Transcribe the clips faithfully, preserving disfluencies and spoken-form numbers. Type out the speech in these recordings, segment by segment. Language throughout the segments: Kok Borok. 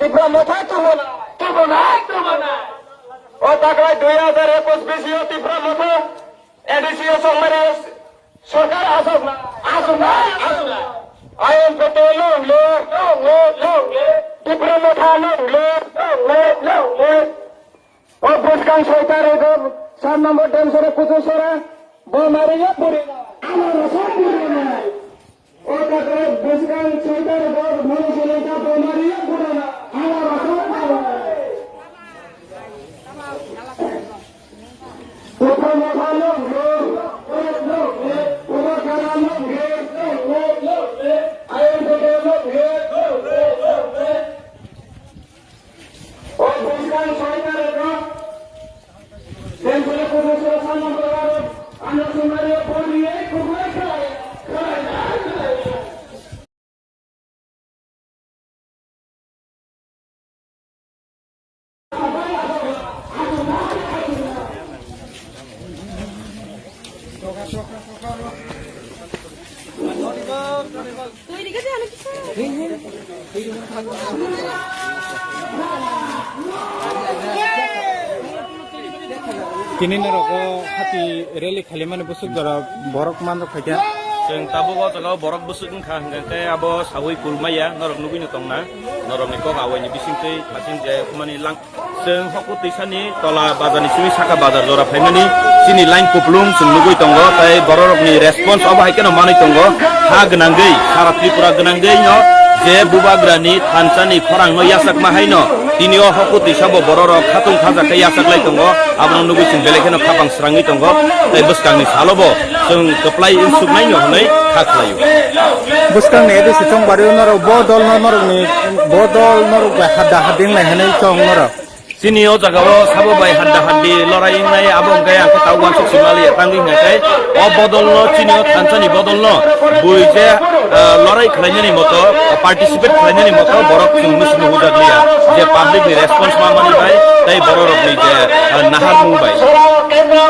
Tipra Motha tubu nai. Tubu nai, tubu nai. O taklai dui hazar ekus bisio Tipra Motha A D C o songmani sorkar asok na. Asok na, asok na. I N P T long live, long live, long live. Tipra Motha long live, long live, long live. O bwskang soi tarikgo sat number Demsora Kuchusora bo mariya purina. Ano rasa purina. O taklai bwskang soi tarikgo mani selengka bo mariya purina. Ano rasa purina. Tipra Motha long live, long live, Tipra Motha long live, long live, long live. I N P T long live, long live, long live. O bwskang soi tarikgo Demsora Kuchusora sat number ward o ano songmani purina. Tini norok o hati rally khalimani bwswk jora borok manrok phaikha. Chwng tabuk o jaga o borok bwswk wngkha, hwnkhe abo sawi kulmaya norok nugwi no tongna, norokni kok awaini bisingtwi thaching je humani lang. Chwng Hokutwisani tola bazarni simi saka bazar jora phaimani chini line kuplung chwng nugwi tongo, tei bororokni response obo hai kheno manwi tongo. Ha gwnangwi, sara Tripura gwnangwi no je Bubagrani thansani khorangno yachakma haino tini o Hokutwisa bo bororok khatung khaja khe yachaklai tongo, abono nugwi chwng belai kheno khapang srangwi tongo, tei bwskangni salo bo chwng kwplai wngsuknaino hwnwi kha khlaio. Bwskangni A D C chongbario norok bo dolno norokni, bo dol norok bai hadda haddi wnglai hwnwi chong norok. Chini o jaga o sabo bai hadda haddi lorai wngnai, abo hwnkhe ang khe tabuk uansuk sima liya tangwi hwnkhe o bodolno, chini o thansani bodolno bui je, ah, lorai khlainani moto, participate khlainani moto borok chwng misi nuhujak liya je public ni response ma mani bai tei bororokni je, ah, naharmung bai.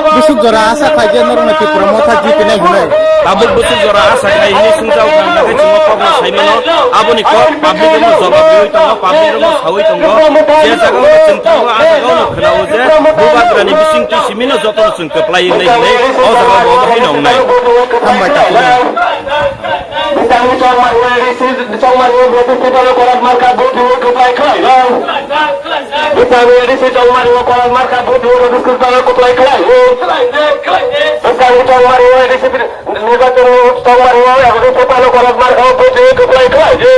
Bwswk jora asa khlai je norokno Tipra Motha jitinai hwnwi. Tabuk bwswk jora asa khlai hwnwi swngjak wngkha, hwnkhe chwngno kokno sai mano. Aboni kok public rokno jobab riwi tongo, public rokno sawi tongo. Je jaga o chwng thango, a jaga o khwnao je Bubagrani bisingtwi simino jotono chwng kwplai wngnai hwnwi o jaga o bo haino wngnai. Hambai takhuk. Bwskango chongmani A D C, chongmani A D C dolo Korat Markha vote riwi kwplai khlainai. Bwskango A D C chongmani Korat Markha vote riwi kwplai, kwplai khlainai. Bwskango chongmani A D C nirbachon chongmani A D C dolo Korat Markha vote riwi kwplai khlainai.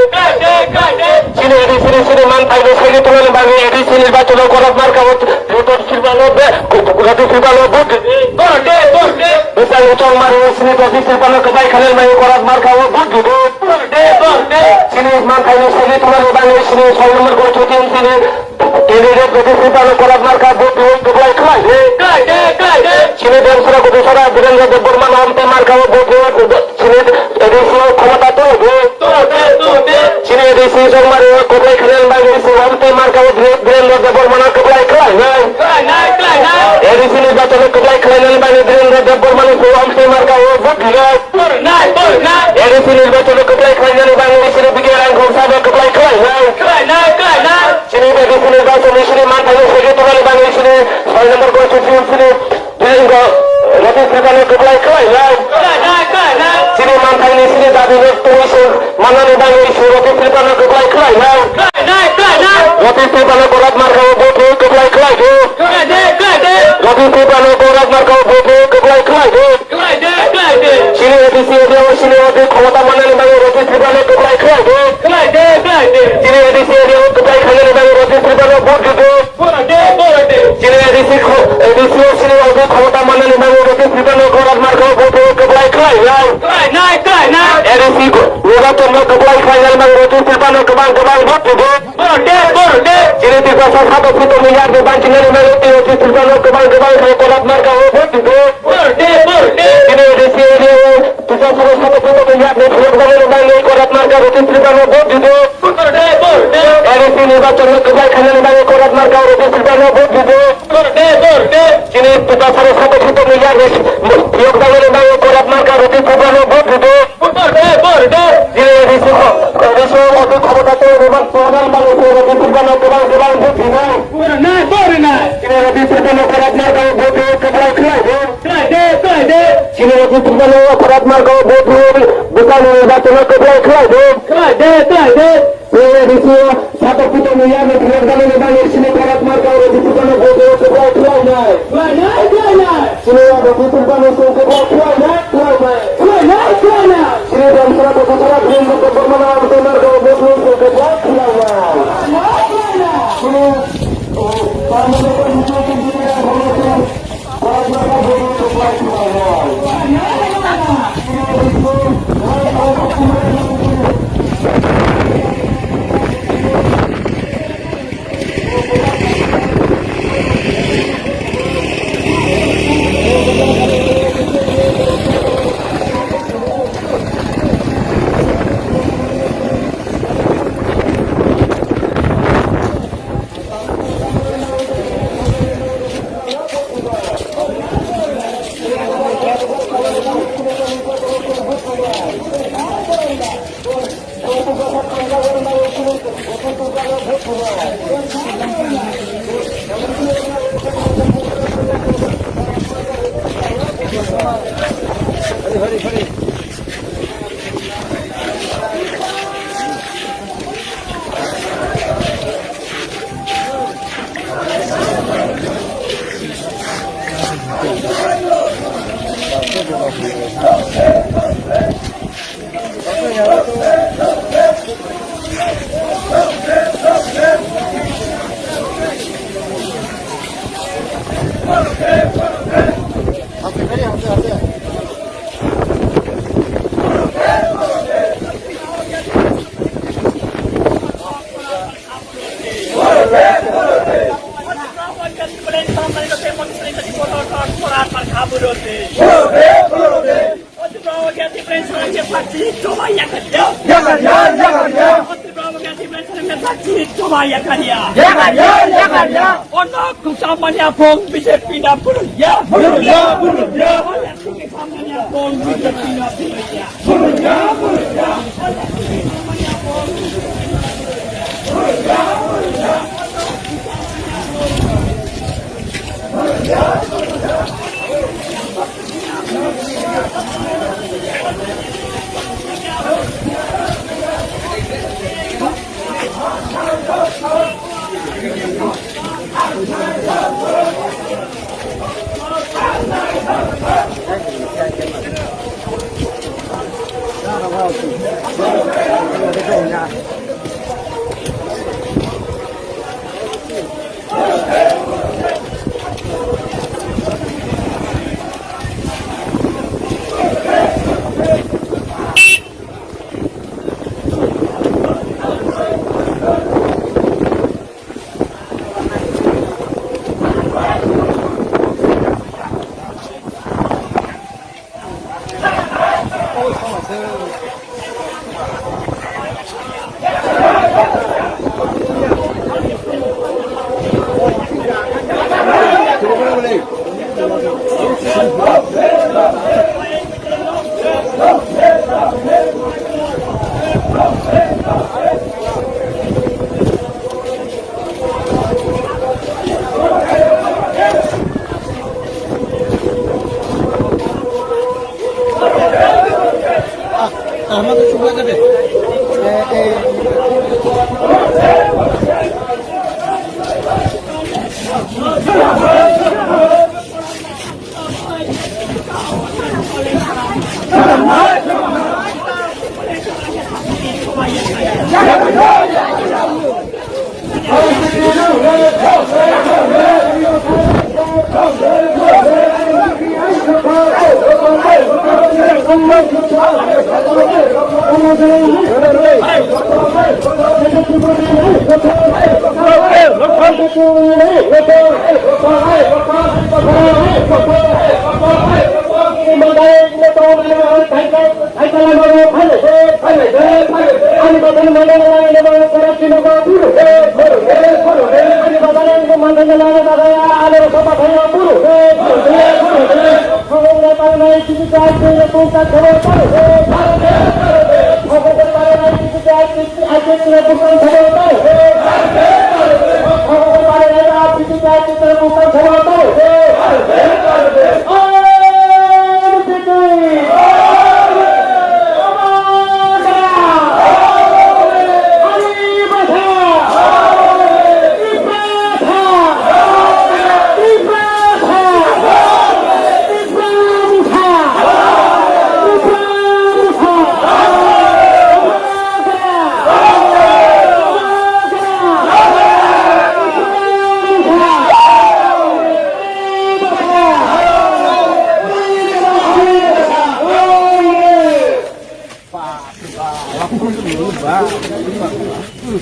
Chini A D C ni chini manthaino segi tongmani bagwi A D C nirbachon Korat Markha vote Roto Silva no be, Roto Silva no vote. Bwskango chongmani sini Roto Silva no kwplai khlainai bagwi Korat Markha o vote riwi. Sini manthaino segi tongmani bagwi sini soi number constituency ni candidate Roto Silva no Korat Markha vote riwi kwplai khlai. Sini Demsora Kuchusora Birendra Debbarma no Omte Markha o vote riwi. Chini A D C o khomota tongwi. Chini A D C chongmani o kwplai khlainani bagwi chwng Omte Markha o Bire-, Birendra Debbarma no kwplai khlainai. A D C nirbachon o kwplai khlainani bagwi Birendra Debbarma no chwng Omte Markha o vote rinai. A D C nirbachon o kwplai khlainani bagwi chini B K Rangkhumsa no kwplai khlainai. Chini A D C nirbachon ni chini manthaino segi tongmani bagwi chini soi number constituency ni Tei bo Roto Silva no kwplai khlainai. Chini manthaini chini dabi no twi se manani bagwi se Roto Silva no kwplai khlainai. Roto Silva no Korat Markha o vote riwi kwplai khlai di. Roto Silva no Korat Markha o vote riwi kwplai khlai di. Chini A D C area o chini o khomota manani bagwi Roto Silva no kwplai khlai di. Chini A D C area o kwplai khlainani bagwi Roto Silva no vote di. Chini A D C kho-, A D C o chini o khomota manani bagwi Roto Silva no Korat Markha o vote kwplai khlainai. A D C kho-, nirbachon no kwplai khlainani bagwi Roto Silva no kwbang kwbang vote rigo. Chini Tiprasa sabo sito milyar ni banchingani bagwi Roto Silva no kwbang kwbang khe Korat Markha o vote rigo. Chini A D C area o Tiprasa sabo sito milyar ni phiyok bagwi bagwi Korat Markha Roto Silva no vote rigo. A D C nirbachon no kwplai khlainani bagwi Korat Markha o Roto Silva no vote rigo. Chini Tiprasa sabo sito milyar ni phiyok bagwi bagwi Korat Markha Roto Silva no vote rigo. Chini A D C kho-, A D C o khomota tei Roman Prohan bagwi Roto Silva no Nirbachono kwplai khlai di. Khlai de, khlai de. Nini bisio satok pitokni yakni phiyok dalini bagwi sini Bharat Marga o Rajiputano vote o kwplai khlainai. Khlainai, khlainai. Sini Rajiputano kwplai khlainai, khlainai. Khlainai, khlainai. Sini Damsara Bokasara Bhim Bukka Bormana Abdul Marga o vote o kwplai khlainai. Khlainai, khlainai. Sini, eh, Parliament o Ono kusamani apong B J P na purun ya. Purun ya, purun ya. Kusamani apong B J P na purun ya. Purun ya, purun ya.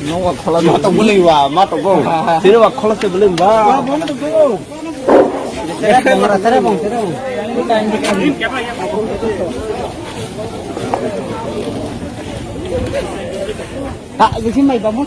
Nokwa khola ma to bwlwi ba, ma to bo. Sini ba khola se bwlwi ba. Ha, bisi mai ba mo.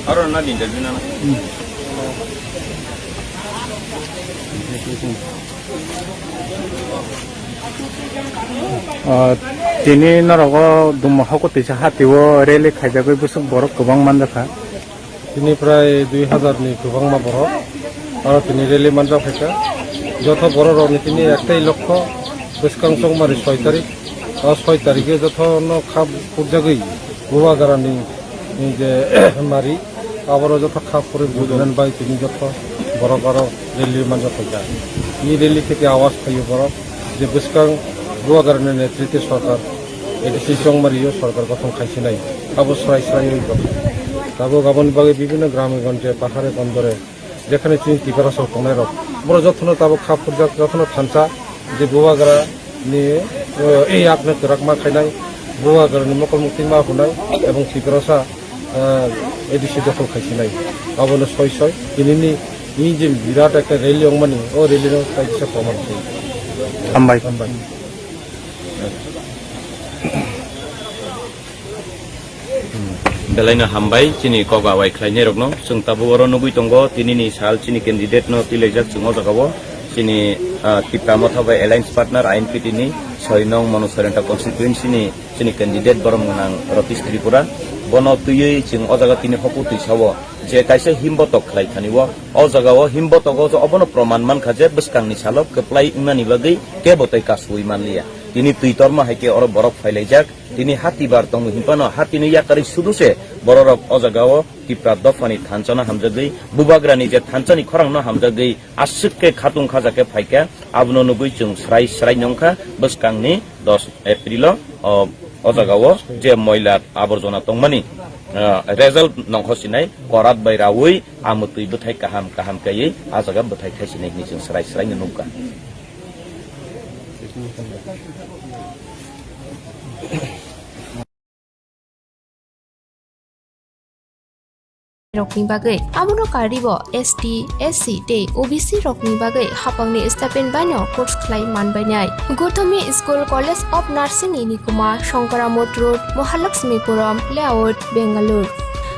Aro na din interview na. Ah, tini norok o Duma Hokutwisa hati o rally khaijagwi bwswk borok kwbang manjakha. Tini prai dui hazar ni kwbangma borok aro tini rally manjak phaikha. Joto borok rok ni tini ektai lokho bwskang chongmari soi tarik. O soi tarik o joto no kha pukjagwi Bubagra ni je mari aboro joto kha phuri budhnan bai tini joto borok aro rally manjak phaikha. I rally khe awaz phaio borok je bwskang Bubagra ni netritwe sorkar A D C chongmari o sorkar gothon khaisinai. Abo srai srai oi kok. Tabuk aboni bagwi bibhinno grame gonje, pahare bondore, jekhane chini Tiprasa rok tongnai rok, borok jotono tabuk kha phurjak, jotono thansa je Bubagra ni, eh, yakno kwrak ma khainai, Bubagra ni mokol mukti ma hwnai, ebong Tiprasa, eh, A D C dokhol khaisinai. Abono soi soi tinini ni je birat ekta rally ongmani, o rally no kaisa proman khe. Hambai. Hambai. Belaino hambai chini kok awai khlainairokno. Chwng tabuk oro nugwi tongo, tinini sal chini candidate no twilaijak chwng o jagao. Chini, ah, Tipra Motha bai alliance partner I N P T ni soi nong Manu Sorenta constituency ni chini candidate borom gwnang Ratish Tripura. Bono twiwi chwng o jaga tini hoku twisao je kaisa himbotok khlai thani o. O jagao himbotogo je obono proman mankha je bwskangni salo kwplai wngnani bagwi kebo tei kasui manliya. Tini twi torma hai khe oro borok phailaijak. Tini hati bar tongo hinphano hatini yakarwi sudu se bororok o jagao Tipra dophani thanchano hamjagwi, Bubagrani je thanchani khorangno hamjagwi aswk khe khatung khaja khe phaikha. Abono nugwi chwng srai srai nongkha bwskangni dos April o, o, o jagao je moila aborjona tongmani, ah, result nongkho sinai korat bai raui amwtwi bwthai kaham kaham kaiwi a jaga bwthai thaisinai hinwi chwng srai srai no nukha. Rokni bagwi. Abono karwibo S T, S C tei O B C rokni bagwi hapangni stipend baino course khlai manbainai. Gothomi School College of Nursing ni nikuma Shankaramot Road, Mahalakshmipuram Layout, Bangalore.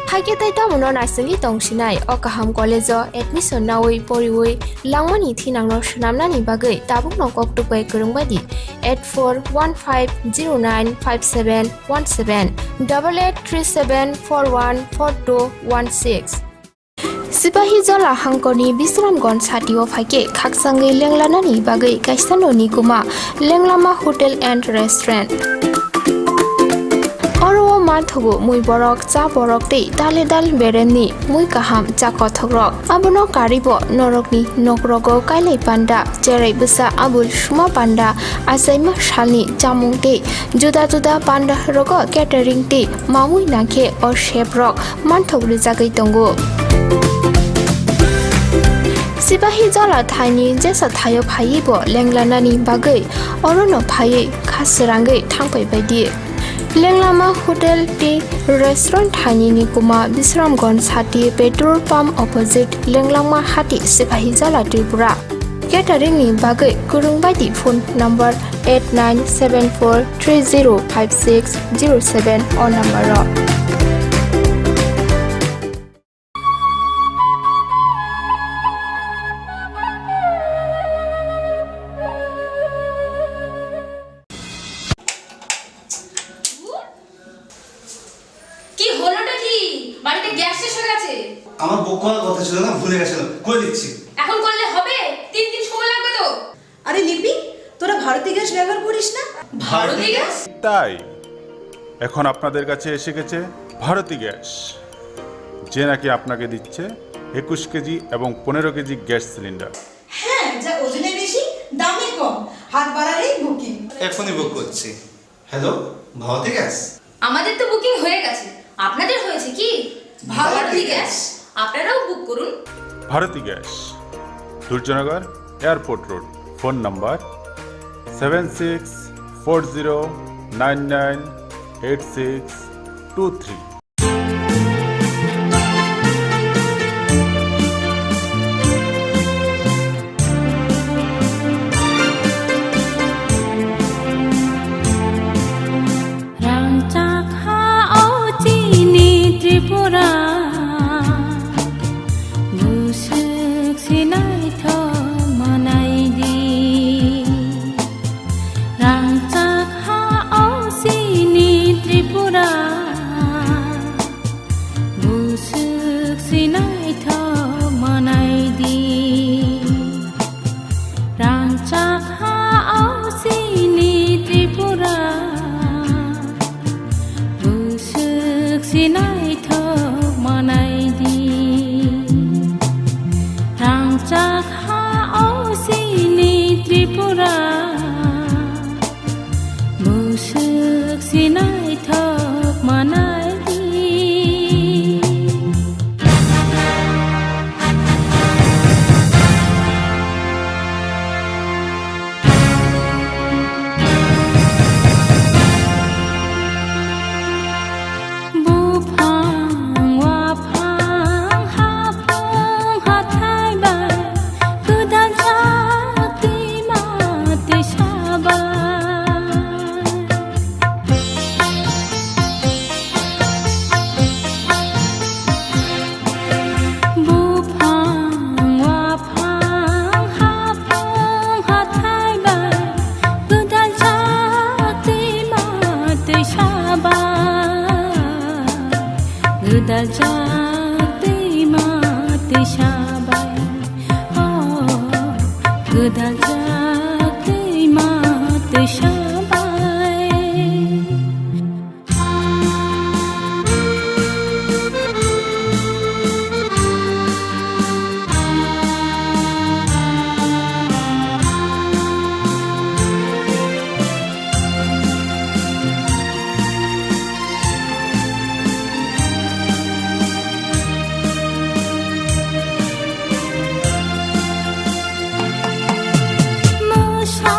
Haikhe tei tamono naisingwi tongsinai o kaham college o admission naui poriui langmani thinangno swnamnani bagwi tabukno koktwk bai kwrwng bai di eight four one five zero nine five seven one seven, double eight three seven four one four two one six. Sipahi Jola hangkorni Bisramganj satio phaikhe khakchangwi lenglanani bagwi kaisa noni kuma Lenglama Hotel and Restaurant. Oro o manthogo mui borok, cha borok tei dale dal beremni mui kaham cha kothokrok. Abono karwibo norokni nokrogo kailai panda, cherai bwsa abul suma panda, achaima salni chamung tei juda juda panda rogo catering tei mamui nangkhe o chef rok manthok rwjagwi tongo. Sipahi Jola thaini jesa thaio phaiwi bo lenglanani bagwi orono phaiwi kha srangwi thangpai baidi. Lenglama Hotel tei Restaurant thaini ni kuma Bisramganj sati petrol pump opposite Lenglama hati Sipahi Jola Tripura. Catering ni bagwi kwrwng bai di phone number eight nine seven four three zero five six zero seven o number o. আমার কথা ছিল না, ভুলে গেছিল, করে দিচ্ছি। এখন করলে হবে? তিন দিন সময় লাগবে তো। আরে লিপি, তোরা ভারতী গ্যাস ব্যবহার করিস না? ভারতী গ্যাস? তাই এখন আপনাদের কাছে এসে গেছে ভারতী গ্যাস, যে নাকি আপনাকে দিচ্ছে একুশ কেজি এবং পনেরো কেজি গ্যাস সিলিন্ডার। হ্যাঁ, যা ওজনে বেশি, দামে কম, হাত বাড়ালেই বুকিং। এখনই বুক করছি। Hello, Bharati gas? আমাদের তো বুকিং হয়ে গেছে, আপনাদের হয়েছে কি? ভারতী গ্যাস। আপনারাও বুক করুন। Bharati gas, Durjoynagar, airport road. Phone number seven six four zero nine nine eight six two three. Rangchak ha o chini Tripura, buswk se naithok manai di. Rangchak ha o chini Tripura, buswk se naithok manai di. Rangchak ha o chini Tripura, buswk se naithok manai di. Rangchak ha o chini Tripura, buswk se naithok manai di. Buphang, waphang, haphang, hathai bai, gwdal jak twima twisa bai. Buphang, waphang, haphang, hathai bai, gwdal jak twima twisa bai, gwdal jak twima twisa bai, o, gwdal jak twima twisa bai. Mosa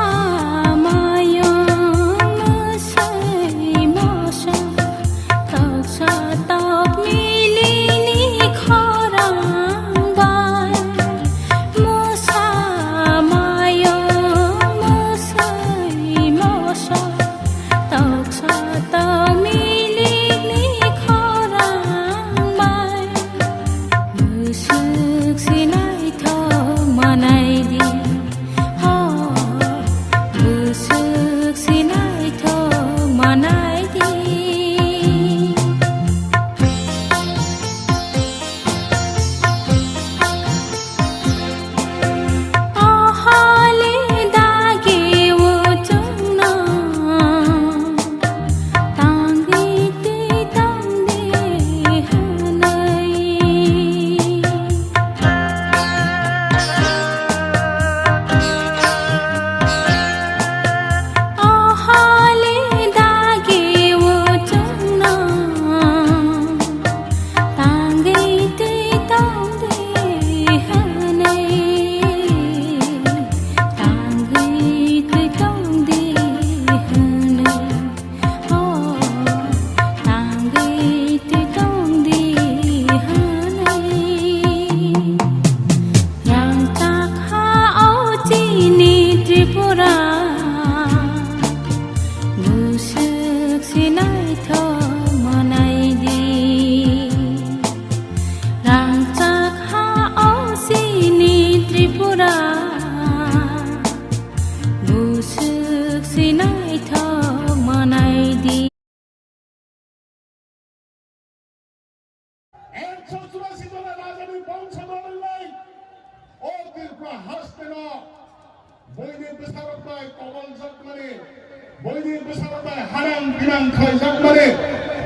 mayung, mosoi mosa, toksa tok milini khorang bai. Mosa mayung, mosoi mosa, toksa tok milini khorang bai. Buswk se naithok manai di, o, buswk se naithok manai di. O holi dagi o chwngno tangwi twi tongdi hwnwi. O holi dagi o chwngno tangwi twi tongdi hwnwi, tangwi twi tongdi hwnwi, o, tangwi twi tongdi hwnwi. Rangchak ha o chini Tripura, buswk se naithok manai di. Rangchak ha o chini Tripura, buswk se naithok manai di. Buini bwsarok bai kobol jakmani, buini bwsarok bai harang binang khlai jakmani,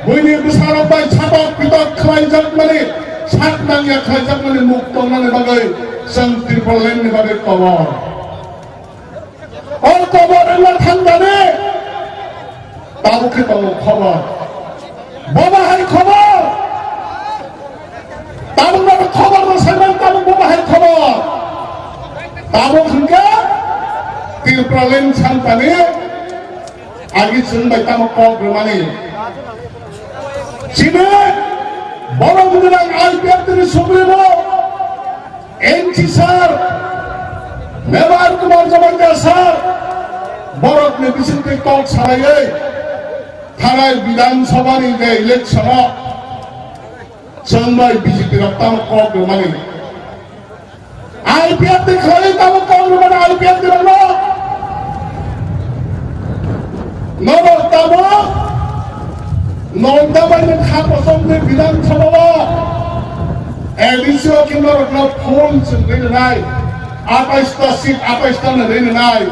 buini bwsarok bai satok pitok khlai jakmani, sak nangya khlai jakmani muk tongnani bagwi chwng Tripura land ni bagwi kobor. O kobor wngna thangmani tabuk khe tongo khobor. Bo bahai khobor. Tabuk no khobor no saiman tabuk bo bahai khobor. Tabuk hwnkhe Tripura land santani agi chwng bai tamo kok rwmani. Chini borok gwnang I P F T ni supremo N C sir, Mevar Kumar Jamatia sir, borokni bisingtwi kok salaiwi thanai Bidhan Sabhani je election-o chwng bai B J P rok tamo kok rwmani. I P F T khlaiwi tamo kok rwmani I P F T rokno. Norok tabuk Nonda bai ni kha kosong ni Bidhan Sabha o A D C o khe norok no phone chwng rinai, atais ta seat, atais ta na rinai,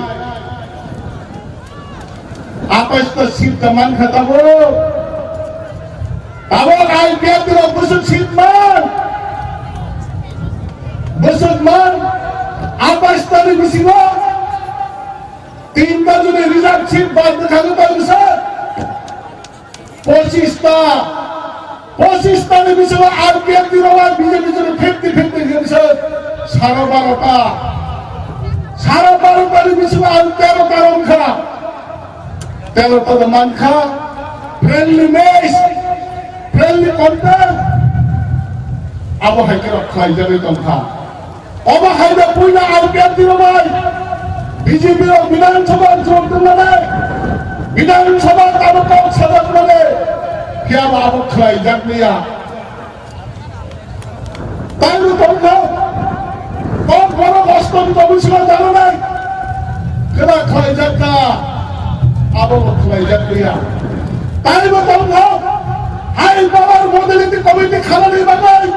atais ta seat ta man kha tabuk. Tabuk I P F T rok bwswk seat man, bwswk man, atais ta ni bisingo tinta juni reserve seat bad bwkha no bai bwswk. Pochista, pochista ni bisingo R P F ni rwai B J P joni fifty fifty hinse saro barota. Saro barota ni bisingo ang tero ta wngkha. Tero ta mankha. Friendly match, friendly contest. Abo hai khe rok khlai jagwi tongkha. Obo hai no puila R P F ni rwbai B J P rok Bidhan Sabha jwk twngnani, Bidhan Sabha tabuk kok sajak mani, phiya bo abo khlai jak liya. Tai bo tongkha, kok borok Ashton Commission o jananai, kwna khlai jak kha, abo bo khlai jak liya. Tai bo tongkha, hai power modality committee khalani bagwi.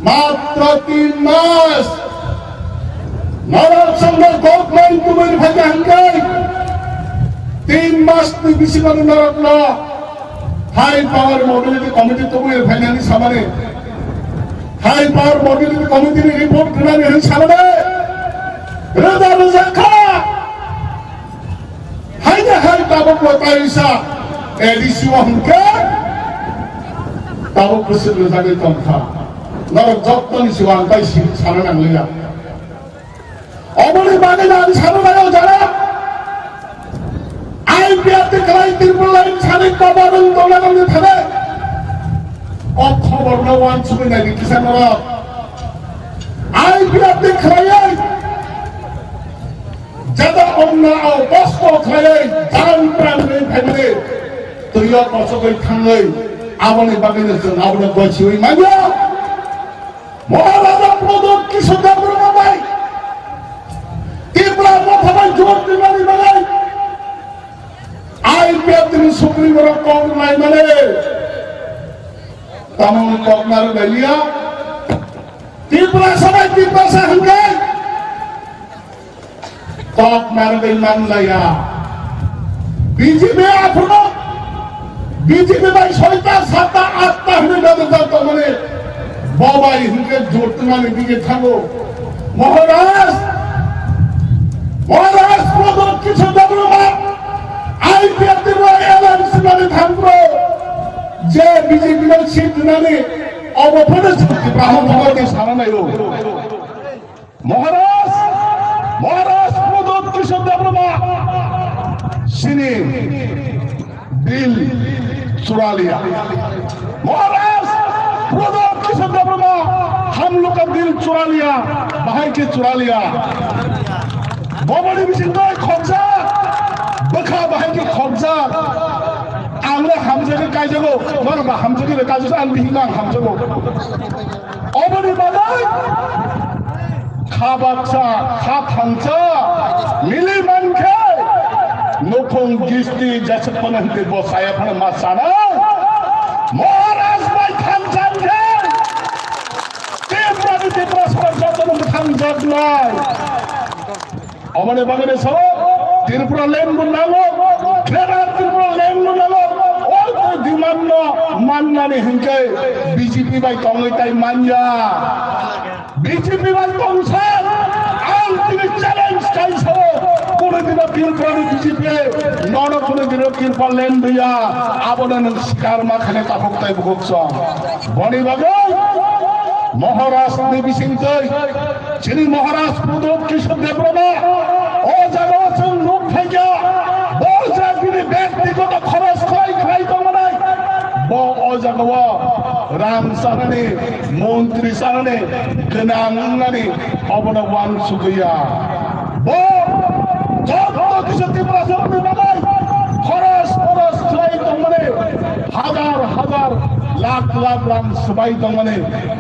Matro tin mas. Norok songno government tubui phaikha hwnkhe tin mas ni bisingo norokno high power mobility committee tubui phainani samani, high power mobility committee ni report gwnani hwnwi samani rwja rwja kha. Haini hai tabuk bo taisa A D C o hwnkhe tabuk bwswk rwjagwi tongkha. Norok jottoni sigo ang tai si-, sana nangliya. Oboni bagwi no ang sana nango jara. I P F T kwlai Tripura line sani koborung tongna nangni thane. O khobor no wansugwi naidi kisa norok. I P F T khwlaiwi Jata onna o kosto khlaiwi jaran pran ni phaimani twiyo kochogwi thangwi aboni bagwino chwng abono goichiwi manya. Maharaja Prodot Kishore Debbarma bai Tipra motha bai jor twimani bagwi I P F T ni supremo rok kok rwnai mani. Tamoni kok narwk nai liya. Tiprasa bai Tiprasa hwnkhe kok narwgwi manlaiya. B J P aphuru B J P bai soita, satta, atta hwnwi nangjakmani bo bai hwnkhe jotmani dige thango. Maharaj, Maharaj Prodot Kishore Debbarma I P F T bai alliance sinani thangkro je B J P no seat rwnani obo phano chwng Tipra Motha bai sana naio. Maharaj, Maharaj Prodot Kishore Debbarma sini dil chura liya. Maharaj Prodot Kishore Debbarma hum log ka dil chura liya, bahai ke chura liya. Boboni bising bai khokjak, bwkha bahai ke khokjak. Ang le hamjagwi kaijago, norok ba hamjagwi kaijago, ang bihik no ang hamjago. Oboni bagwi kha baksa, kha thansa mili mankhe nukhung gisti jeswk phano hwnkhe bo chaya phano ma chanai. Maharaj bai thansa hwnkhe Tiprani Tiprasa jotono mwthang jaknai. Boni bagwi sao, Tripura land bo nango, Greater Tripura land bo nango. O demand no mannani hinkhe B J P bai tongwi tai manya. B J P bai tongsa, ang tini challenge kai sao, kunu dino Tripura ni B J P nono kunu dino Tripura land riya, abono nwng sikar ma khane takhuk tai bukhuk song. Boni bagwi Maharaj ni bisingtwi Chini Maharaj Pradyot Kishore Debbarma, o jaga o chwng nuk phaikha, bo je bini byaktigoto khoros khlai khlai tongmani, bo o jaga o rang chanani, montri chanani, gwnang wngnani obono uansugwi ya. Bo joto kisa Tiprasarokni bagwi khoros khoros khlai tongmani, hajar hajar lakh lakh rang swbai tongmani,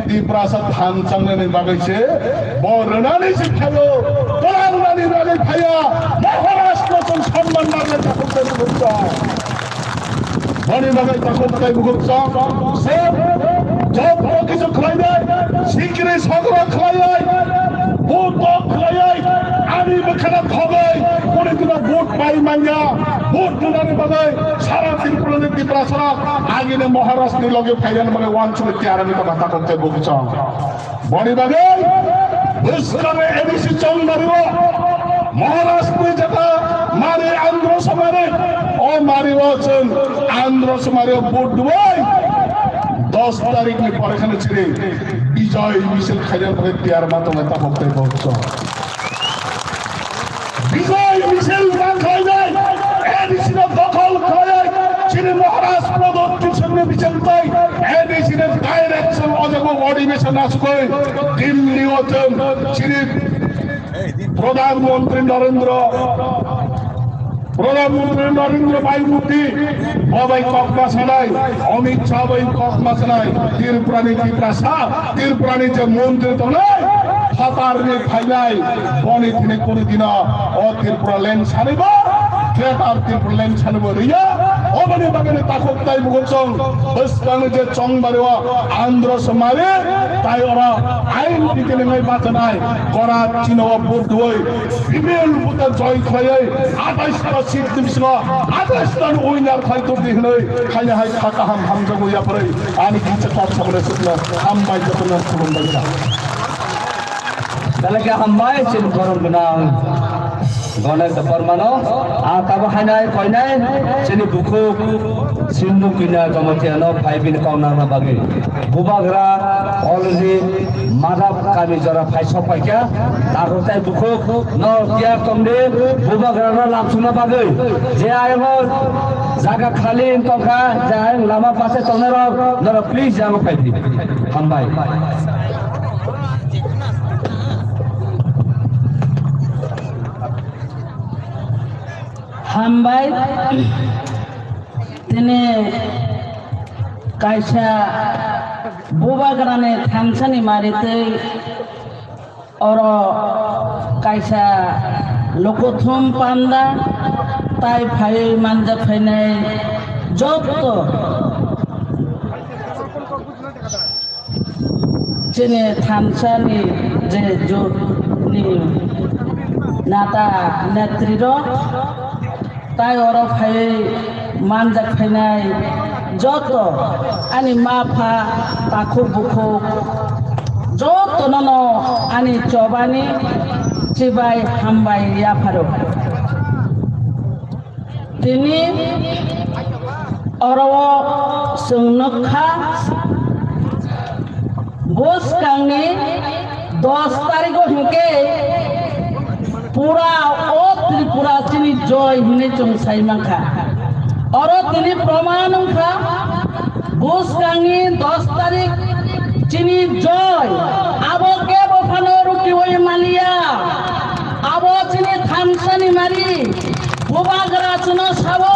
Tiprasa thansangnani bagwi se bo rwnani se phaio, twlangnani bagwi phaiya, Maharashtra chwng samman bagwi takhuk tai bukhuk chwng. Boni bagwi takhuk tai bukhuk chwng. Se job bo kisu khlainai, sikri sokro khlainai, buto khlainai, ani bwkhano khogwi, kuni dino vote pai manya, vote rwnani bagwi sara Tripura ni Tiprasa agini Maharashtra ni logi phainani bagwi uansugwi tiyar wngwi tongkha takhuk tai bukhuk chwng. Boni bagwi bwskango A D C chwng mario, Maharashtra ni jeta mari Andhra somari, o mario chwng Andhra somari vote dwai dos tarikh ni pore kheno chini bijoy misil khaina bagwi tiyar ma tongnai takhuk tai bukhuk chwng. Bijoy misil ma khlainai, A D C no dokhol khlaiwi, chini Maharaj Pradyot Kishoreni bisingtwi, A D C ni direction o jaga o adhibeshon asugwi, Delhi o chwng chini Pradhan Mantri Narendra, Pradhan Mantri Narendra Bhai Modi, bo bai kok ma sanai, Amit Shah bai kok ma sanai, Tripura ni Tiprasa, Tripura ni je montri tongnai, phatar ni phainai, boni thini kunu dino o Tripura land sanibo, Greater Tripura land sanibo riya, oboni bagwi ni takhuk tai bukhuk chwng, bwskang ni je chwng bari o Andhra somari, tai oro ain tikelingai bachanai, korat chino o vote dwai, bipul buta joy khlaiwi, atais ta seat ni bisingo, atais ta winner khai tubdi hwnwi, khaina hai kha kaham hamjago yapharwi, ani kisa kok sabole sukla, hambai jotono khulumbai kha. Belai khe hambai chini borom gwnang Ganesh Debbarmano, ang tabo hainai koinai chini bukhuk Sindhu Kanya Jamatiano phai bini kok nangna bagwi. Bubagra already Madhab kami jora phai sok paikha, takhuk tai bukhuk no tiya tongdi, Bubagra no lamsukna bagwi. Je ayang o jaga khali tongkha, je ayang lama pase tongnai rok, norok please jango phaidi. Hambai. Hambai. Tini kaisa Bubagrani thansani maritwi oro kaisa lukuthum panda tai phaiwi manjak phainai joto chini thansani je jotni nata netrirok tai oro phaiwi manjak phainai joto ani ma pha takhuk bukhuk jotono no ani chobani chibai hambai yapharo. Tini oro o chwng nukha, bwskangni dos tarigo hinkhe pura o Tripura chini joy hinwi chwng sai mankha. Oro tini proman wngkha, bwskangni dos tarik chini joy, abo kebo phano rukiwi maliya. Abo chini thansani mari. Bubagra chwngno sao,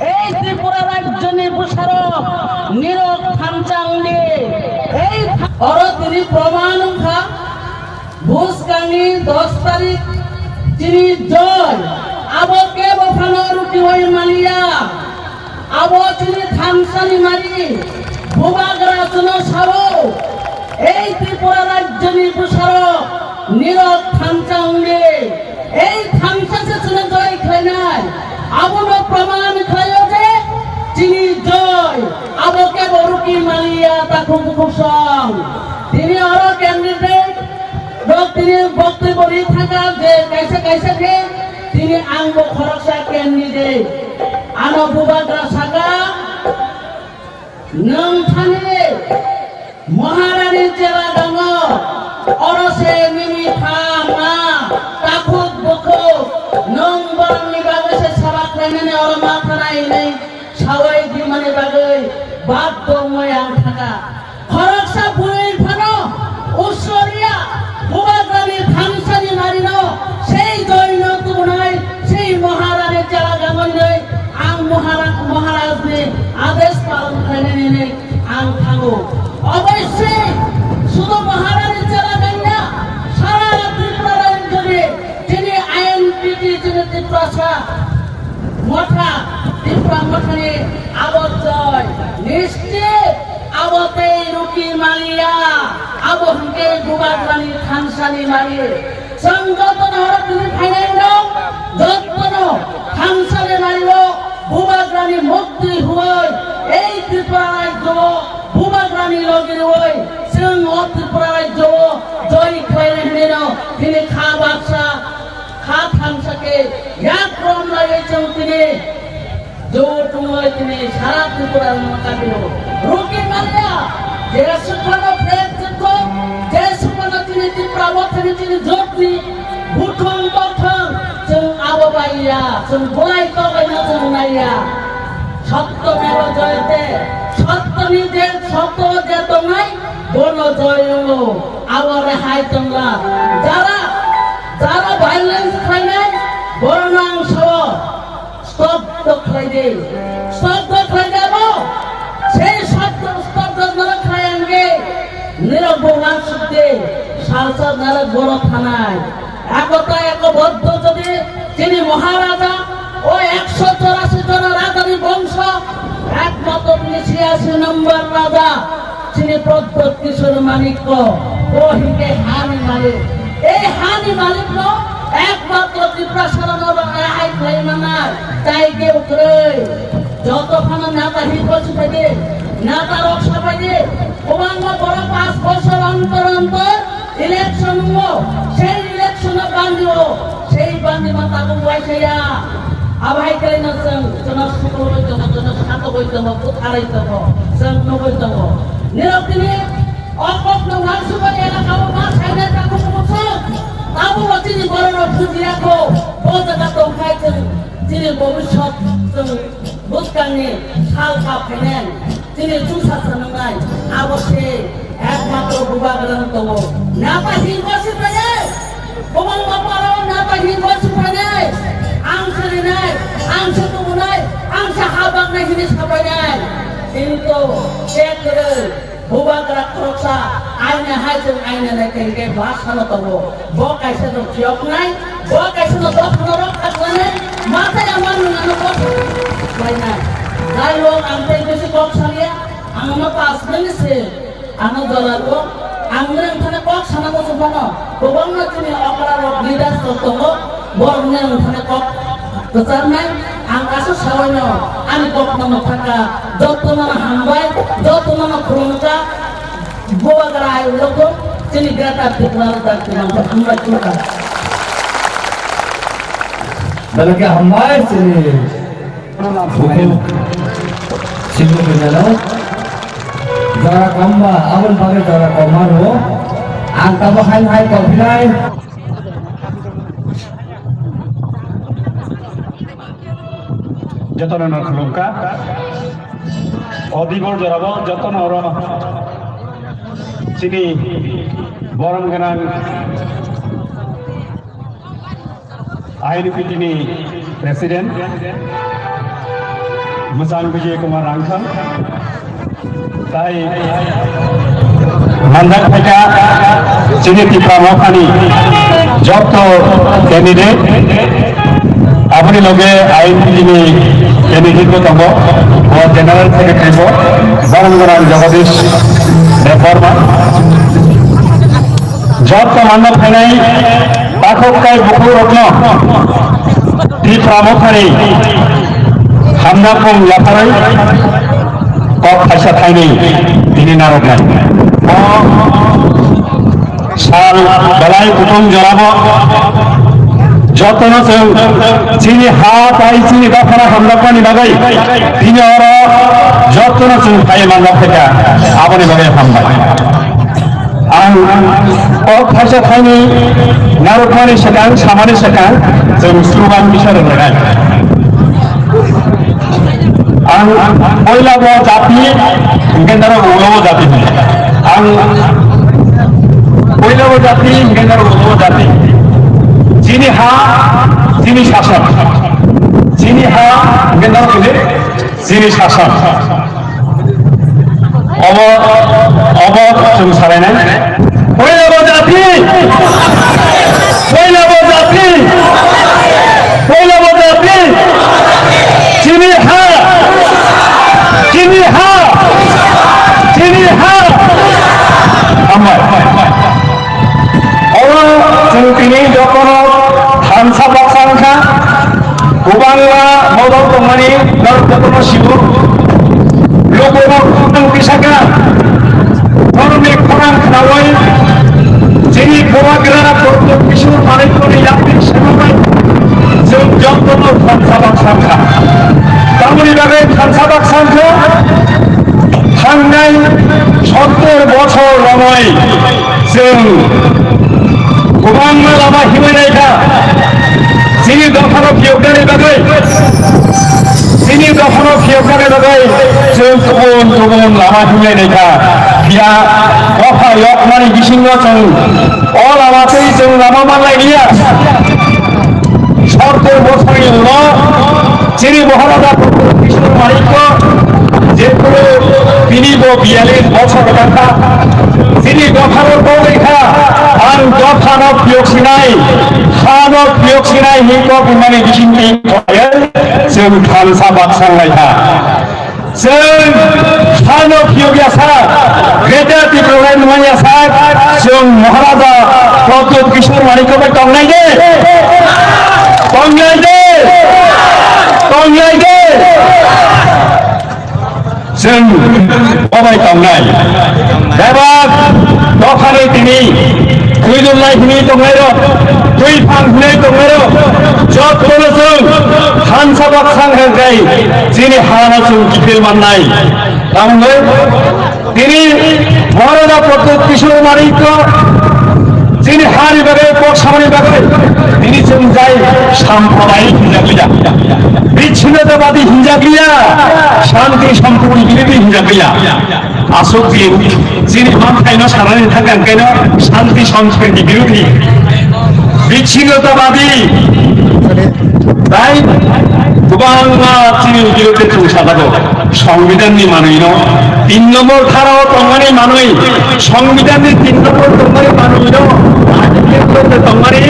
ei Tripura rajyoni bwsarok nirok thansa wngdi. Ei tha-, oro tini proman wngkha, bwskangni dos tarik chini joy, abo kebo phano rukiwi maliya. Abo chini thansani mari, Bubagra chwngno sao, ei Tripura rajyoni bwsarok nirok thansa wngdi. Ei Song, tini oro candidate rok tini boktwi bori thangkha je kaisa kaisa khe tini ang bo khoroksa candidate. Ano bubagra saka, nwng thani Maharani chela dango, oro se nini pha ma, takhuk bukhuk, nwng borokni bagwi se sabak lainani oro ma thanai hinwi sawai dimani bagwi baddo wngwi ang thangkha. Khoroksa bwrwi phano usoriya bubagrani thansani marino sei joino tubunai sei Maharani chela dango hinwi ang Mahara-, Maharajni adesh palon khlainani hinwi ang thango. Oboisoi sudu Maharani chela dangya sara Tripura rajyoni chini I N P T chini Tiprasa motha, Tipra mothani abo joi nischit abo tei ruki maliya abo hwnkhe bubagrani thansani mali. Chwng jotono oro tini phainai rok, jotono thansani mario bubagrani mukti huoi, ei Tripura rajyo bubagrani logi rwoi, chwng o Tripura rajyo joi khlaina hinino tini kha baksa, kha thansa khe yak rom laiwi chwng tini Jotungoi tini sara Tripura no kabilo. Ruki maliya, je sukhano phrek chukho, je sukhano tini Tripura bo tini tini jotni buthung bothung, chwng abo baiya, chwng bolai tobaino chwng naiya. Sotto meva joyate, sottoni je sotto je tongnai, bono joy wngo, abo rehai tongla. Jara, jara violence khlainai, borno ang sao. Stop the khlaidi. Stop the khlaidi abo. Sei stop the, stop the nara khlai angge. Nirok bo wansukdi. Salsa nara goro thanai. Ekota ekoboddo jodi chini Maharaja o ekso chorasi jona rajani bongso ekmatro tini chiyasi number raja. Chini Pradyot Kishore Manikko, bo hinkhe hani malik. Ei hani malikno ekmatro Tiprasarano rehai khlai mannai, tai kebo kwrwi. Joto phano neta himbo siphai di, neta rok saphai di. Kwbangma borok panch bosor ontor ontor election wngo, sei election-o bandi o, sei bandi ma tabuk uaisa ya. Abo hai khe no chwng, chwngno sukogwi tongo, chwngno satogwi tongo, bwtharwi tongo, chwng nugwi tongo. Nirok tini o kokno uansukmani elaka o ma sainai tabuk bwswk, tabuk o chini borok rok bujiya kho, bo jaga tongkhai chwng, chini bobiswt chwng bwskangni sal kha phainai. Chini chwngsa sanwngnai abo se ekmatro bubagrano tongo. Neta himbo siphai nai, kwbangma parao neta himbo siphai nai, ang se rinai, ang se tubunai, ang se habaknai hinwi sapai nai. Kintu che kwrwi bubagra khoroksa aina hai chwng aina nai khe hwnkhe bwsano tongo. Bo kaisa no phiyoknai, bo kaisa no dophano rok khaklai, matai amar nungano kok khlainai. Jai hok, ang tei bisi kok salia, ang no pass nani se, ano jora ko, ang nang thana kok sana mo sumano, kwbangma chini okra rok leaders rok tongo, borok nang thana kok kwcharnai, ang aswk sawi no, ani kok no thaka, joto no hambai, joto no khulumkha, Bubagra ayuk logo, chini Greater Tripura Rajya Tripura Hambai Tripura. Belai khe hambai chini buku singbo kwenalo. Jara kamba, aboni bagwi jara koma rwo. Ang tamo hai hai tongphinai. Jotono no khulumkha. O dibor jorabo jotono oro chini borom gwnang I N P T ni President Mwchang Bijay Kumar Rangkhang. Tai manjak phaikha chini Tipra Mothani joto candidate, aboni loge I N P T ni candidate bo tongo, bo General Secretary bo, borong gwnang Jagadish Debbarma. Joto manna phainai takhuk tai bukhuk rokno Tipra Mothani hamjakmung yapharwi kok thaisa thainwi tini narwknai. Sal belai kutung jorabo jotono chwng chini ha tai chini dophano hamjakmani bagwi tini oro jotono chwng phai manjak phaikha, aboni bagwi hambai. Ang o thaisa thaini narwkmani swkang, samani swkang chwng slogan kisa rwlainai. Ang poila bo jati, hingke norok ulo bo jati hino. Ang poila bo jati, hingke norok ulo bo jati. Chini ha, chini sason. Chini ha, hingke norok hino chini sason. Obo, obo chwng salainai. Poila bo jati! Poila bo jati! Poila bo jati! Chini ha! Chini ha! Chini ha! Hambai. Oro chwng tini jotono thansa baksa wngkha, kwbangma modol tongmani norok jotono sio. Lukurok tang pisaka, borokni khorang khnaui chini Bubagra Pradyot Kishore Manikyani yakni sengwi chwng jotono thansa baksa wngkha. Tamoni bagwi thansa baksa wngkha, thangnai sottor bochor romwi chwng kwbangma lama himwi naikha. Chini dophano phiyoknani bagwi, chini dophano phiyoknani bagwi chwng kubun kubun lama himwi naikha. Phiya dopha yoknani bisingo chwng o lama twi chwng lama manlailiya. Sottor bochorni ulo chini Maharaja Pradyot Kishore Manikya jephuru bini bo biyallis bochor wngkha, chini dophano tongwi kha, ang dophano phiyok sinai, hano phiyok sinai hwnwi kok hwnmani bisingtwi chwng thansa baksa wnglaikha. Chwng hano phiyok ya sa, Greater Tipraland wng ya sa, chwng Maharaja Pradyot Kishore Manikya bai tongnai de? Tongnai de? Tongnai de? Chwng bo bai tongnai. Bebak dophani tini Twi dulnai hwnwi tongnairok, twi phang hwnwi tongnairok, jotono chwng thansa baksa wngkha khe chini hano chwng kiphil mannai. Tamoni tini Maharaja Pradyot Kishore Manikya chini hani bagwi, kok samani bagwi tini chwng jai sampradayik hinjakliya, bichinnotabadi hinjakliya, shanti sampriti birodhi hinjakliya. Aswk din chini manthaino sanani thangkha, hwnkhe no shanti sampriti birodhi, bichinnotabadi, tai kwbangma chini birodhi chwng sajago. Songbidanni manwino tin nombor tharao tongmani manwi, songbidanni tin nombor tongmani manwino tongmani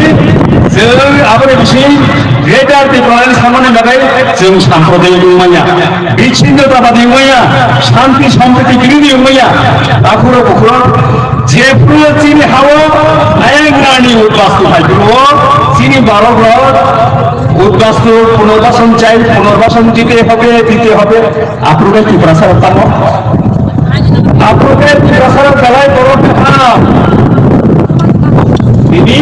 chwng aboni bising Greater Tipraland samani bagwi chwng sampradayik wngmanya, bichinnotabadi wngmanya, shanti sampriti birodhi wngmanya. Aphuru bukhuk jephuru chini hao ayang rani udbastu phaiphuru chini borok rok udbastu punarbasan chai, punarbasan dite hobe, dite hobe. Aphuru bai Tiprasa rok tamo. Aphuru bai Tiprasa rok belai borok kha. Bini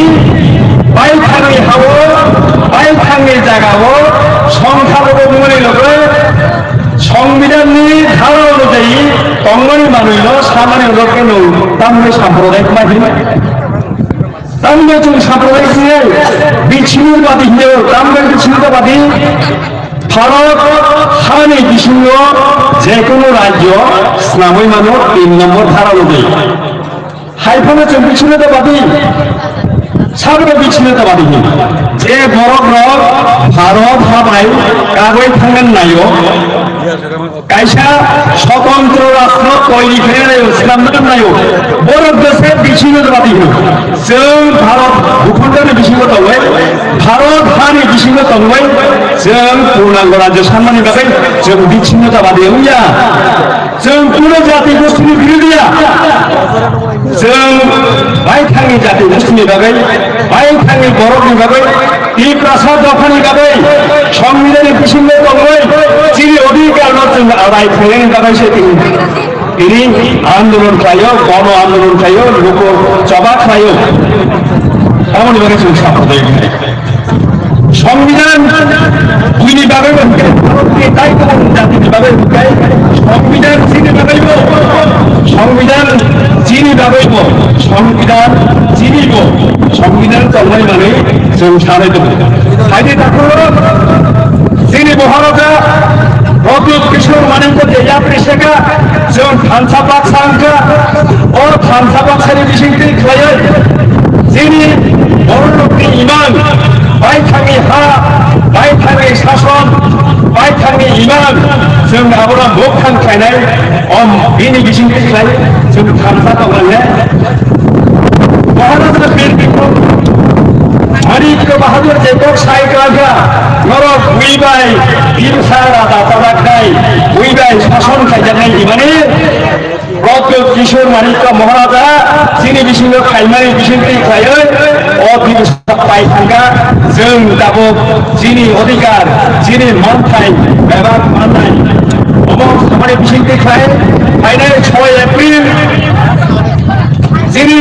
baithangni hao, baithangni jagao songkha logo muni logo songbidanni dhara onujai tongmani manwino samani logo khe nwng tamni sampradayik ma hin. Tamni chwng sampradayik hinwi bichinnotabadi hinwi, tamni bichinnotabadi Bharat hani bisingo jekunu rajyo snamwi mano tin nombor dhara onujai. Hai phano chwng bichinnotabadi, saboni bichinnotabadi hin. Je borok rok Bharat ha bai kagwi thangna naio, kaisa swtantro rashtra toiri khaina naio, swnamna naio, borok bwse bichinnotabadi hino. Chwng Bharat bhukhondoni bisingo tongwi, Bharat hani bisingo tongwi, chwng purnango rajyo sanmani bagwi chwng bichinnotabadi wngya. Chwng kuno jati gostini birodhiya. Chwng baithangni jati gostini bagwi, baithangni borokni bagwi, Tiprasa dophani bagwi, songbidanni bisingo tongwi, chini odhikarno chwng adai khlainani bagwi se tini. Tini andolon khlaio, gono andolon khlaio, luku choba khlaio. Aboni bagwi chwng saprwdai wngnai. Songbidan buini bagwi bo hwnkhe, Bharatni tai tabuk jatini bagwi hwnkhe, Songbidan chini bagwi bo, Songbidan chini bagwi bo, Songbidan chini bo, Songbidan tongnai manwi chwng sanai tongo. Haide takhuk chini Maharaja Pradyut Kishore Manikya je yapri seka, chwng thansa baksa wngkha, o thansa baksani bisingtwi khlaiwi chini borokni imang, baithangni ha, baithangni sason, baithangni imang, chwng abono mukthang khlainai, om bini bisingtwi khlai chwng thansa tongmani. Maharaja Bir Bikram Manikya Bahadur je kok sai kha, norok bui bai bimsa raja chajaknai, bui bai sason khaijaknai himani Pradyut Kishore Manikya Maharaja chini bisingo khaimani bisingtwi khlaiwi o bimsa pai thangkha. Chwng tabuk chini odhikar, chini manthai bebak mannai obo samani bisingtwi khlai phainai soi April chini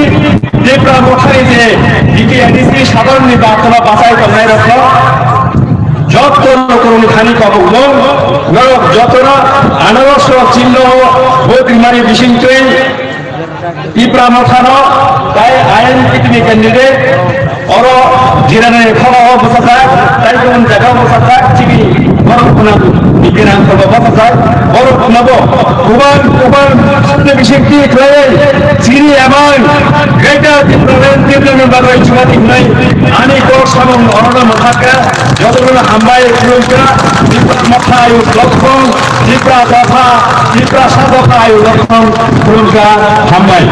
Tipra Mothani je D T A D C sadharonni bartona bachai tongnai rokno jotto rokomni thani kobokmung norok jottono anarokso chinno vote rimani bisingtwi Tipra Mothano tai I N P T ni candidate oro jirani khono bwsajak, tai kubun jaga bwsajak, chini borok khuna ni birang khono bwsajak, borok khuna bo kubang kubang bisingtwi khlaiwi chini amang Greater Tipraland Development bagwi chubating wngnai ani kok samung orono mwthakha. Jotono hambai khulumkha, Tipra Motha ayu lokhong, Tipra dopha, Tipra sa dopha ayu lokhong khulumkha, hambai.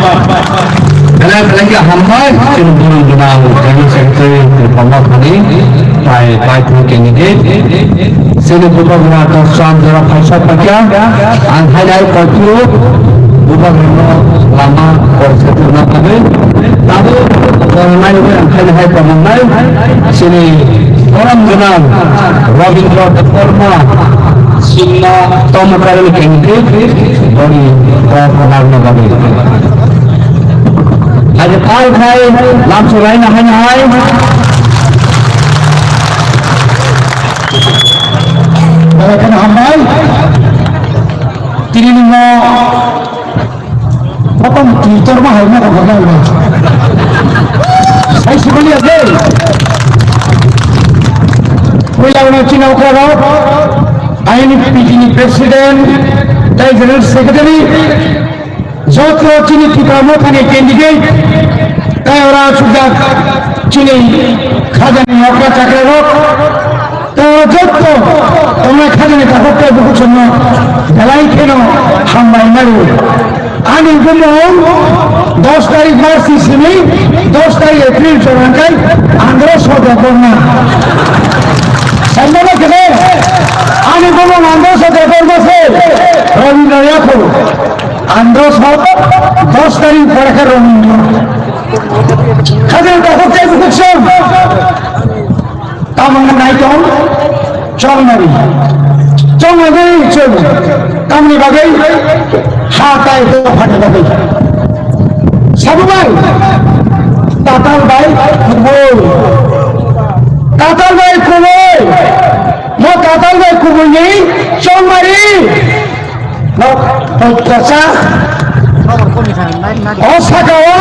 Belai belai khe hambai, chini borok gwnang General Secretary Tipra Mothani, tai baithang candidate. Chini bubagra Dosram jora phaisa paikha, ang hainai kok phuru bubagrano lama kok se thangna bagwi. Tabuk jora nainwi ang hainai hai tongmannai. Chini borom gwnang Rabindra Debbarma, Simna Tomkarani candidate, boni kok narwkna bagwi. Haikhe tal khai lamso raina hainai hai. Belai kheno hambai. Tini nungno prothom Twitter ma hai ma kok hambai ba. Sai sibali ase. Puila uno chini okra rok, I N P T ni president, tai general secretary, joto chini Tipra Mothani candidate, tai ora sujak chini khajani okra chakra rok, tai joto tongnai khajani takhuk tai bukhuk songno belai kheno hambai mari. Ani bumung dos tarik March ni simi dos tarik April chorangkai Andhra Sodha Borma. Saimano kene ani bumung Andhra Sodha Borma se Rabindra Yakho. Andhra Sodha dos tarik pore khe Rabindra. Khajani takhuk tai bukhuk song. Tamoni naitong chongmani. Chongmani chong. Tamoni bagwi ha tai do phani bagwi. Sabubai tatal bai kubui. Tatal bai kubui. Mo tatal bai kubui ni chongmani. Nok poitasa. O sakao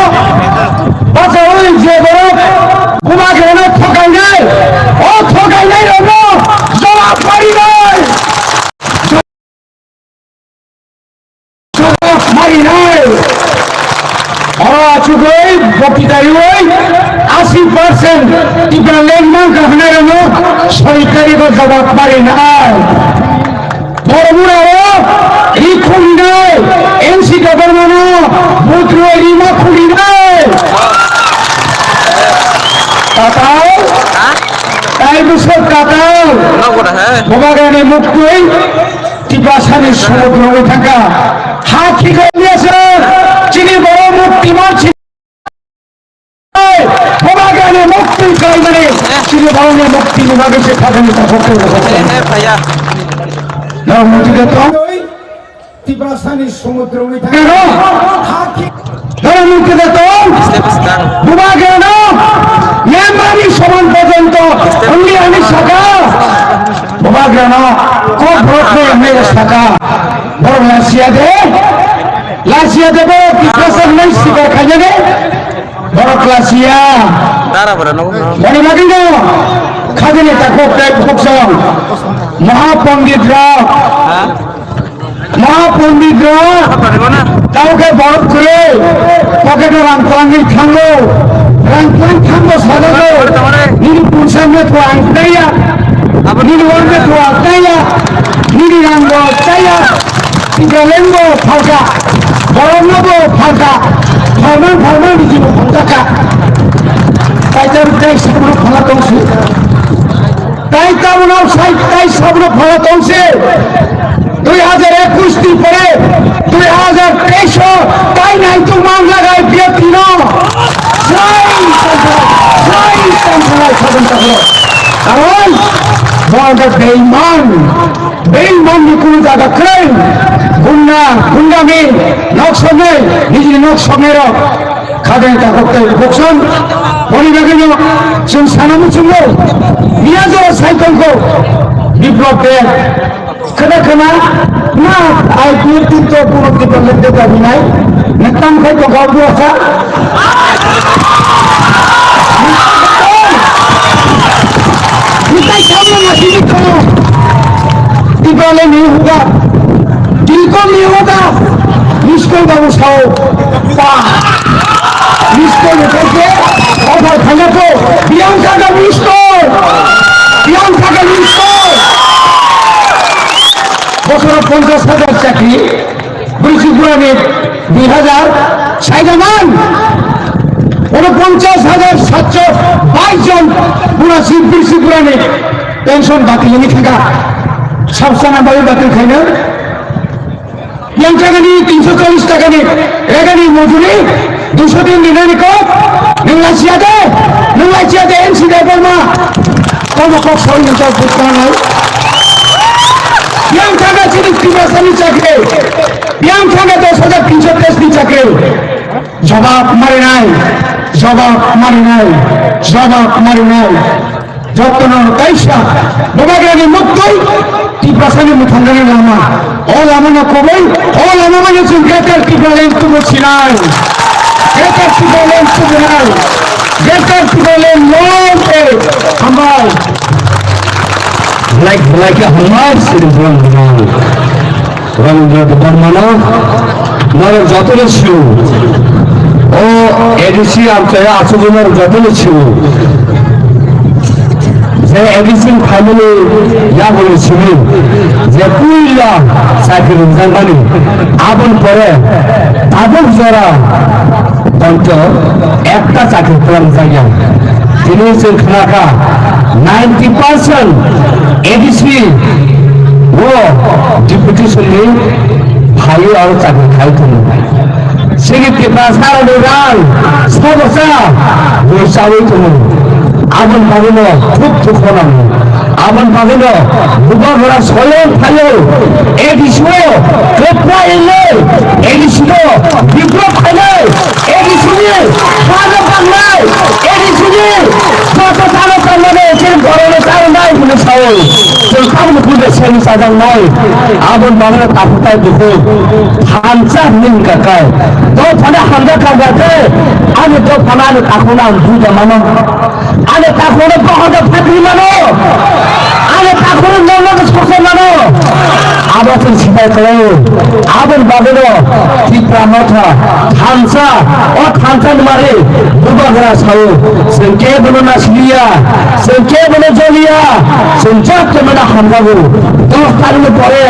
bachaui je borok bubagrano thokainai, o thokainairokno jawab marinai. Jawab marinai. Oro achugwi bokti taiwi asi percent Tipraland mankha hwnairokno soi tarigo jawab marinai. Bormura o ri khurinai, N C government o butrui rima khurinai. Tatal, tai bwswk tatal. Bubagrani muktwi Tiprasani sumudro wi thangkha. Ha khikhai liya sir, chini borok mukti man si. Bubagrani mukti kaimani, chini borokni mukti ni bagwi se khajani takhuk tei rokha. Nang mukti de tong. Tiprasani somudro wngwi thangwi. Dhoromukti de tong. Bubagrano membrani soman porjonto wngwi ani saka. Bubagrano kok borokno wngwi saka. Borok lachiya de. Lachiya de borok Tiprasa hwnwi sikar khainani. Borok lachiya. Dara bora nogo. Boni bagwino khajani takhuk tei bukhuk song. Mahapondit rok. Ha? Mahapondit rok, tauke borok kwrwi, pocket o rang twlangwi thango, rang twlang thango sajago, nini punsa metho ang taiya, nini wan metho ang taiya, nini rang bo taiya, Tipraland bo phalka, borok no bo phalka, phalman phalman niji bo phalka, tai tabuk tai sabno phala tongsi. Tai tabuk no sai tai sabno phala tongsi. Dui hajar ekush ni pore dui hajar teis o tai naituk man jaga I P F T no. Jai Sanjay, Jai Sanjay, Sanjay Sanjay. Karon bo ang beiman, beiman ni kunu jaga kwrwi. Gunda, gundami nok soknai, nijini nok soknai rok. Khajani takhuk tei bukhuk song, boni bagwino chwng sana muchungo, miya jora sai tongkho, Biplab Deb, khwna khwna, na I P F T to kuno Tipraland de dabi nai, na tamo khai tongkha o buasa? Mitai samno na sini to, Tipraland ni huga, Tilkom ni huga, Miskol babu sao, pa. Miskol ni khaikhe offer khaina kho. Biyang kha kha miskol. Biyang kha kha miskol. Bosoro ponchash hajar chakri. Bwrwi si burani dui hajar saida man. Ono ponchash hajar satcho bais jon bura si bwrwi si burani pension batil wngwi thangkha. Sabsana bai batil khaina. Yang jagani tinsho chollish takani regani mojuri duisho din rinani kok, nwng lachiya de, nwng lachiya de N C Debbarma, kono kok soi nwng kok bujthanai. Yang jaga chini Tiprasani chakri, yang jaga dos hajar tinsho teis ni chakri. Jawab marinai, jawab marinai, jawab marinai. Jotono kaisa Bubagrani muktwi Tiprasani mwthangrani lama. O lama no kubui, o lama mani chwng Greater Tipraland tubu sinai. Greater Tipraland tubu nai. Greater Tipraland long live. Hambai. Like, like, hambai, siri buang buang. Rabindra Debbarmano norok jotono sio. O A D C amchai achugwi norok jotono sio. Je A D C phaimani yagulo simi je puila chakri rinjakmani aboni pore tabuk jora Tonto ekta chakri twlang jakya. Tini chwng khnakha ninety percent A D C o deputation ni phaio aro chakri khai tongo. Chini Tiprasa rokni rang sobosa bo chawi tongo. Aboni bagwino thuk thuk khonango. Aboni bagwino Bubagra soyong phaio A D C o kwpra elei A D C no biplop khainai A D C ni hano tangnai A D C ni joto tano tangnai chini borokno tangnai hwnwi sao. Chwng tabukno buja sengwi chajaknai. Aboni bagwino takhuk tai bukhuk thansa hwnwi hwnkha khe dophano hamjak kha khe ani dophano ani takhukno ang buja mano. Ani takhukno bohodo phatri mano. Ani takhukno nono soksa mano. Abo chwng sipai khlaio. Aboni bagwino Tipra Motha thansa, o thansa ni mari Bubagra sao. Chwng kebono nasiliya, chwng kebono joliya, chwng jotono hamjago. Dos tarikni pore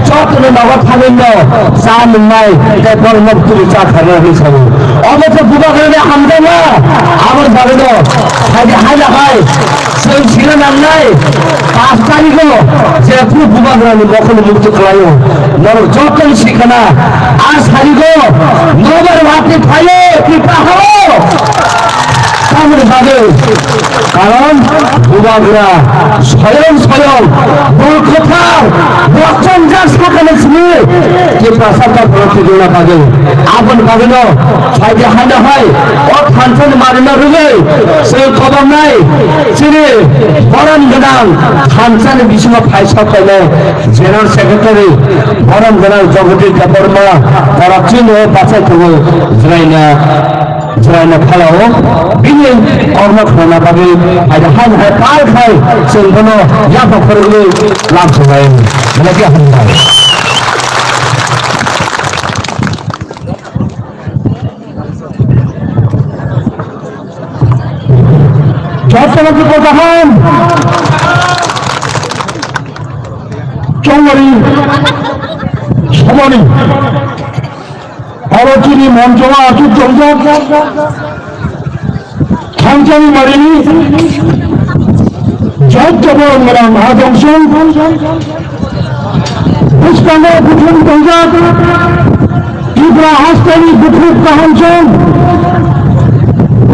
jotono nogo thangwino cha nwngnai tei borokno bwtwi cha kharnai hwnwi sao. Obo khe Bubagrani hamjakma, aboni bagwino phaidi haila hai chwng sina nangnai. Pash tarigo jephru Bubagrani mokhorno mukti khlaio, norok jotoni sikhana a sarigo nobar watwi phaio Tripura hao. Aboni bagwi, karon bubagra soyong soyong bol kwthar rokchongjak sakani simi Tiprasa tongphuru twijlna bagwi. Aboni bagwino phaidi handa hai o thansani marino rwgwi chwng kwbangmai chini borom gwnang thansani bisingo phai sok khainai General Secretary borom gwnang Jagadish Debbarma borok chini o bachai tongo jwraina. Jwraina phalao bini kokno khwnana bagwi phaida, haino hai pal khai chwng bono yaphang phwrwngwi lam swbai. Belai khe hambai. Jotono khe kaham. Chongmari somoni. Aro chini moncho o achuk tongjak, thansani marini joto borok gwnang Ajong Song, bwskango buthum tongjak, Tripura hasteni buthuk kaham song,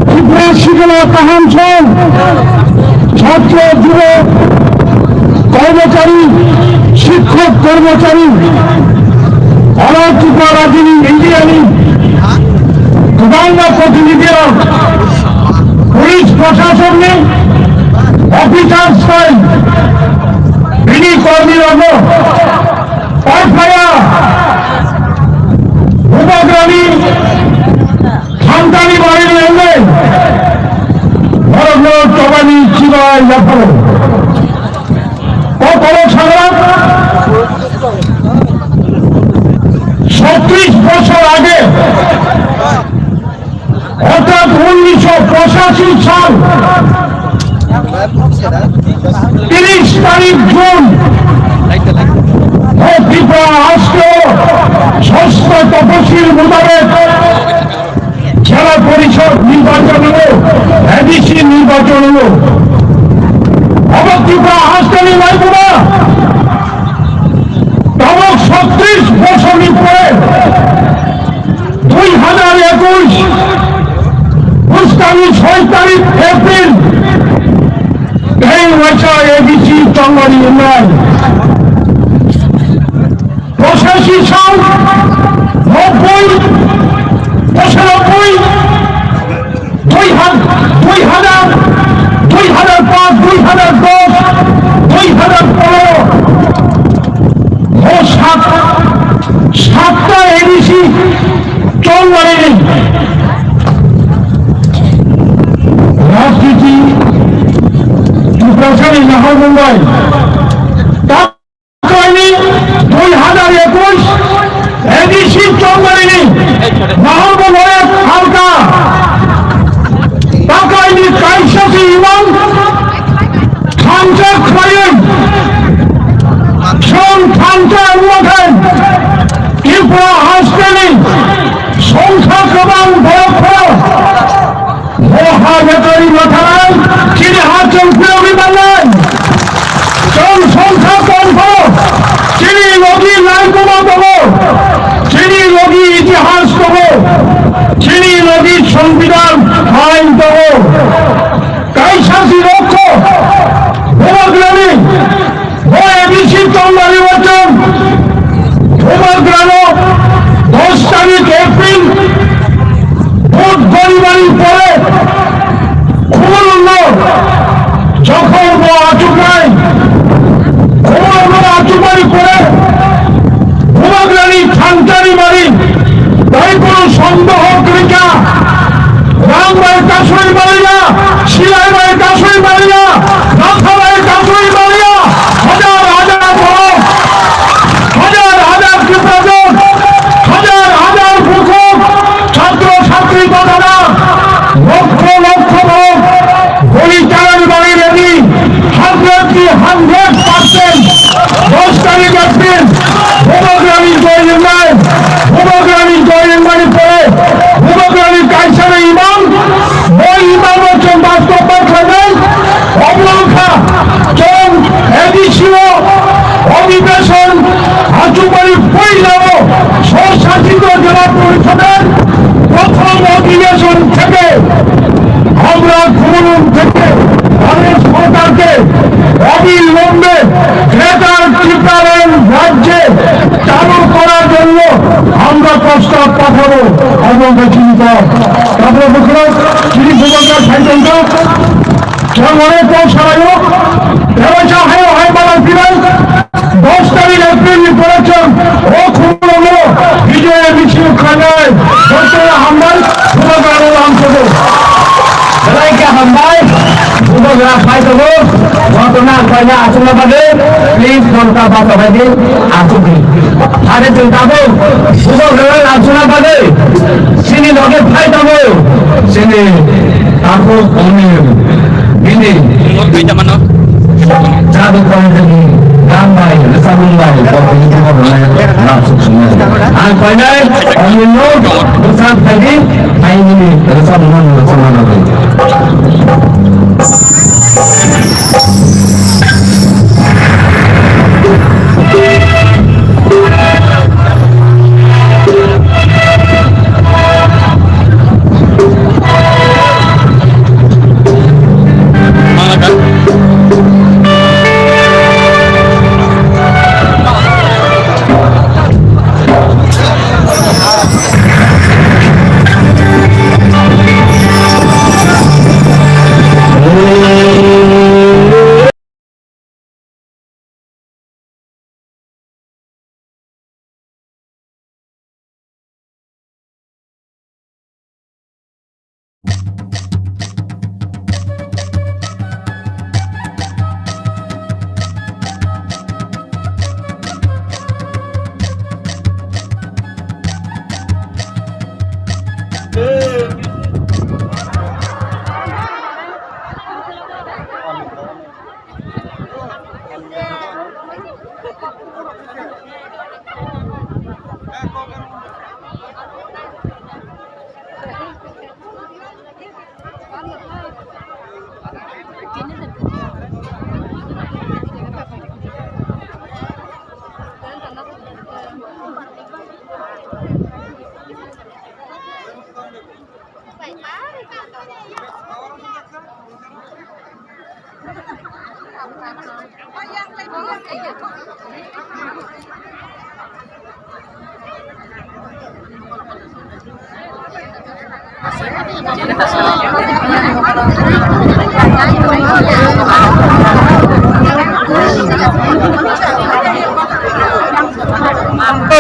Tripura sikla kaham song, chhatro jubo kormochari, shikkok kormochari, oro Tripura rajyoni India ni kwbangma protinidhi rok, police proshasok ni officers bai bini kormi rok no Parphaya Bubagrani Thamtani barini wngwi borokno chobani chibai yapharo. O borok sagra ছত্রিশ বছর আগে অর্থাৎ উনিশশো পঁচাশি সাল তিরিশ তারিখ জুন, ও ত্রিপুরা আজকেও ষষ্ঠ তফসিল মোতাবেক জেলা পরিষদ নির্বাচন হলো, এডিসি নির্বাচন হলো। অবর ত্রিপুরা হাসপাতালে নাই বোনা, তবক ছত্রিশ বছর পরে দুই হাজার একুশ পুস্তানি ছয় তারিখ এপ্রিল এই বছর এডিসি চঙ্গরি ইউনিয়ন পঁচাশি সাল, নব্বই, পঁচানব্বই, দুই হাজার, দুই হাজার, দুই হাজার পাঁচ, দুই হাজার দশ, দুই হাজার পনেরো, মোট সাত, সাতটা এডিসি চৌমারি রাজনীতি ত্রিপুরাসানি নাহরমুম্বাই। Takaini dui hazar ekush edisi chongmarini naharbo loyat halka takaini kaisasi imang thansa khwlaiwi chwng thansa wngmakhai Tripura hasteni songkha kwbang borok phano. Bo ha yakarwi mathanai, chini ha chwng phiyogwi mannai. Chwng songkha tongkho, chini logi laibuma tongo, chini logi itihas tongo, chini logi songbidan ain tongo. Kaisa si rokho, bubagrani, bo A D C tongmani wachung, bubagrano dos tarik April, vote gorimani pore, khubul Tongkha, chwng onek kok salaio, tebo cha hayo hai mala pinai, dos tarik April ni pore chwng o khumulwngo bijoy misil khlainai, jotono hambai, Bubagra lamsogo. Belai khe hambai, Bubagra phai tongo, jotono ang khlaina achukna bagwi, please, jotono bachai di, achuk di. Are chwng tabuk, Bubagra lamsokna bagwi, chini loge phai tongo, chini Takhuk Omir, bini Twi tama no. Chaduk Panjani, Gambai, Resabung Bai, Bokong Timo Rwlai, Lapsuk Sumai. Ang painai, Omir no, Bwsang Phaidi, Phaini, Resabung Rwlai.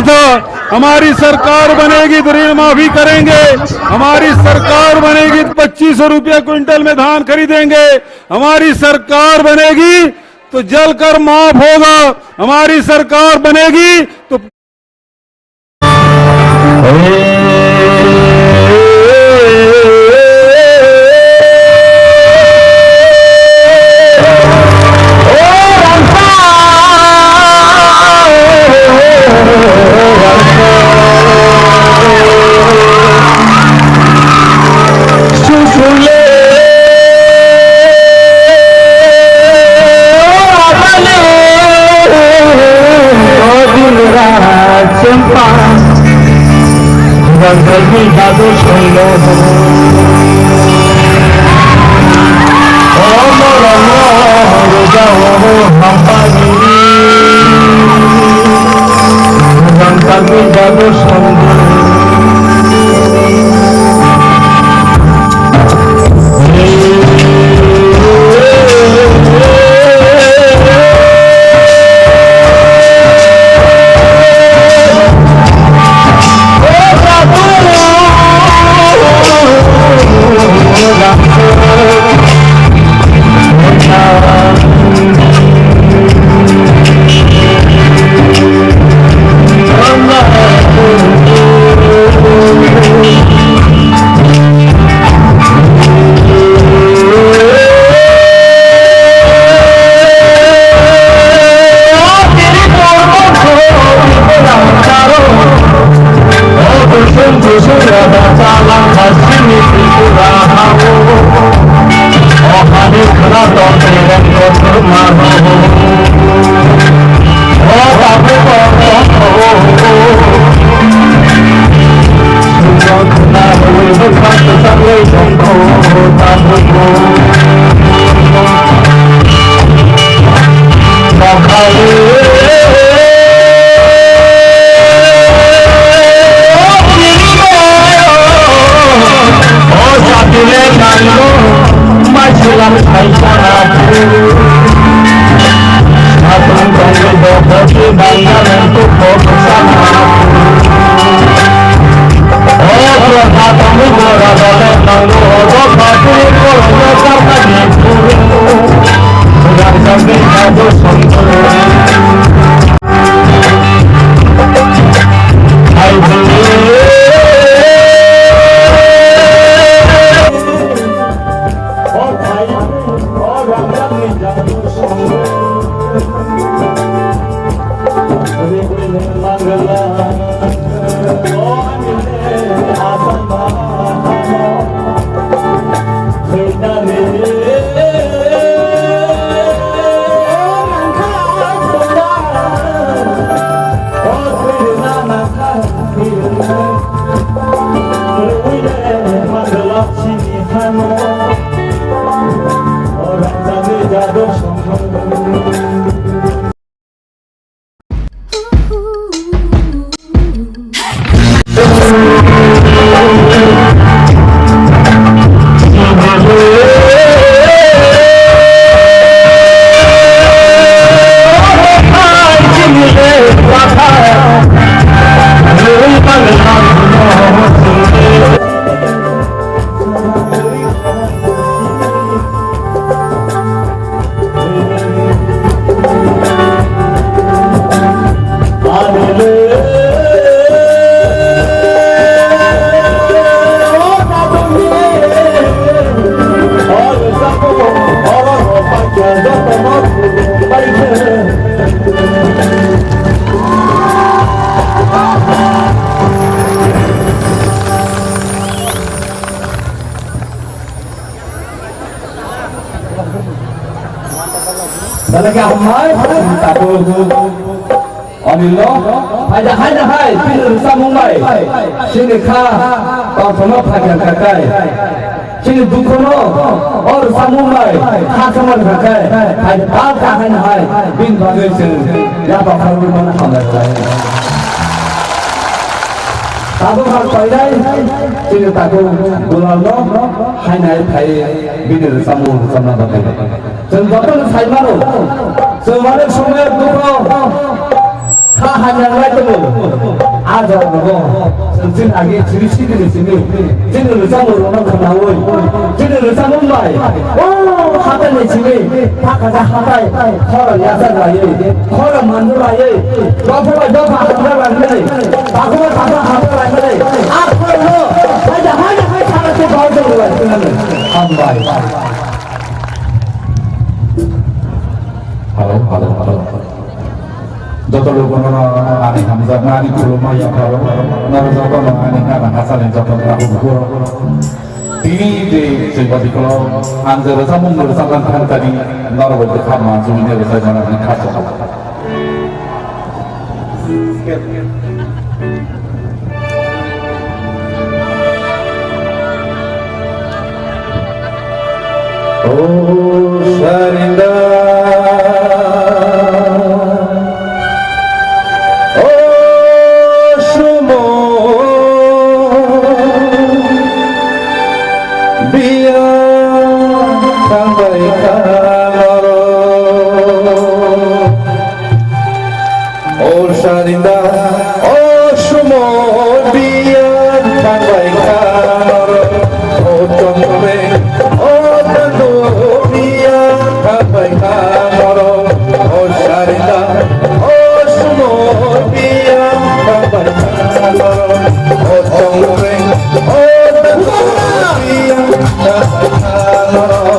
था, हमारी सरकार बनेगी तो ऋण माफी करेंगे, हमारी सरकार बनेगी तो पच्चीस सौ रुपया क्विंटल में धान खरीदेंगे, हमारी सरकार बनेगी तो जलकर माफ होगा, हमारी सरकार बनेगी तो Dalai ke hambai, tabu. Onilo, hai da, hai da, hai, chini rwchapmung bai. Chini kha, tongthokno phaikha kha kai. Chini dukhono, o rwchapmung bai, kha samani kha kai. Hai da, tal kha hai da, hai, bini bagwi chwng yapha kharwi mano hambai khlai. Tabuk ang painai, chini takhuk Dulalno hainai phai bini rwchapmung rwchapna bagwi. Chwng jotono sai mano, chwng mano somoyo dukho kha hamya wngwi tongo. A jorao chwng chini agi chiri chiri ni simi chini rwchapmung rwna khwnaui chini rwchapmung bai o hatai ni simi thakhaja hatai khorang yachak laiwi khorang mandu laiwi dopha bai dopha hamya bai mani takhuk bai takhuk hamya bai mani a khorang no haida haida hai thana se bau jong bai mani hambai. Hello, hello, hello. Joto lukuno ani hamjakma, ani khulumma yapharo, noro jotono ani nana hachani joto tabuk bukhuk. Tini je chwngba dikolo ang je rwchapmung rwchapna thang tani norok bai bwkha ma chumui ne rwchapmani khachok. O Sarinda, o Sumo, biya thangbai kha oro. O Sarinda, o Sumo biya thangbai kha oro. O Chongmeng, o Tando biya thangbai kha oro. O Sarinda, o Sumo biya thangbai kha oro. O Chongmeng, o Tando biya thangbai kha oro.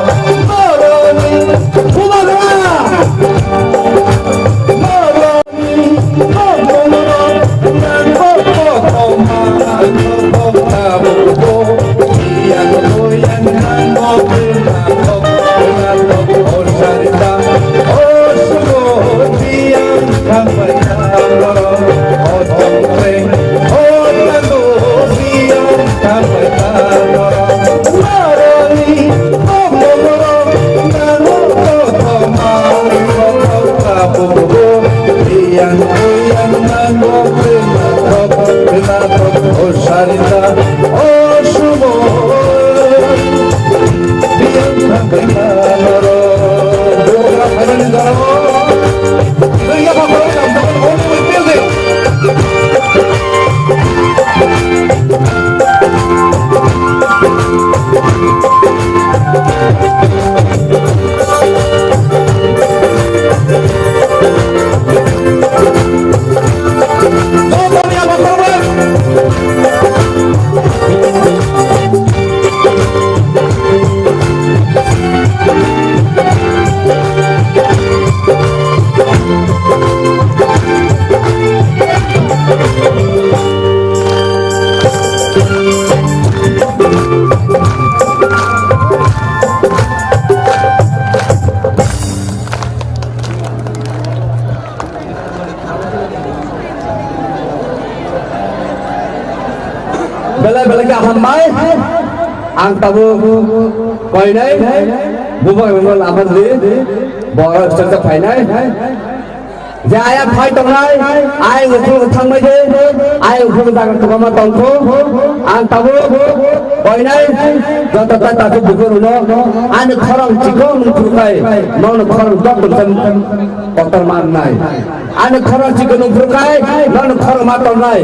Belai belai khe hambai. Ang tabuk koinai bubagrano lamarli borok chaksa phainai. Je ayang phai tongnai, ayang ukhulgo thangbai de, ayang ukhulgo jaga kwbangma tongkho. Ang tabuk koinai joto ta takhuk bukhukrokno ani khorang chikon phuru khai, nono khorang dok dok kotor mannai. Ani khorang chikon phuru khai, nono khorang ma tongnai.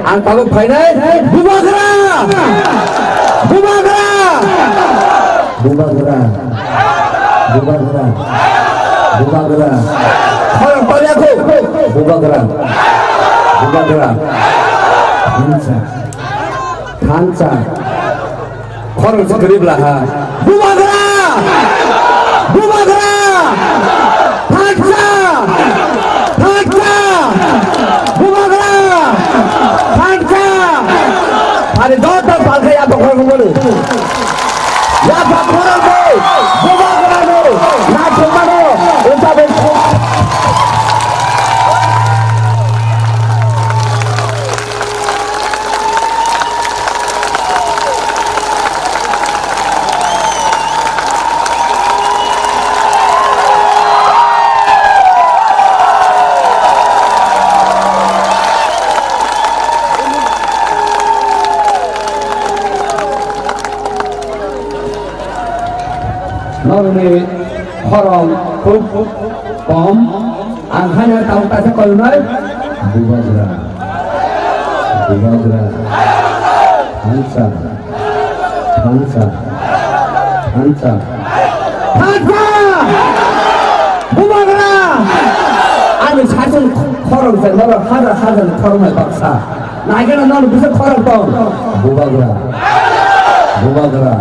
Ang tabuk phainai, bubagra! Bubagra! Bubagra! Bubagra! Bubagra! Khorang palyakho! Bubagra! Bubagra! Thansa! Thansa! Khorang se kwrwi bla ha. Bubagra! Bubagra! Thansa! Thansa! Bubagra! Thansa! Ani joto palkha yapha khorang mano. Yapha khorang bo Bubagra no naithok mano. Usabe Norokni khorang khub kom. Ang haino tabuk kaisa koinai. Bubagra. Bubagra. Thansa. Thansa. Thansa. Thansa. Bubagra. Ani saichung khorang se norok hajar hajar khorang bai baksa. Naikhe no nono bwswk khorang tong? Bubagra. Bubagra.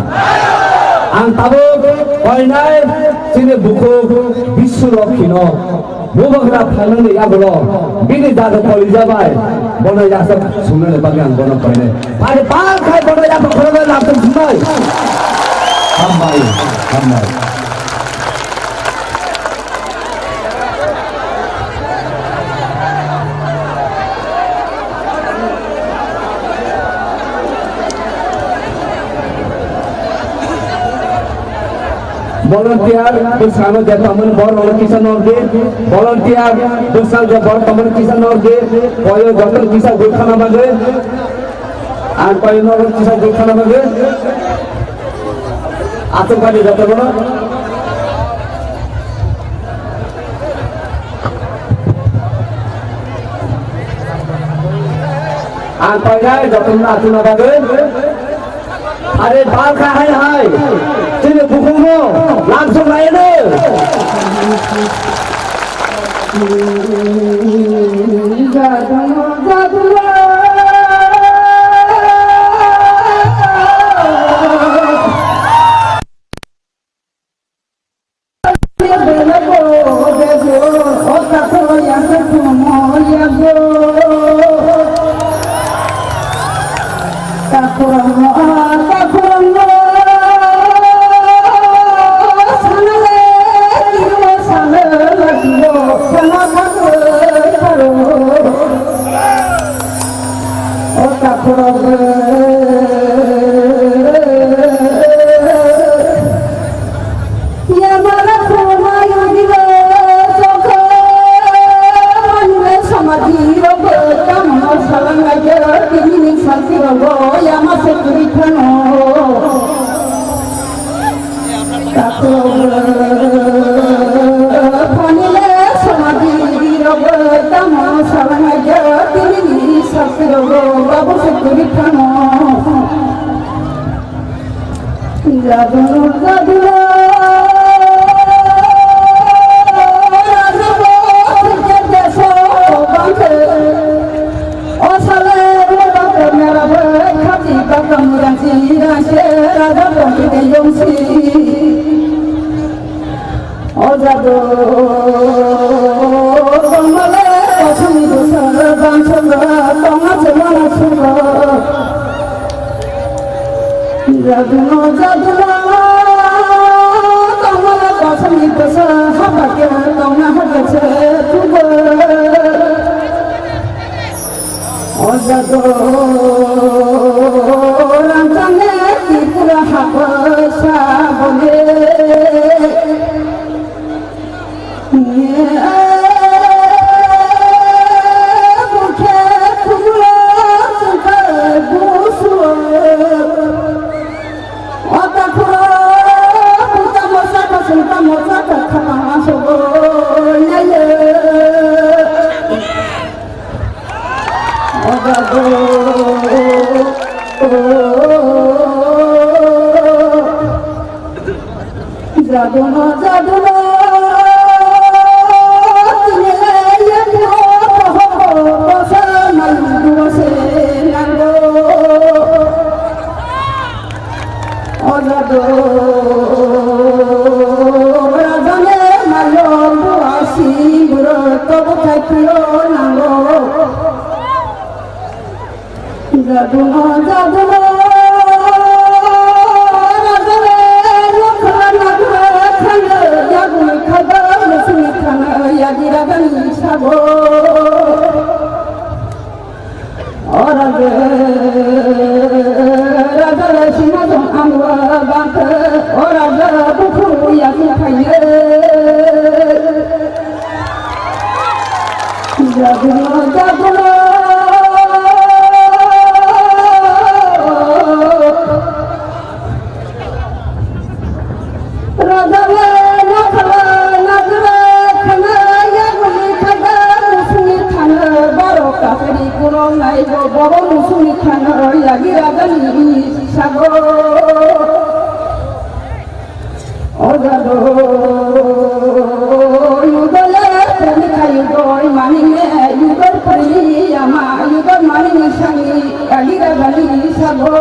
Ang tabuk koinai chini bukhuk Biswalokhino Bubagra phainani yagulo bini jaga kolija bai bono yasa sumnani bagwi ang bono koinai. Phai pal khai bono yasa khoroknai laptop sumnai. Hambai, hambai. Volunteer bwskango je tongmani borokno kisa nordi. Volunteer bwsal je borok tongmani kisa nordi. Koyo joto kisa gulkhana bagwi. Ang koyo norok kisa gulkhana bagwi. Aswk badi joto bono. Ang painai jotono achukna bagwi. Are balkha hai hai. Chini bukhukno lamsok laino. O jado tongmale kosong ni bwswk bangsogo tongma se mano sogo. Jaduno jaduno tongmale kosong ni bwswk hapakhe tongna hapakhe se tugo. O jado Jaduno, jaduno, tini le ye pho pho pho pho sa nang duwa se nang do. O jadu, rajane malo buasi buro tobo thai philo nang do. Jaduno, jaduno, rajale, lokha, nakha, khana, jagui, khada, musuni, khana, yadi, rajani, sabo. O raja, rajale, sinhason, amwa, bangkha, o raja, bukhu, yasi, khaiye. Jaduno, jaduno. Rajale nakhala nakhala khana yaguli khaga musuni khana baro kasari kurong nai bo bobo musuni khana yagi rajani sago. O jadu, yudole premi kha yudoi manine, yudoi premi ama, yudoi manine sani, agira gani sabo.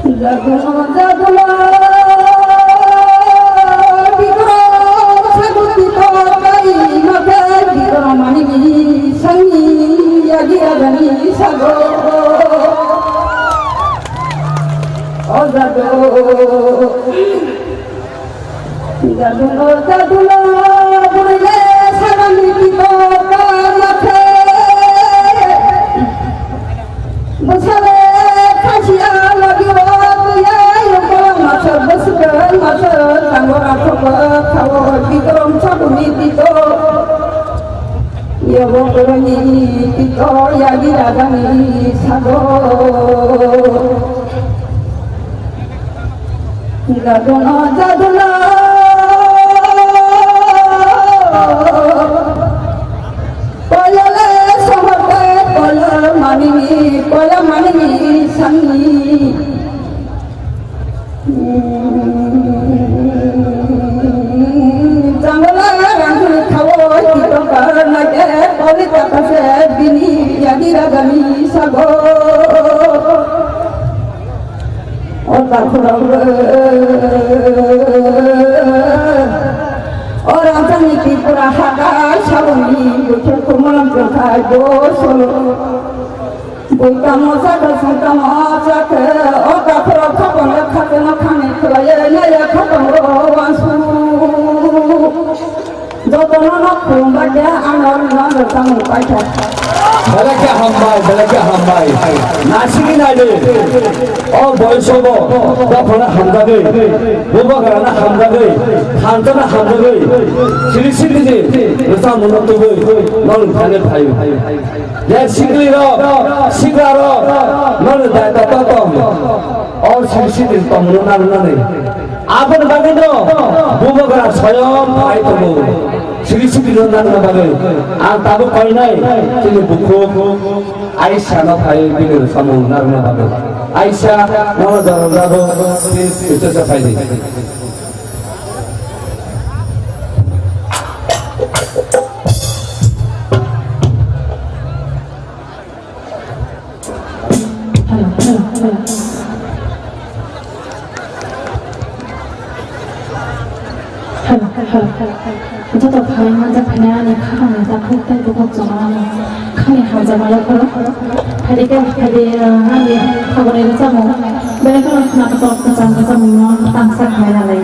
Jaduno, jaduno, bikro, sagu bikro, kai mate, bikro manine sani, agira gani sabo. O jadu, jaduno, jaduno, burile sarani pito kamathe. Busale khasiya lagi o tuya yoko masar busukal masar tangora thoko thawo bikrom sabuni pito. Yobo koroni pito yagi rajani sago. Jaduno, jaduno. Koyale sohorte koyal manini, koyal manini sani. Jangala rangni thawo tito karna ke poli takase bini yadi rajani sago. O takhurok o rajani Tripura haga saboni bukhuk kumalam jangkhai bo solo. Buitamo saka sungtamo saka o kaphoro khapang le khapeno khani khwlaiye naiya khapang ro wansu. Jotono no khulumba khe ano no samung paikha. Belai khe hambai, belai khe hambai. Nasigi naidi. O boyosobo dophano hamjagwi, bubagrano hamjagwi, thanjano hamjagwi, siri siri ni rwchapmungno tubui nong thani phaio. Je sikli rok, sikla rok, nono daita to tong. O siri siri tongmungno narwknani. Aboni bagwino bubagra soyong phai tongo. Siri siri no narwkna bagwi. Ang tabuk koinai chini bukhuk Aisha no phai bini rwchapmung narwkna bagwi. Aisha, nono jora jago, please, ucha ucha phai di. Hello, hello, hello. Hello, hello, hello. Joto phai manjak phai ani khakang ni takhuk tei bukhuk chwng ano khani hamjakma yapharo. Phaidi khe, phaidi, uh, ani khagoni rwchapmung. Belai kheno khna kok kwcham kwcham no tangsa khai nalai.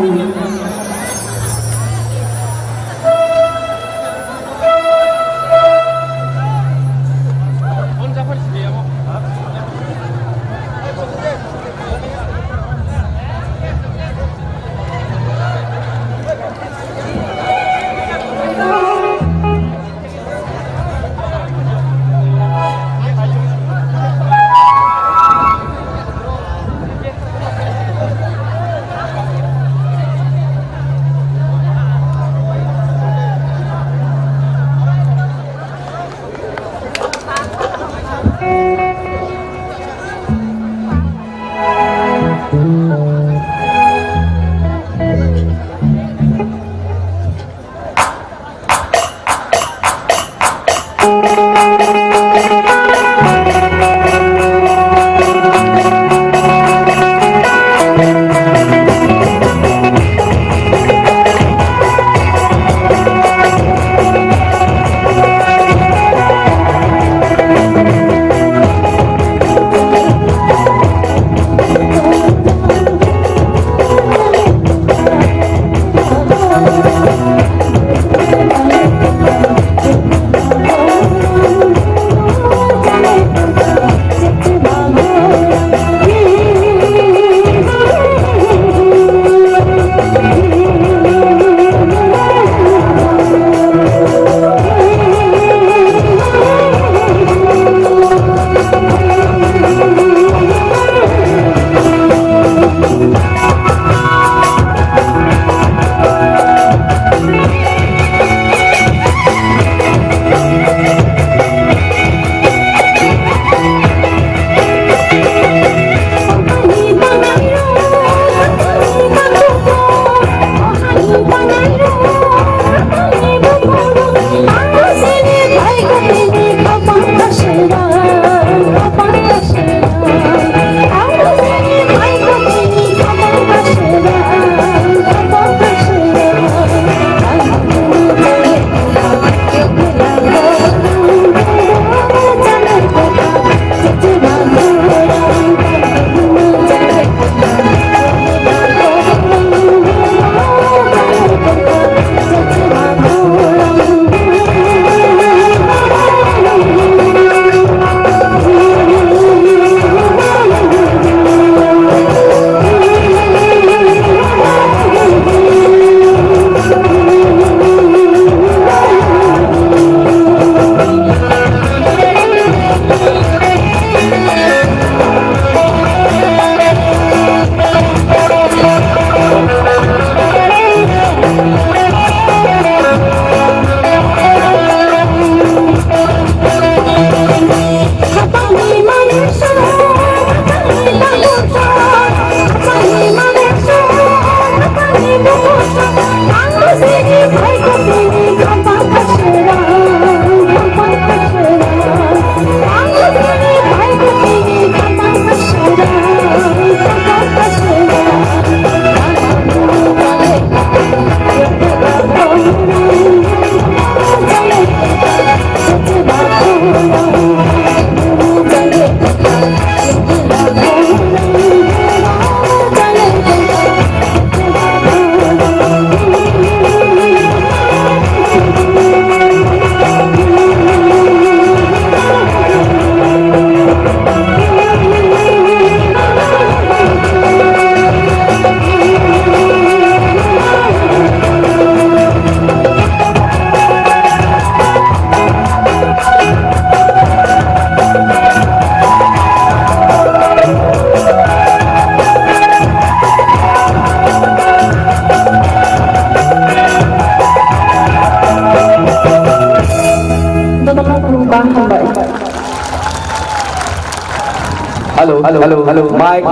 Hello, hello, hello, hello, mic,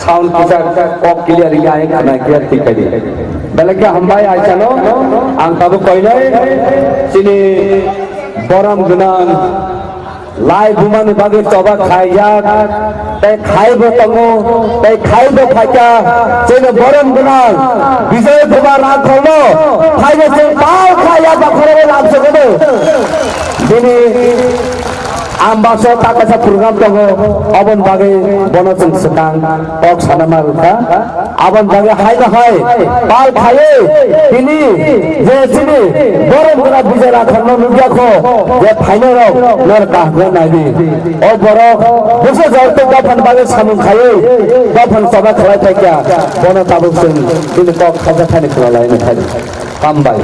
sound kisa kok clear ya, ya, khana clear tik kadi. Belai khe hambai aisano, ang tabuk koinai, chini borom gwnang, lai bumani bagwi choba khaijak, tei khaibo tongo, tei khaibo phaikha, chini borom gwnang, Bijoy Kumar Rathore no, phaino chwng pal khaiya bakhorogwi labsokno. Bini Ang baksa ta kaisa program tongo, oboni bagwi bono chwng swkang kok sana ma rwkha. Aboni bagwi haino hai pal khaiwi tini je chini borom gwnang Bijoy Rathore no nukya kho, je phaino rok nor kaham nai di. O borok bwsa jor tei dophani bagwi samung khaiwi dophani choba khlai phaikha, bono tabuk chwng bini kok khaja thani khwna laini thani. Hambai.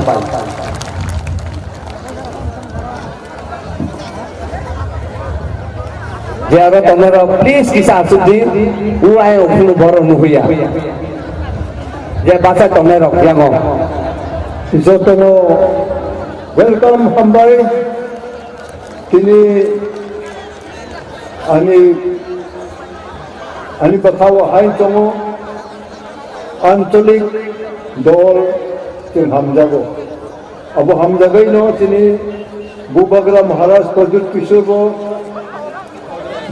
Je aro tongnai rok, please kisa asuk di. U ai o khunu borok nuhuya. Je bachai tongnai rok yango. Jotono welcome hambai. Tini ani, ani bwkhao hai tongo. Ancholik dol chwng hamjago. Abo hamjagwi no chini Bubagra Maharaj Pradyut Kishore bo,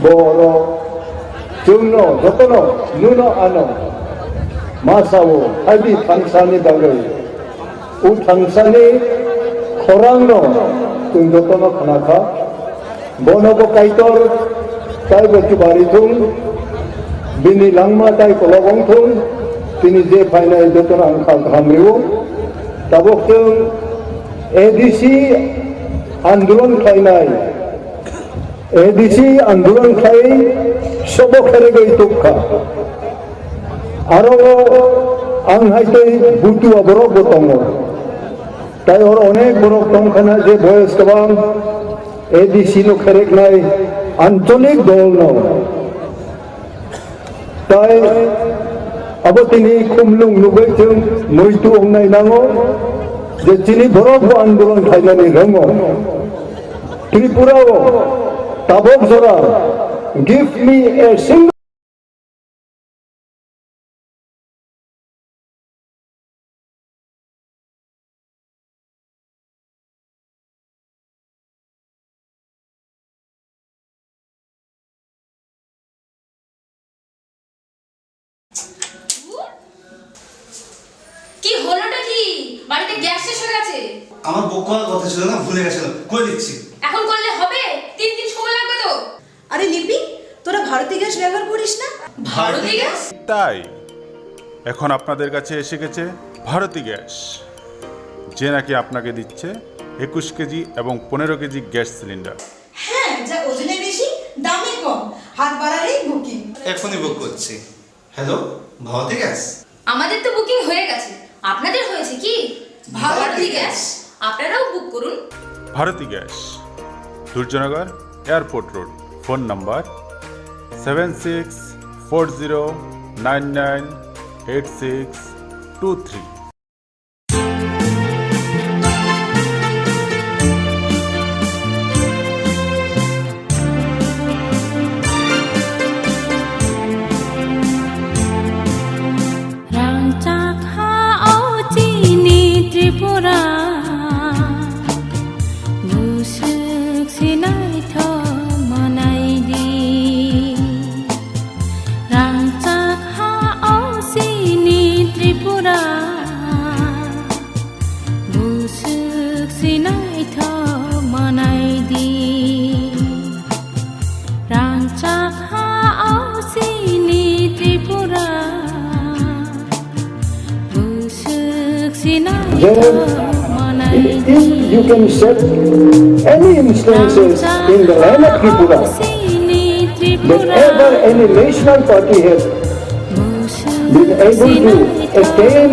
bo oro chwngno jotono nuno ano ma sao, haidi thangsani bagwi. O thangsani khorangno chwng jotono khna kha. Bono bo Kaitor taibo chubari thung, bini langma tai kolok wng thung, tini je phainai jotono ang kha kaham rio. Tabuk chwng A D C andolon khlainai, A D C andolon khlai sobo kheregwi tukha. Aro ang hai tei butua borok bo tongo. Tai oro onek borok tongkhana je boyes kwbang A D C no khereknai ancholik dol no. Tai abo tini khumlung nugwi chwng muitu wngnai nango je chini borok bo andolon khlainani rongo. Tripura o tabok jora give me a single কি হলোটা কি? বাড়িতে গ্যাস শেষ হয়ে গেছে। আমার বুক করার কথা ছিল না, ভুলে গেছিলাম। করে দিচ্ছি। এখন করলে হবে? তিন দিন সময় লাগবে তো। আরে লিপি, তোরা ভারতী গ্যাস ব্যবহার করিস না? ভারতী গ্যাস? তাই এখন আপনাদের কাছে এসে গেছে ভারতী গ্যাস, যে নাকি আপনাকে দিচ্ছে একুশ কেজি এবং পনেরো কেজি গ্যাস সিলিন্ডার। হ্যাঁ, যা ওজনে বেশি, দামে কম, হাত বাড়ালেই বুকিং। এখনই বুক করছি। Hello, Bharati gas? আমাদের তো বুকিং হয়ে গেছে, আপনাদের হয়েছে কি? ভারতী গ্যাস, আপনারাও বুক করুন। Bharati gas, Durjoynagar, airport road. Phone number seven six four zero nine nine eight six two three. Rangchak ha o chini There, if you can set any instances in the land of Tripura, that ever any national party has been able to attain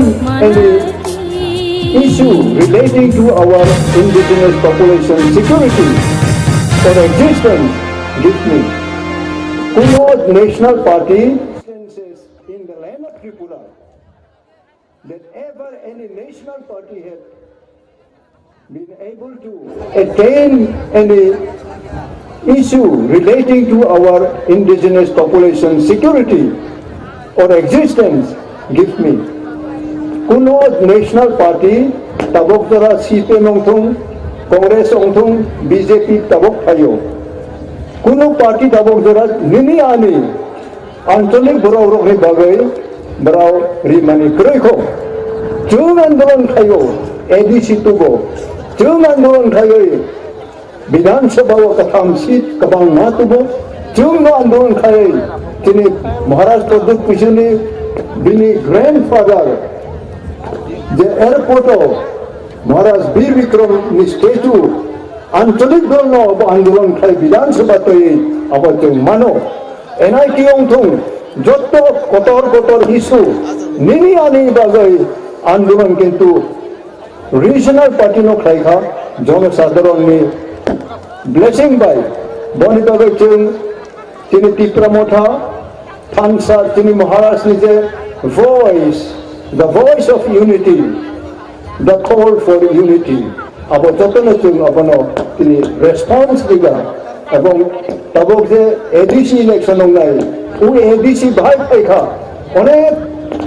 any issue relating to our indigenous population security or existence, give me. কোনো national party instances in the land of Tripura, that ever any national party had been able to attain any issue relating to our indigenous population security or existence, give me. Kuno national party, tabok jora C P M ongthung, Congress ongthung, B J P tabok phaio. Kuno party tabok jora nini ani anchalik borok rokni bagwi borok rimani kwrwi kho. Chwng andolon khaio, A D C tubo. Chwng andolon khaiwi Bidhan Sabha o katham seat kwbangma tubo. Chwng no andolon khaiwi chini Maharaj Pradyut Kishore ni bini grandfather je airport o Maharaj Bir Bikram ni statue anchalik dol no abo andolon khai Bidhan Sabha twi abo chwng mano. N I T ongthung, jotto kotor kotor issue nini ani bagwi andolon kintu regional party no khlai kha, jonosadharon ni blessing bai. Boni bagwi chwng chini Tipra Motha, Thansa, chini Maharaj ni je voice, the voice of unity, the call for unity. Abo jotono chwng abono tini response riga. Ebong tabok je A D C election wngnai, u A D C bahai phaikha, onek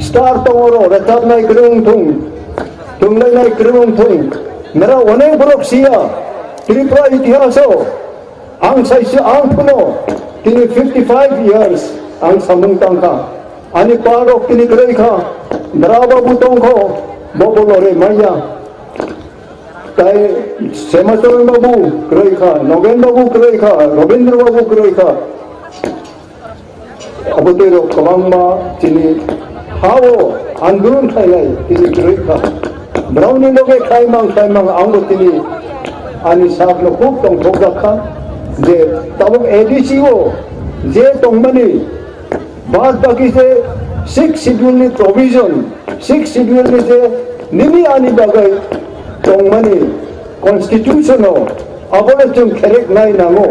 star tongo ro, rwchapnai kwrwng thung, thwnglainai kwrwng thung, nara onek borok siya, Tripura itihaso, ang saisi ang phuno, tini fifty five years, ang samung tangkha, ani parok tini kwrwi kha, Dara babu tongkho, bobo lore maya. Tai Semacharan babu kwrwi kha, Nogen babu kwrwi kha, Robindra babu kwrwi kha. Abo tei rok kwbangma chini ha-o andolon khlainai tini kwrwi kha. Borokni loge khlaimang khlaimang angbo tini ani sakno khub tongthokjak kha je tabuk A D C o je tongmani bad baki je Sixth Schedule ni provision, Sixth Schedule ni je nini ani bagwi tongmani constitution o abono chwng kherek nai nango.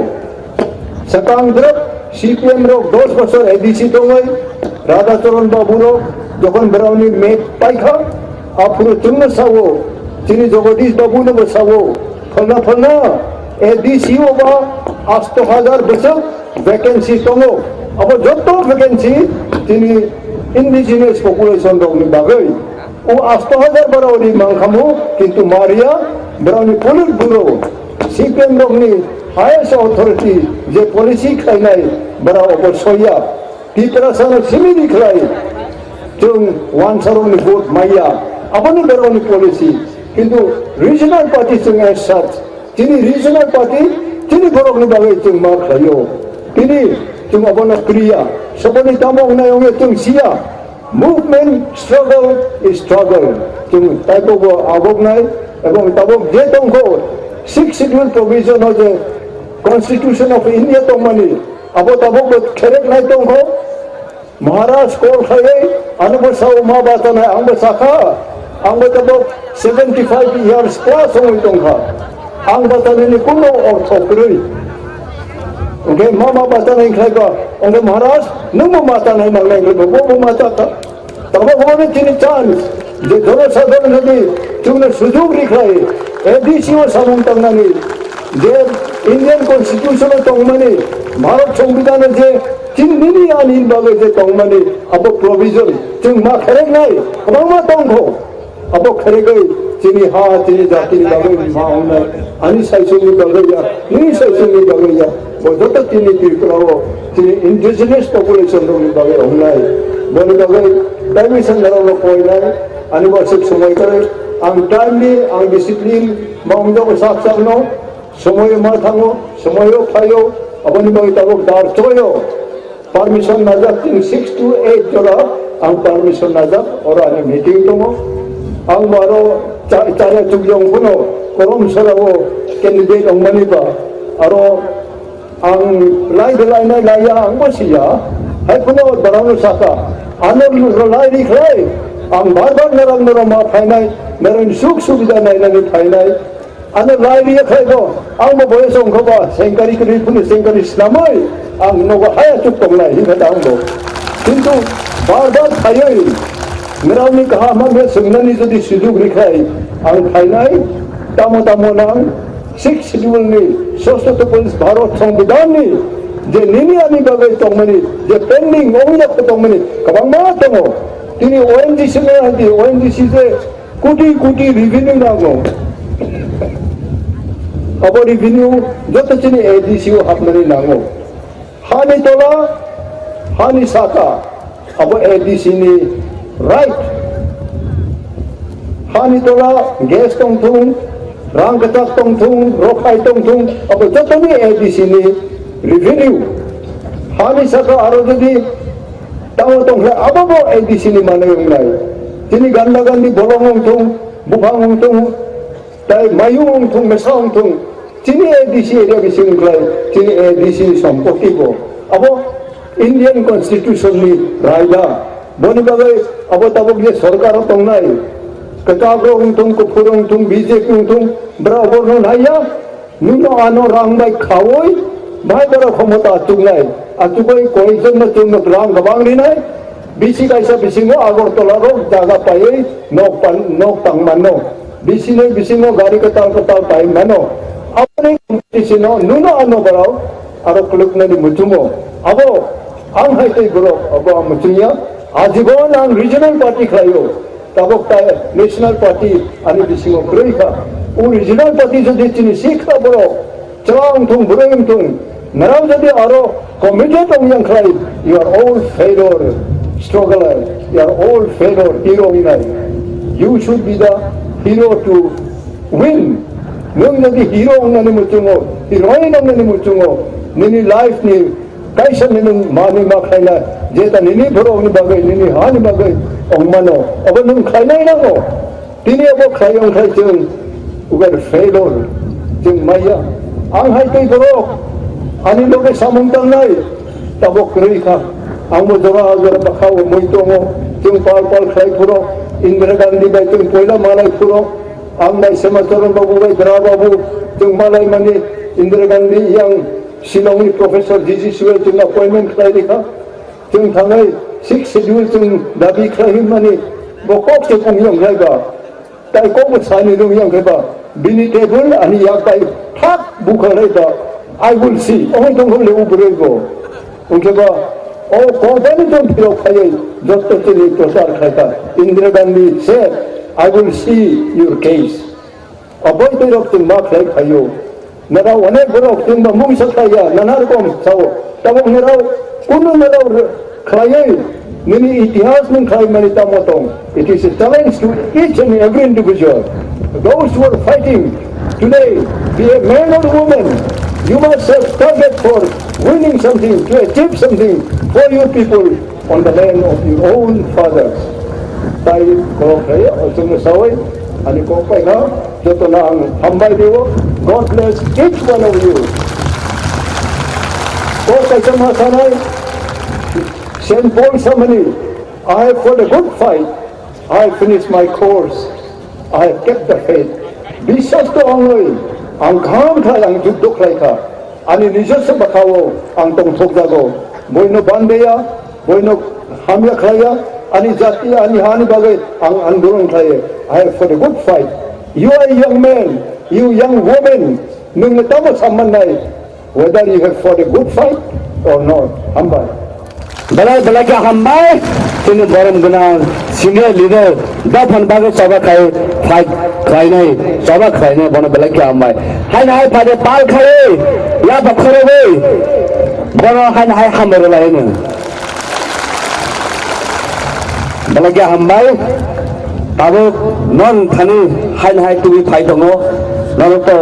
Sakang drop C P M rok dos bosor A D C tongwi Radhacharan babu rok jokhon borokni mek paikha, aphuru chwngno sao, chini Jagadish babu no bo sao, phalna phalna A D C o ba asto hajar bwswk vacancy tongo. Abo joto vacancy chini indigenous population rokni bagwi. O asto hajar borok ri mankhamu, kintu maria borokni Politburo, C P M rokni highest authority je policy khlainai borok obo soya. Tiprasano simi ri khlai, chwng wansarokni vote maya, aboni borokni policy. Kintu regional party chwng as such, chini regional party, chini borokni bagwi chwng ma khlaio. Tini chwng abono kriya, soboni tamo wngnai wngya chwng siya. Movement, struggle is struggle. Chwng taibo bo aboknai, ebong tabok je tongkho, Sixth Schedule provision o je Constitution of India tongmani, abo tabok bo khereknai tongkho. Maharaj call khaiwi, ano bo sao ma bachanai, ang bo sakha, ang bo tabok seventy five years plus wngwi tongkha. Ang bachanani kuno ortho kwrwi. Hwnkhe ma ma bachanai khlai ba, hwnkhe Maharaj, nwng bo bachanai nangnai hwnkhe bo, bo bachanai. Tabok bo chini chance, je jonosadharon jodi chwngno sujug ri khlai, A D C o samung tangnani, je Indian Constitution o tongmani, Bharat Songbidan o je chini nini ani bagwi je tongmani, abo provision chwng ma khereknai, kwbangma tongkho. Abo kherekwi chini ha, chini jatini bagwi ma wngnai, ani saisungni bagwi ya, nini saisungni bagwi ya, bo joto chini Tripura o chini indigenous population rokni bagwi wngnai. Boni bagwi taiwi sandarokno koinai, ani bo aswk somoi kwrwi, ang timely, ang discipline, ma wngjago sak sakno, somoi ma thango, somoi o phaio, aboni bagwi tabok dar choyo. Permission najak, chwng six to eight jora ang permission najak, oro ani meeting tongo. Ang bo aro Cha-, chaya chukyong phano korom sara o candidate wngmani ba aro ang lai de lainai laiya ang bo siya. Hai phano barano saka ano lai ri khlai ang bar bar narang narang ma phainai narang suk subida nainani phainai. Ano lai ri khlai bo ang bo boyos wngkha ba sengkari kri phano sengkari snamai ang nogo haya chuk tongnai hingkha da ang bo. Kintu bar bar phaiwi Nirokni kaham hamya swngnani jodi sujuk rikhlai ang phainai, tamo tamo nang Sixth Schedule ni, sosto to police Bharat Songbidan ni, je nini ani bagwi tongmani, je pending ongya ko tongmani, kwbangma tongo. Tini O N G C no hadi, O N G C je koti koti revenue nango. Abo revenue joto chini A D C o hapnani nango. Hani tola, hani saka, abo A D C ni right. Hani tola gas tongthung, rang kwchak tongthung, rokhai tongthung, abo jotoni A D C ni revenue. Hani saka aro jodi tamo tongkhe abo bo A D C ni manwi wngnai. Tini ganda gandi bolong wngthung, buphang wngthung, Tai mayung wngthung, mesa wngthung, chini A D C area bising wngkhlai, chini A D C ni sompoti bo. Abo Indian Constitution ni raida. Boni bagwi abo tabuk je sorkar o tongnai, kwchak rok wngthung, kuphur wngthung, B J P wngthung, bra borno naiya, nuno ano rang bai khaui, bai bora khomota achuknai, achugwi koijon no chwngno rang kwbang rinai, bisi kaisa bisingo Agartala rok jaga paiwi nok pan-, nok tang mano. Bisinoi bisingo gari kwtal kwtal pai mano. Aboni competition o nuno ano borok aro kwlwknani muchungo. Abo ang hai tei borok abo ang muchungya. Ajibon ang regional party khlaio. Tabok tai national party ani bisingo kwrwi kha. O regional party jodi chini sikha borok Chwla wngthung, bwrwi wngthung, nirok jodi aro committed wng yang khlai, you are all failure struggler, you are all failure hero wngnai. You should be the hero to win. Nwng jodi hero wngnani muchungo, heroine wngnani muchungo, nini life ni kaisa nini manwi ma khlaina, jeta nini borokni bagwi, nini hani bagwi wngmano, abo nwng khlainai nango. Tini abo khlai wng khlai chwng ugar failure chwng maya. Ang hai tei borok ani loge samung tangnai tabok kwrwi kha. Ang bo jora jora bakha o mui tongo. Chwng pal pal khlai phuro Indira Gandhi bai chwng poila malai phuro. Ang bai Sema Charan Babu bai Dra Babu chwng malai mani Indira Gandhi yang Shillong ni professor G G Suel chwng appointment khlai rikha. Chwng thangnai Sixth Schedule chwng dabi khlai hwnmani bo kok se pung yong khlai ba. Tai kok bo sani rung yong khlai ba. Bini table ani yak bai thak bukha khlai ba. I will see. Omo tong le ubroi bo. Ungkhe ba o company tong phirok phaiwi jotto chini prochar khlai kha. Indira Gandhi said, "I will see your case." Aboi tei rok chwng ma khlai phaio. Nara onek borok chwng ba mungsa khlaiya, nana rokom sao. Tabok nara kunu nara khlaiwi nini itihas nung khlai mani tamo tong. It is a challenge to each and every individual. Those who are fighting today, be a man or woman, you must have target for winning something, to achieve something for your people. On the land of your own fathers. Tai kok hai, o chwngno sawi, ani kok pai kha, joto no ang hambai dio. God bless each one of you. Kok kaisa ma sanai, Saint Paul samani, "I have fought a good fight, I have finished my course, I have kept the faith." Biswas to ongwi, ang kaham khlai, ang juddo khlai kha. Ani nijoswa bwkhao ang tongthokjago. Boino bandeya, boino hamya khlaiya, ani jati, ani hani bagwi ang andolon khlaiya. I have fought a good fight. You are a young man, you young woman, nwng tamo sammannai, whether you have fought a good fight or not. Hambai. Belai belai khe hambai, chini borom gwnang senior leader, dophani bagwi choba khai fight khlainai, choba khlainai, bono belai khe hambai. Haino hai phade pal khai, ya bokhorogwi, bono haino hai hambai rwlaino. Belai khe hambai, tabuk non thani haino hai tubui phai tongo, nono to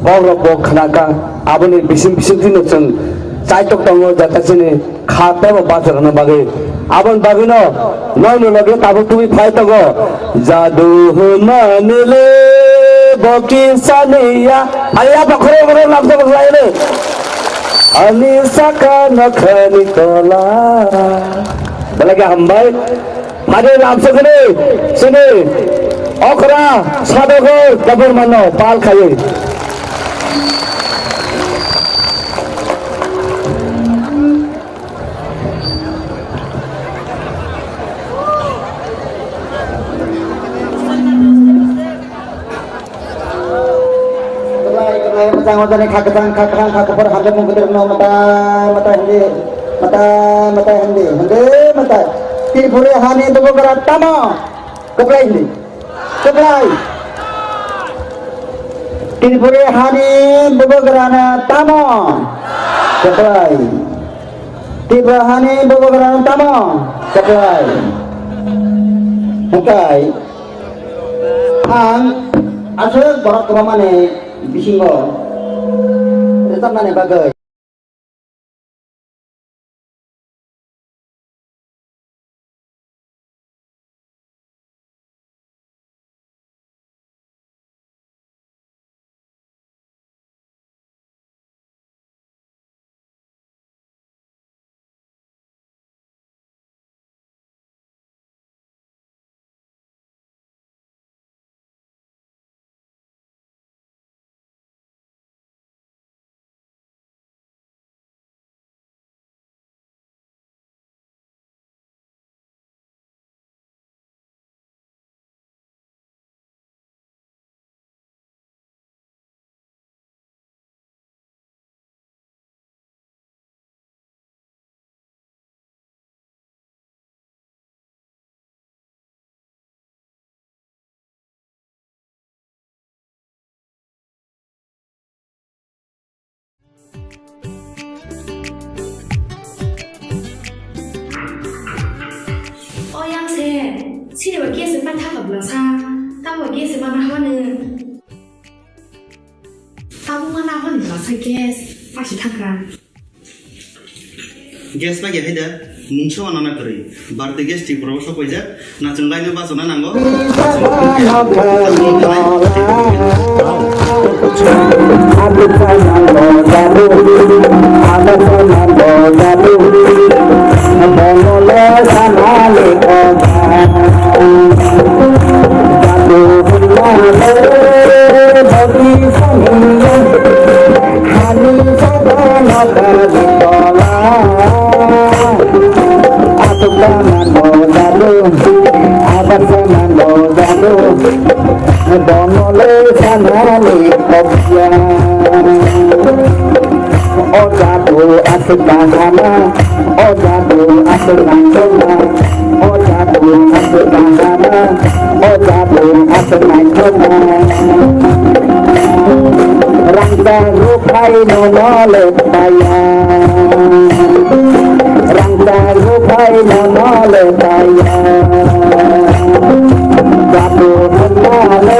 bokrok bo khnakha, aboni bising bising tino chwng chaitok tongo, jata chini kha tebo bachorokno bagwi Aboni bagwino nono loge tabuk tubui phai tongo. Jadu hwnmani le bo kisa niya. Ari ya bakhoro boro lamsa bwsai le. Ani saka nokhani tola. Belai khe hambai. Phai de lamsa khani sini okra sadogor kabar mano pal khaiwi. Kwlai, kwlai, mwchang, mwchang, kha kwchang, kha kwchang, kha kuphur, hamjak mung kwtwrwngno mwtai, mwtai hwndi, mwtai, mwtai hwndi, hwndi mwtai. Tripura hani Bubagra tamo? Kwplai hwndi. Kwplai. Tripura hani Bubagrano tamo? Kwplai. Tripura hani Bubagrano tamo? Kwplai. Hwnkhe ang aswk borok kwbangmani bisingo rwchapnani bagwi. O yang se, sini ba gas pa thaka bla sa, tamo gas ma na hwane. Tamo ma na hwane bla sa gas, pa si thaka. Gas ba ya haida, mungsa wa nana kwrwi. Bharti gas Tripura o sok paijak. Nachwng laino bachana nango. Hani saga nokar di tola, asuk daman bo jadu, abak saman bo jadu, dono le sanani kopya. O jadu asuk dahama, o jadu asuk nangkoma. O jadu aswk nangkha, o jadu aswk nangkha. Rangchak rwphai nono le paya. Rangchak rwphai nono le paya. Jadu hwnma le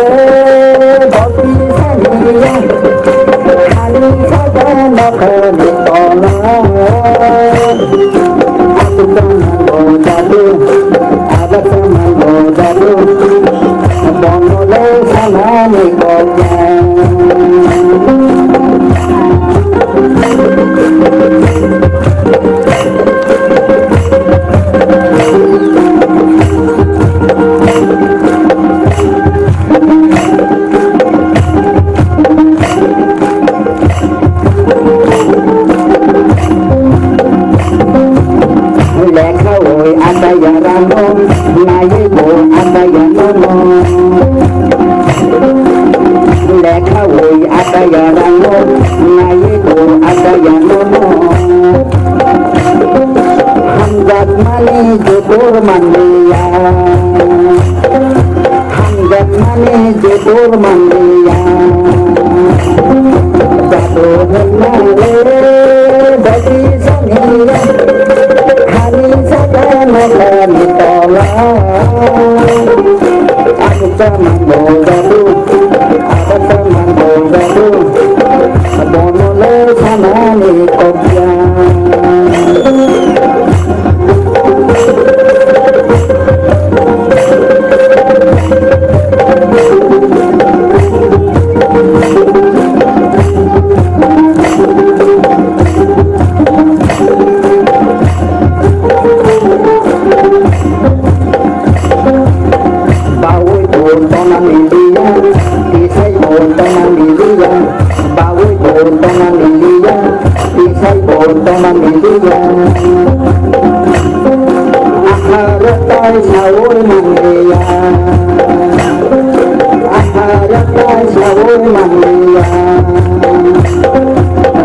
boti saniya. Ani saka nokhani tola. Aswk tongmani bo jadu, abak tongmani bo jadu, bono le sanani kokya. Lekhawi ataya rano, naiwi bo ataya nono. Lekhawi ataya rano, naiwi bo ataya nono. Hamjakmani jotor manliya. Hamjakmani jotor manliya. Jadu hwnma le boti saniya. Hani saka nokhani tola. Aswk tongmani bo jadu, abak tongmani bo jadu. Bono le sanani kokya. Sawi manliya, akhara ta sawi manliya.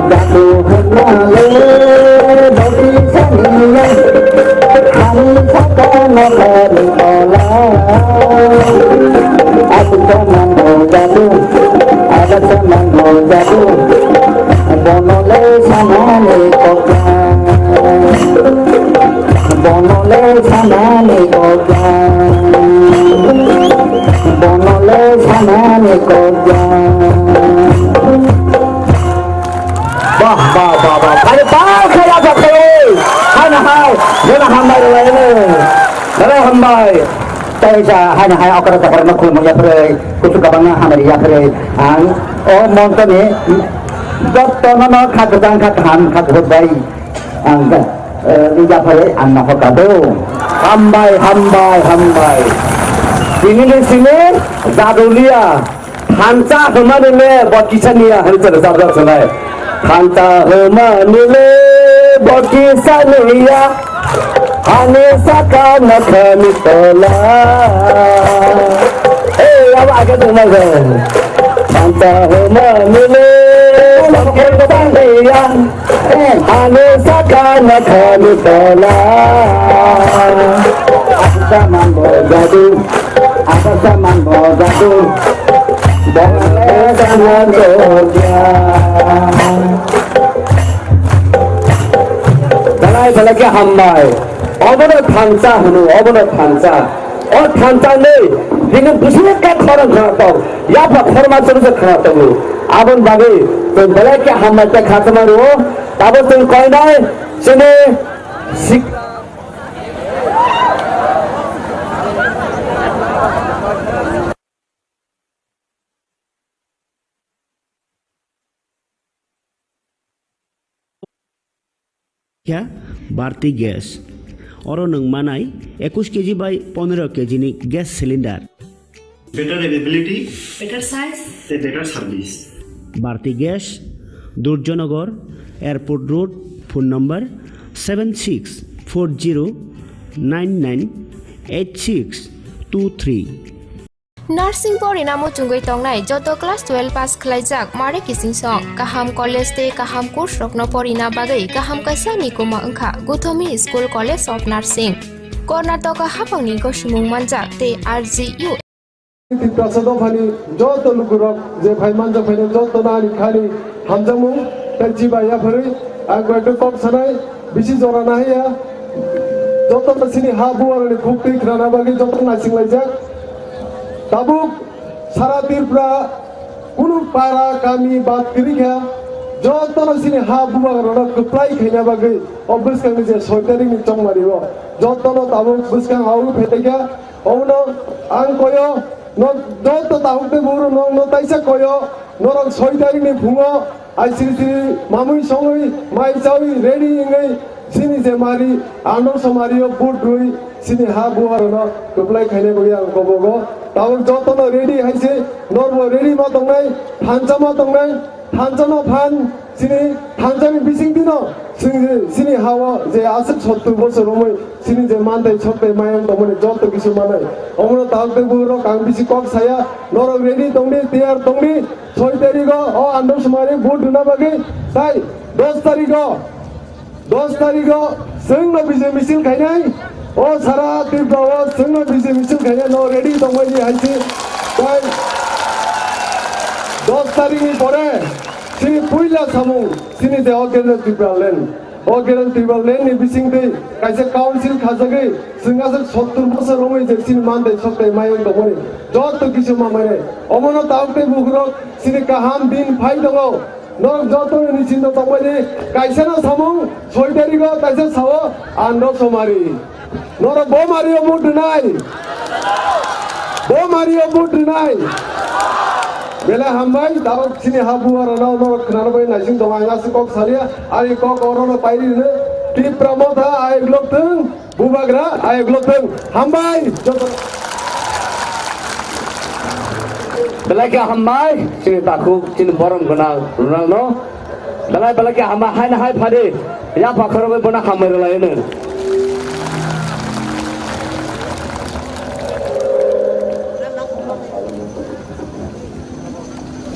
Jato hwnale bodi saniya, hani saka nakari ola. Aku saman bo jato, ada saman bo jato, bonole samani kokya. Bonole sanani kokya. Bonole sanani kokya. Bah, bah, bah, bah. Hai, bah, kaya, bah, kaya. Hai, na, hai. Jona hambai, rwlaino. Rwlai hambai. Tei ja, hai, na, hai, okra, okra, no, khulumung, yapharwi. Kusu, kabangma, hamari, yapharwi. Ang, o, montoni, jotto, no, no, kha, kwchang, kha, kaham, kha, kwbai. Ang, eh, rijak phai ang no hoka do. Hambai, hambai, hambai. Tini ni sini jadulia. Thansa hwnmani le bo kisa niya hwnwi chwng rwchapjak sanai. Thansa hwnmani le bo kisa niya. Hani saka nakhani tola. Eh, abo age tongmai khe. Thansa hwnmani le bo kisa niya. Ani saka nakhani tola. Asa man bo jadu, asa man bo jadu. Bole saman bo ja. Belai belai khe hambai. Obono thansa hwno, obono thansa. O thansa nei, bini bwswk khe khorang khna tong, yapha khorma chwng se khna tongo. Aboni bagwi chwng belai khe hambai tei khatama rwo. Tabuk chwng koinai chini sik- Kha Bharti Gas. Oro nwng manai ekush K G bai pondro K G ni gas cylinder. Better availability, better size, a better service. Bharti Gas, Durjanagar, Airport Road, phone number seven six four zero nine nine eight six two three. Nursing porina muchungwi tongnai joto class twelve pass khwlaijak mare kiching song, kaham college tei kaham course rokno porina bagwi kaham kaisa nikuma wngkha Guthomi School College of Nursing. Karnataka haphangni gosimung manjak tei R G U. Tiprasa dophani joto lukurok je phai manjak phainai jotono ani khani hamjakmung tei chibai yapharwi ang koi ekta kok sanai. Bisi jora nahaiya, jotono chini ha buarani khuk twi khnana bagwi joto naisinglaijak. Tabuk sara Tripura kunu para kami bad kwrwi kha, jotono chini ha buarano kwplai khaina bagwi o bwskangni je soi tarikni chongmario jotono tabuk bwskang ha o phetai kha. Omono ang koyo, no joto tabuk tei bugrok no, no taisa koyo, norok soi tarikni phungo, Ai siri siri mamui songwi mai chawi ready wngwi chini je mari ano somari o vote rwi chini ha buharano kwplai khainai bagwi ang kobogo. Tabuk jotono ready hai se norbo ready ma tongnai, thansa ma tongnai, thansa no phan chini thansa ni bising dino chini, chini ha o je aswk sottur bosor romwi chini je mantai soktai mayang tongmani joto kisu manai. Omono tabuk tei buharok ang bisi kok saya, norok ready tongdi, tiyar tongdi. Soi tarigo o andam sumari vote rwna bagwi tai dos tarigo, dos tarigo chwngno bijai misil khainai. O sara Tripura o chwngno bijai misil khainai no ready tongbai di hai se. Tai dos tarikni pore chini puila samung chini je o Greater Tripura land. O Greater Tripura land ni bisingtwi kaisa council khajagwi chwng aswk sottur bosor romwi je chini mantai soktai mayung tongmani joto kisu mamani. Omono tabuk tei bukurok chini kaham din phai tongo. Norok joto ni chinta tongmani kaisa no samung soi tarigo kaisa sao andro somari. Norok bo mario vote rwnai. Bo mario vote rwnai. Belai hambai, tabuk chini ha buharano norok khwnana bai naising tongo, ang aswk kok salia, ani kok orono pairi rwno, Tipra Motha ayuk lok thung, Bubagra ayuk lok thung. Hambai, joto. Belai khe hambai, chini takhuk, chini borom gwnang rwnangno. Belai belai khe hama haino hai phadi, yapha khoroknwi bono hambai rwlaino.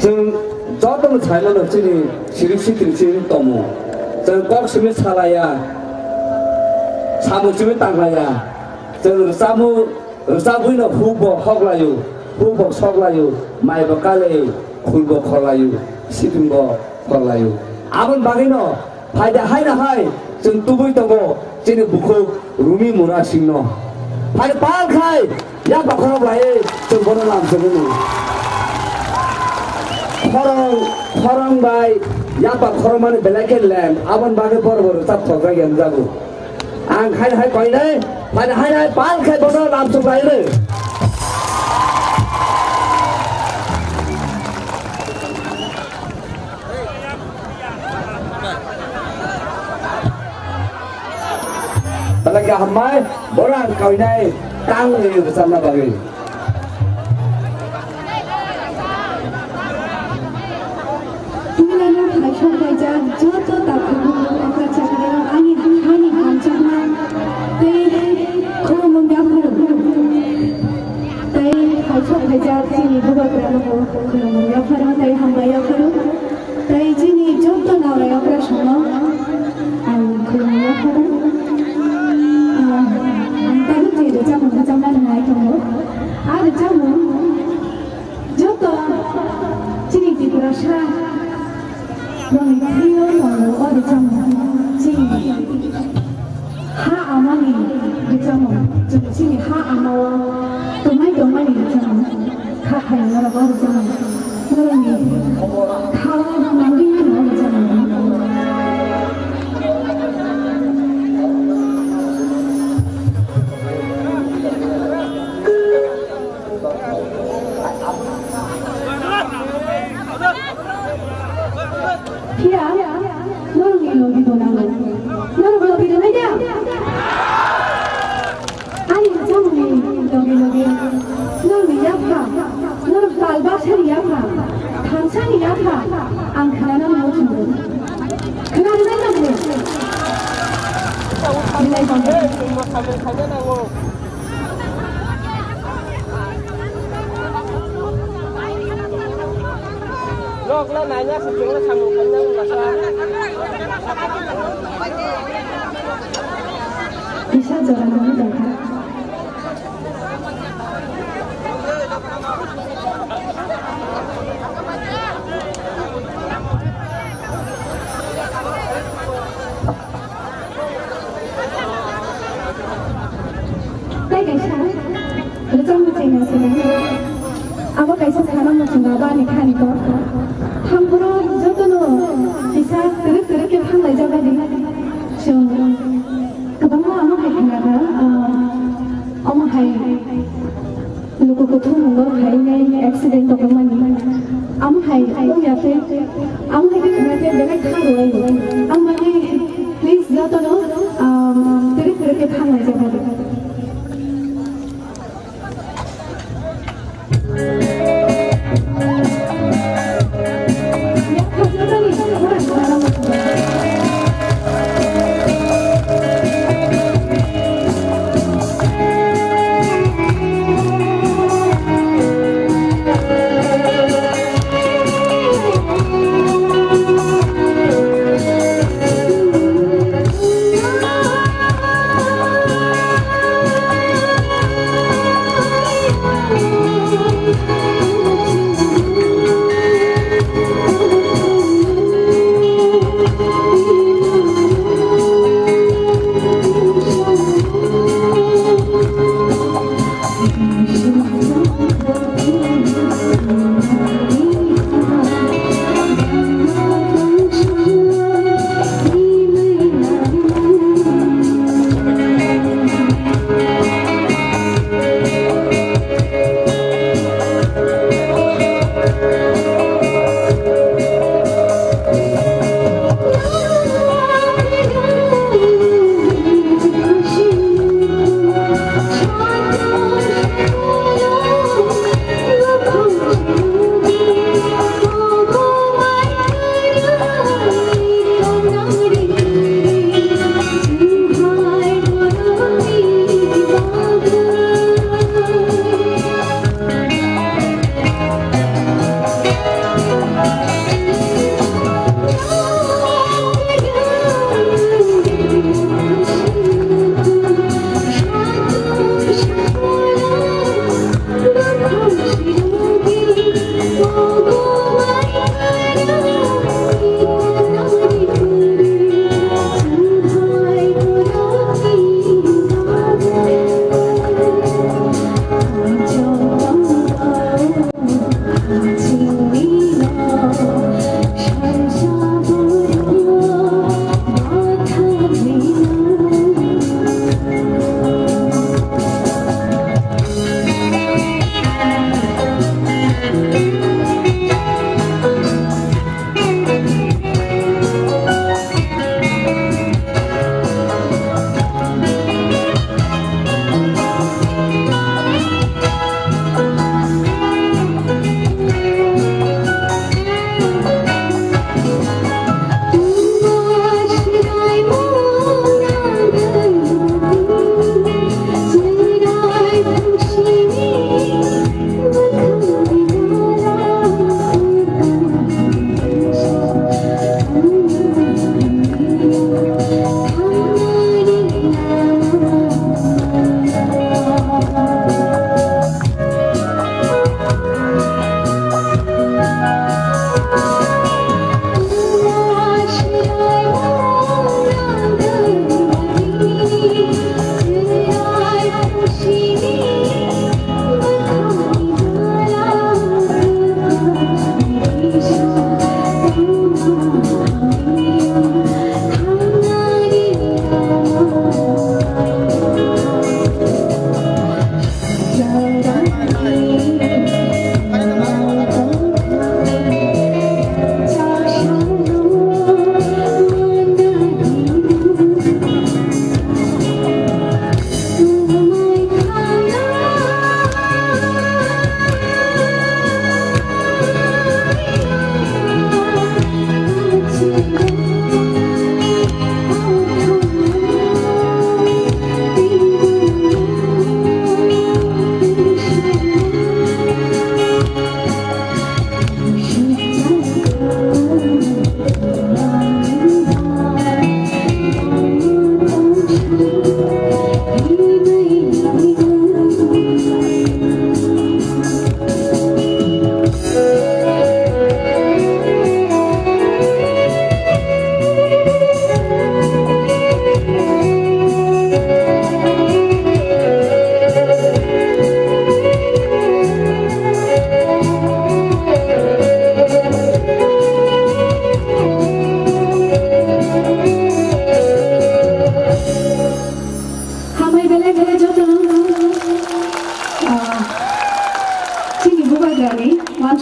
Chwng jotono saimano chini sirik sikiri chini tomo. Chwng kok simi salaya, samung simi tanglaya. Chwng rwchapmung rwchapwino hukbo hoklayo, hukbo soklayo, maibo kale, khulbo khorlayo, sipingbo khorlayo. Aboni bagwino phaida haino hai chwng tubui tongo chini bukhuk Rumi Mura Singno. Phaida pal khai yapha khorok lai chwng bono lamsogwino. Khorang, khorang bai yapha khorokmani belai khe lem, aboni bagwi borok bo rwchap thokjak yang jago. Ang khai hai koinai, phaida hai hai pal khai bono lamsok lai rw. Belai khe hambai, borok ang koinai tang rwchapna bagwi. Tini ano khaisok kaijak joto takhuk okra chakra ani hani hamjakma tei khulumung yapharo. Tei khaisok kaijak chini bubagrano khulumung yapharo tei hambai yapharo. Tei chini joto naorai okra sono ang khulumung yapharo. Ang tabuk je rwchapmung rwchapna nai tongo. A rwchapmung Joto chini Tiprasa rokni thwiwi tongo o rwchapmung. Chini ha amani rwchapmung. Chwng chini ha amao tongmai tongmani rwchapmung. Kha khaina norok o rwchapmung. Norokni thao nangwi hwnwi o rwchapmung. Phiya, norokni logi bo nango. Norok logi rwnai da? Ani rwchapmungni logi logi norokni yapha, norok tal baksani yapha, thansani yapha, ang khwnana muchungo. Khwnarwnai nango. Belai tongkha. Kisa jora nangwi tongkha. Tei kaisa rwchapmung chengna sinai. Abo kaisa sana muchungo abo ani khani kok. Thamphuru jotono kisa twrwk twrwk khe thanglaijak badi. Chwng kwbangma omo hai khnakha, ah, omo hai Luku kuthum mungor khainai accident tongmani. Amo hai wngya tei amo hai khe khna khe belai kha rwai. Ang mani please jotono, um, twrwk twrwk khe thanglai jagadi.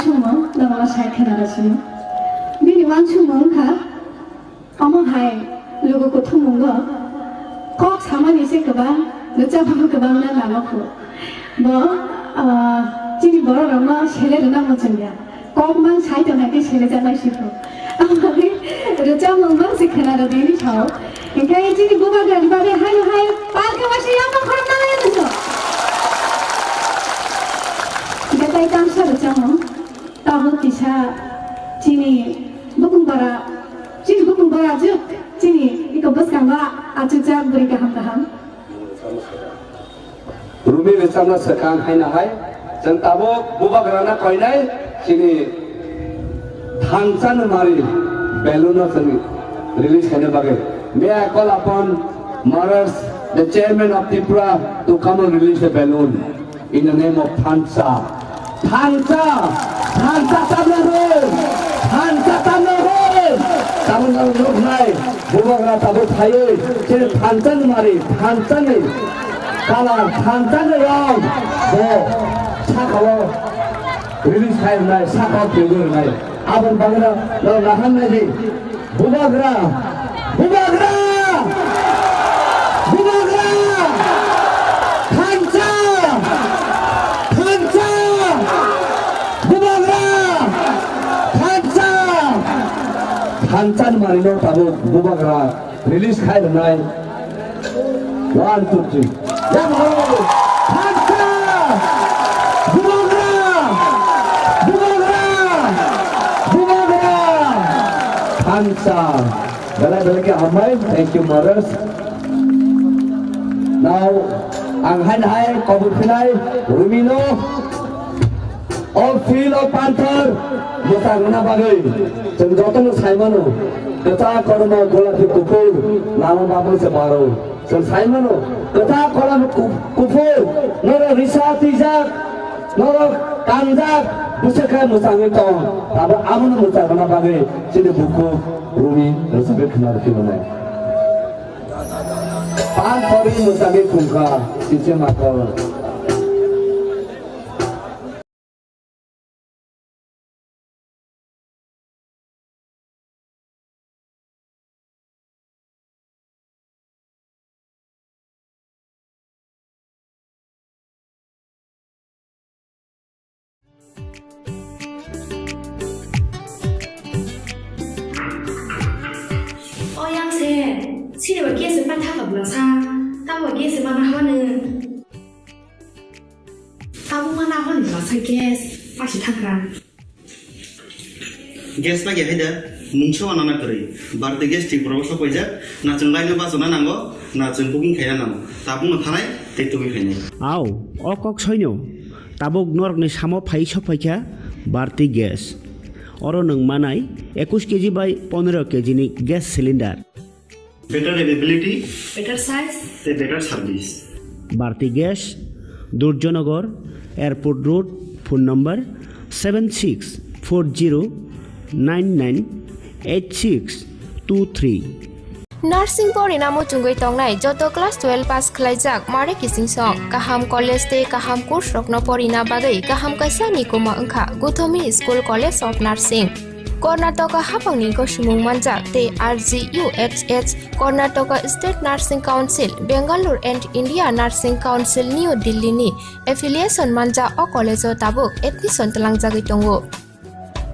Uansukmung, nono sai khwnarasino. Bini uansukmung wngkha, omo hai lugu kuthumungo kok samani se kwbang, rwchapmung kwbangna nango kho. Bo, ah, chini bororokno sele rwna muchungya. Kok mang sai tongna khe sele jaknai se kho. Aboni rwchapmung mang se khwnarw bini sao. Hinkhe chini bubagrani bagwi haino hai palka waisa yapha khorokna lai tongkho. Hinkhe tai tamsa rwchapmung. Tabuk kisa chini bukung bara, chini bukung bara juk chini iko bwskango achukjak bwrwi kaham kaham. Rumi rwchapna swkang haino hai chwng tabuk bubagrana koinai chini thansa ni mari balloon no chwng release khaina bagwi. May I call upon Maharaj, the chairman of Tripura, to come and release the balloon. In the name of Thansa. Thansa! Thansa tamna ho! Thansa tamna ho! Tamna nuknai, bubagra tabuk phaiwi, chini thansa ni mari, thansa ni kalar, thansa ni rong, bo sakao release khai rwnai, sakao twiwi rwnai. Aboni bagwino norok nahar nai di. Bubagra! Bubagra! Bubagra! Thansa! Thansa! Bubagra! Thansa! Thansa ni mari no tabuk bubagra release khai rwnai. One, two, three. Ya, bhalo. Thansa! Bubagra! Bubagra! Bubagra! Thansa! Belai belai khe hambai. Thank you, Maharaj. Now, ang haino hai kobor phinai Rumino. O field of Panther mwchang rwna bagwi chwng jotono sai mano, kwchak, kormo, golapi, kuphur, lama bagwi se baro. Chwng sai mano, kwchak, kormo, ku-, kuphur, norok risa twijak, norok kanjak, bwswk khe mwchangwi tong. Abo abono mwchang rwna bagwi chini bukhuk Rumi rwchapwi khwna rwphi mwnai. Panther ri mwchangwi phungkha, sise makol. O yang se, sini ba gas ma thaka bla sa, ta ba gas ma na hone. Tabuk ma na hon ba sa gas, pasi thakra. Gas ma ya haida, mungsa wana na kwrwi. Bharti Gas Tripura o sok paijak, na chwng line o bachana nango, na chwng booking khaina nango. Tabuk no thanai, tei tubui khainai. Au, o kok soino. Tabuk norokni samo phai sok phaikha Bharti Gas. Oro nwng manai ekush keji bai pondro keji ni gas cylinder. Better availability. Better size. Tei better service. Bharti Gas, Durjanagar, Airport Road, phone number seven six four zero nine nine eight six two three. Nursing porina muchungwi tongnai joto class twelve pass khlaijak mare kising song, kaham college tei kaham course rokno porina bagwi kaham kaisa nikuma wngkha Guthomi School College of Nursing. Karnataka haphangni gosomung manjak tei R G U H H, Karnataka State Nursing Council, Bangalore and India Nursing Council, New Delhi ni affiliation manjak o college o tabuk admission twlangjagwi tongo.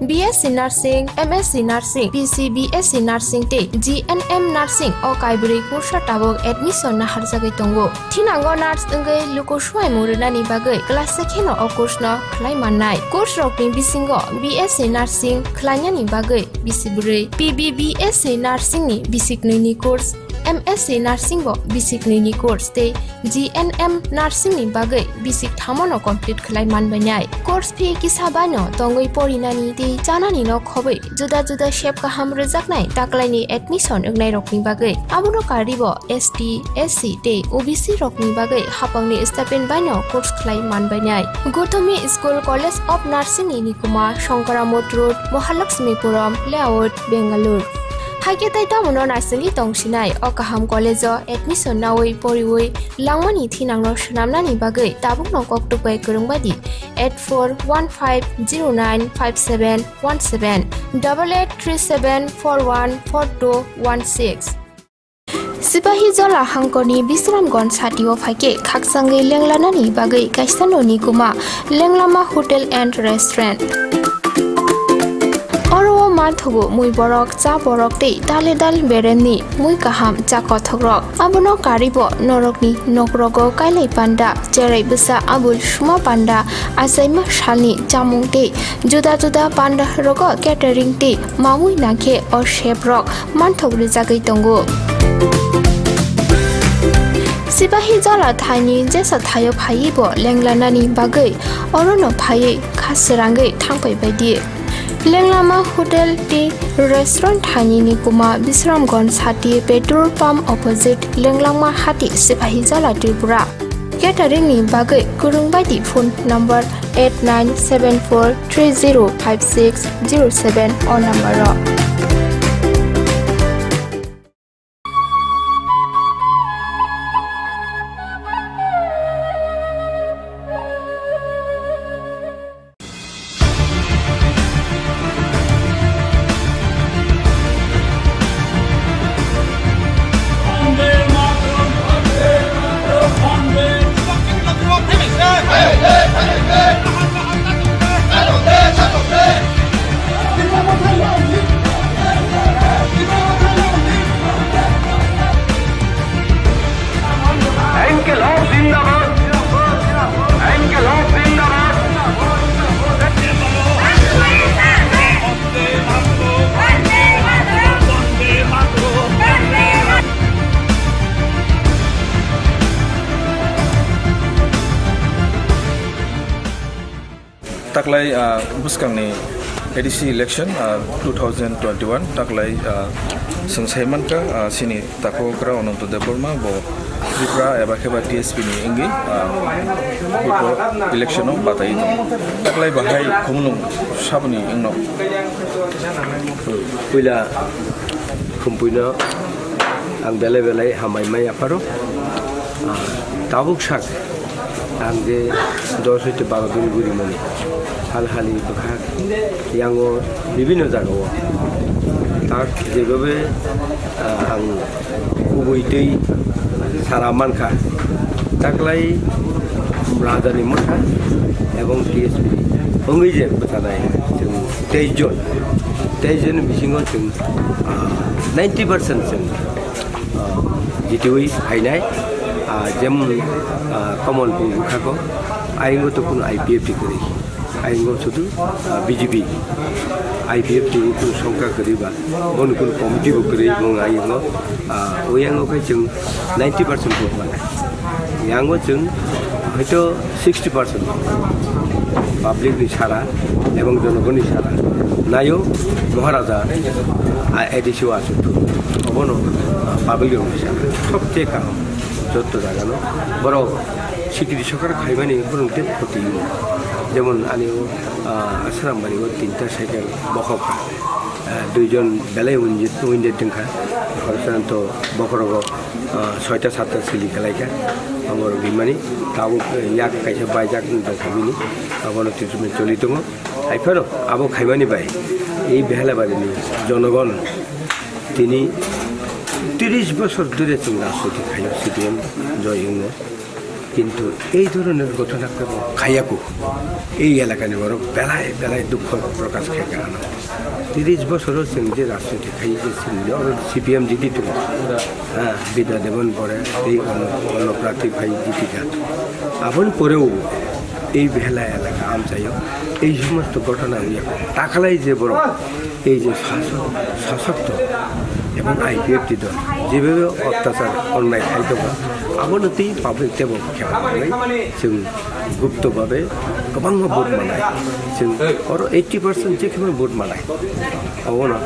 B S C Nursing, M S C Nursing, P C B S C Nursing tei G N M Nursing o kaibrwi kursa tabuk admission naharjagwi tongo. Thinango nurse wngwi luku swimung rwnani bagwi class se kheno o course no khlai mannai. Course rokni bisingo B S C Nursing khlainani bagwi bisi bwrwi, P B B S C Nursing ni bisi knwi ni course, M S C Nursing bo bisi knwi ni course tei G N M Nursing ni bagwi bisi thamo no complete khlai manbainai. Course fee kisa bai no tongwi porinani tei chanani no khobwi juda juda sep kaham rwjaknai taklaini admission wngnairokni bagwi. Abono karwibo S T, S C tei O B C rokni bagwi haphangni stipend baino course khlai manbainai. Gothomi School College of Nursing ni nikuma Shankara Mott Road, Mahalakshmipuram Layout, Bangalore. Hakhe tai tamono naisingwi tongsinai o kaham college-o admission naui poriui langmani thinangno swnamnani bagwi tabukno koktwk bai kwrwng bai di eight four one five zero nine five seven one seven, double eight three seven four one four two one six. Sipahi Jola hangkorni Bisramganj satio phaikhe khakchangwi lenglanani bagwi kaisa noni kuma Lenglama Hotel and Restaurant. Oro o manthogo mui borok, cha borok tei dale dal beremni mui kaham cha kothokrok. Abono karibo norokni nokrogo kailai panda, cherai bwsa abul suma panda, achaima salni chamung tei juda juda panda rogo catering tei mamui nangkhe o chef rok manthok rijagwi tongo. Sipahi Jola thaini jesa thaio phaiwi bo lenglanani bagwi orono phaiwi kha srangwi thangpai baidi. Lenglama Hotel tei Restaurant thaini ni kuma Bisramganj sati petrol pump opposite Lenglama hati Sipahi Jola Tripura. Catering ni bagwi kwrwng baidi phone number eight nine seven four three zero five six zero seven o number o. ইনকিলাব জিন্দাবাদ! ইনকিলাব জিন্দাবাদ! Taklai, ah, bwskangni A D C election, ah, two thousand twenty-one taklai, ah, chwng sai mankha, ah, chini takhuk Kra Ananto Debbarma bo Tripura eba khe ba T S P ni wngwi, ah, bo election o batai tongo. Taklai bahai khumulwng saboni wngno. Puila khumpuino ang belai belai hambai mai apharo. Ah, tabuk sak ang je dos hoite baro din guri mani hal hali bwkha yango bibinno jagao tak jebhabe, ah, ang kubui tei sara mankha, taklai Rajani Motha ebong T S P wngwi je bwchanai chwng teis jon, teis jon bisingo chwng, ah, ninety percent chwng, ah, jitiwi phainai, ah, jemon, ah, Kamalpur bwkhako ayingo to kunu I P F T kwrwi. Ayingo sudu, ah, B J P, I P F T ni kunu songkha kwrwi ba, boni kunu committee bo kwrwi, bo ayingo, ah, oyango khe chwng ninety percent vote manai. Yango chwng hoito sixty percent public ni sara ebong jonogoni sara nayo Maharaja, ah, A D C o achuk thu. Obono, ah, public ni sara sobche kaham jotto jagano borok sikiri sokar khaimani borok tei khoti. Jemon ani o, ah, Asrambari o tinta cycle bokhok kha. Ah, duijon belai wounded, wounded wngkha. Khoroksa to bokhorogo, ah, soita satta sili kalaikha. Amor bimani tabuk, eh, yak kaisa baijak wng tongkha bini. Abono treatment choli tongo. Haiphano abo khaimani bai ei Behalabarini jonogon tini tiris bosor dhore chwng rajniti khaio C P M joi wngno. Kintu ei dhoroner ghotona kebo khaiyaku. Ei elakani borok belai belai dukho prokash khaikha ano. Tiris bosoro chwng je rajniti khai je chwngno oro C P M jiti tongo. Ha, Bidya Devan pore tei ono, ono prarthi phai jitikha. Aboni poreo ei Behala elaka amchaio ei somosto ghotona wngya. Takhalai je borok ei je sasok, sasokto ebong I P F T dol jebhabe otyachar onnai khai tongo, abono tei public tebo khepa wngnai chwng gupto babe kwbangma vote manai. Chwng oro eighty percent je kheno vote manai. Obono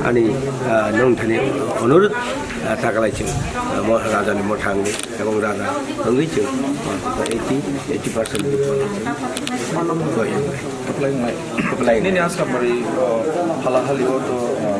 ani, ah, nongthani onurudh, ah, takalai chwng, ah, mo-, Rajani Motha wngwi ebong Raja wngwi chwng, ah, eighty, eighty percent vote manai chwng. Taklai wngnai. Taklai. Nini Asrambari, ah, hala hali o to, ah,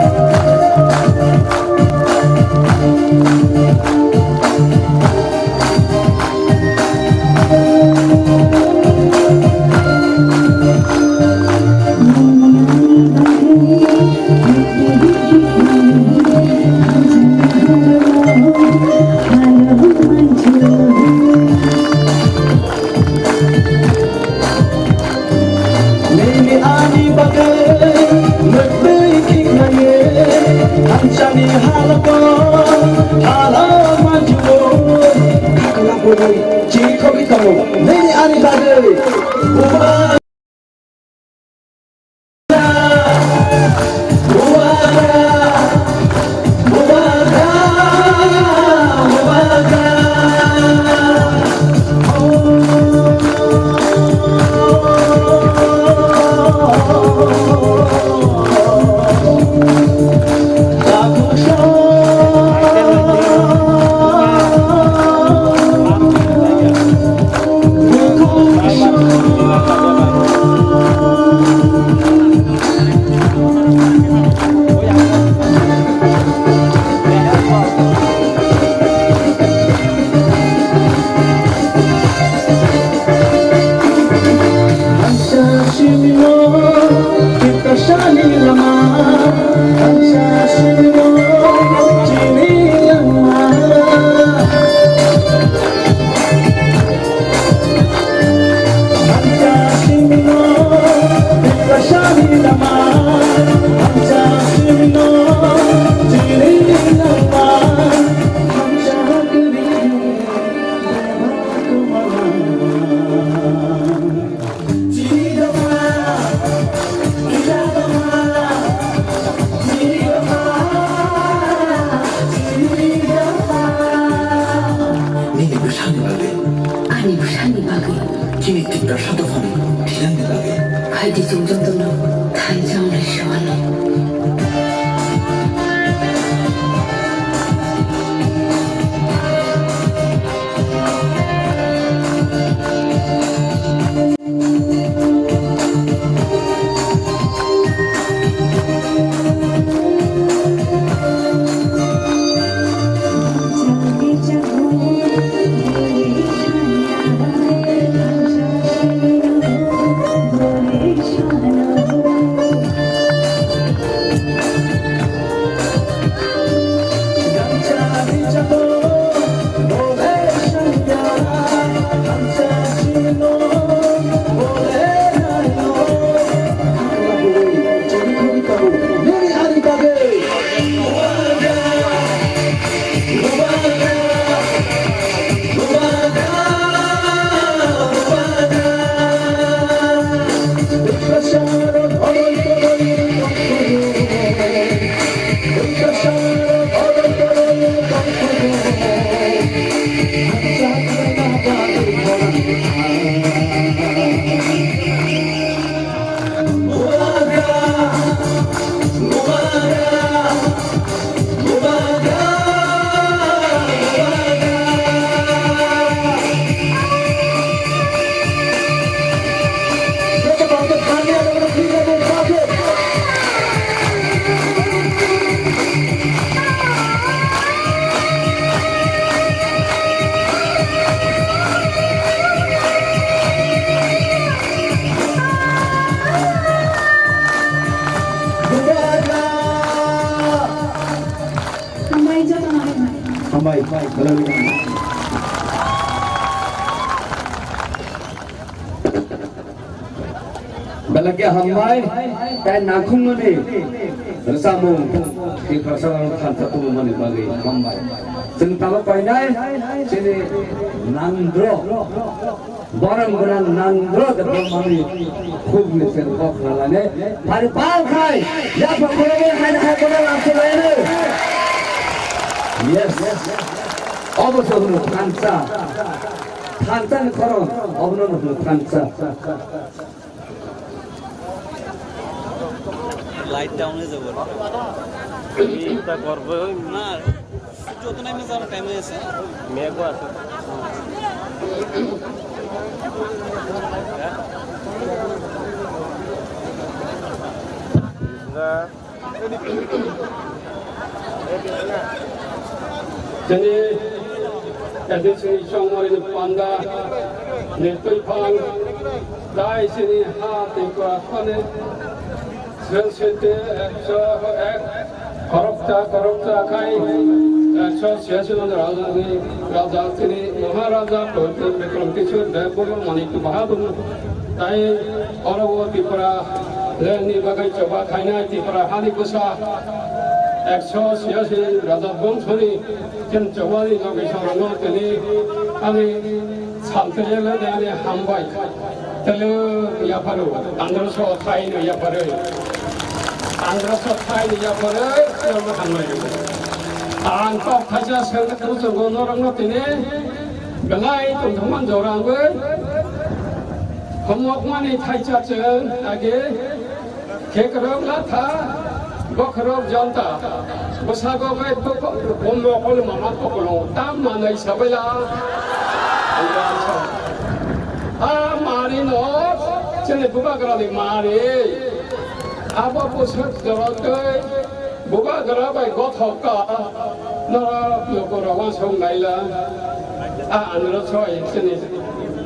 Nini bwsani bagwi. Ani bwsani bagwi. Chini Tiprasa dophani thilangni bagwi. Phaidi chwng jotono thansa wnglaisio ano. Hambai, hambai, belai khe hambai, tai nakhungmani rwchapmung Tiprasa thansa tubumani bagwi hambai. Chwng talo painai chini Nandro. Borok gwnang nang bro de borok manwi khub ni sen kok khnalane. Phari pal khai, yapha khoroknwi haino hai kono lamsi laino. Yes. Obo se hwno thansa. Thansa ni khorang, obono hwno thansa. Light down হয়ে যাবে। এটা করবে ওই না। যত নাই মে যাওয়ার টাইম হয়েছে। মেঘও আছে। না। Chini A D C ni chongmari ni panda ni twiphang dai chini ha tei kwrak phani Sren sente ekso ek khoroksa khoroksa khai ekso siyasin raja ni raja chini Maharaja Bikram Kishore Dev Manik Bahadur tai oro o Tripura lengni bagwi choba khainai Tripura hani bwsa ekso siyasi raja bongso ni chen choba ni loge sorano tini ani samtele le ani hambai tele yapharu andro so thai no yapharu andro so thai no yapharu no hambai ang kok thaisa sel tu chongo norok no tini belai tongthokman jorangwi homokmani thaisa chwng age khekrok latha bokhorok jonta bwsago bai bomokol mama kokolo tam manai sabaila a mari no chini bubagrani mari abo bwswk jorok tei Bubagra bai gothok ka norok lukurok uansuk naila a anwrwk soi chini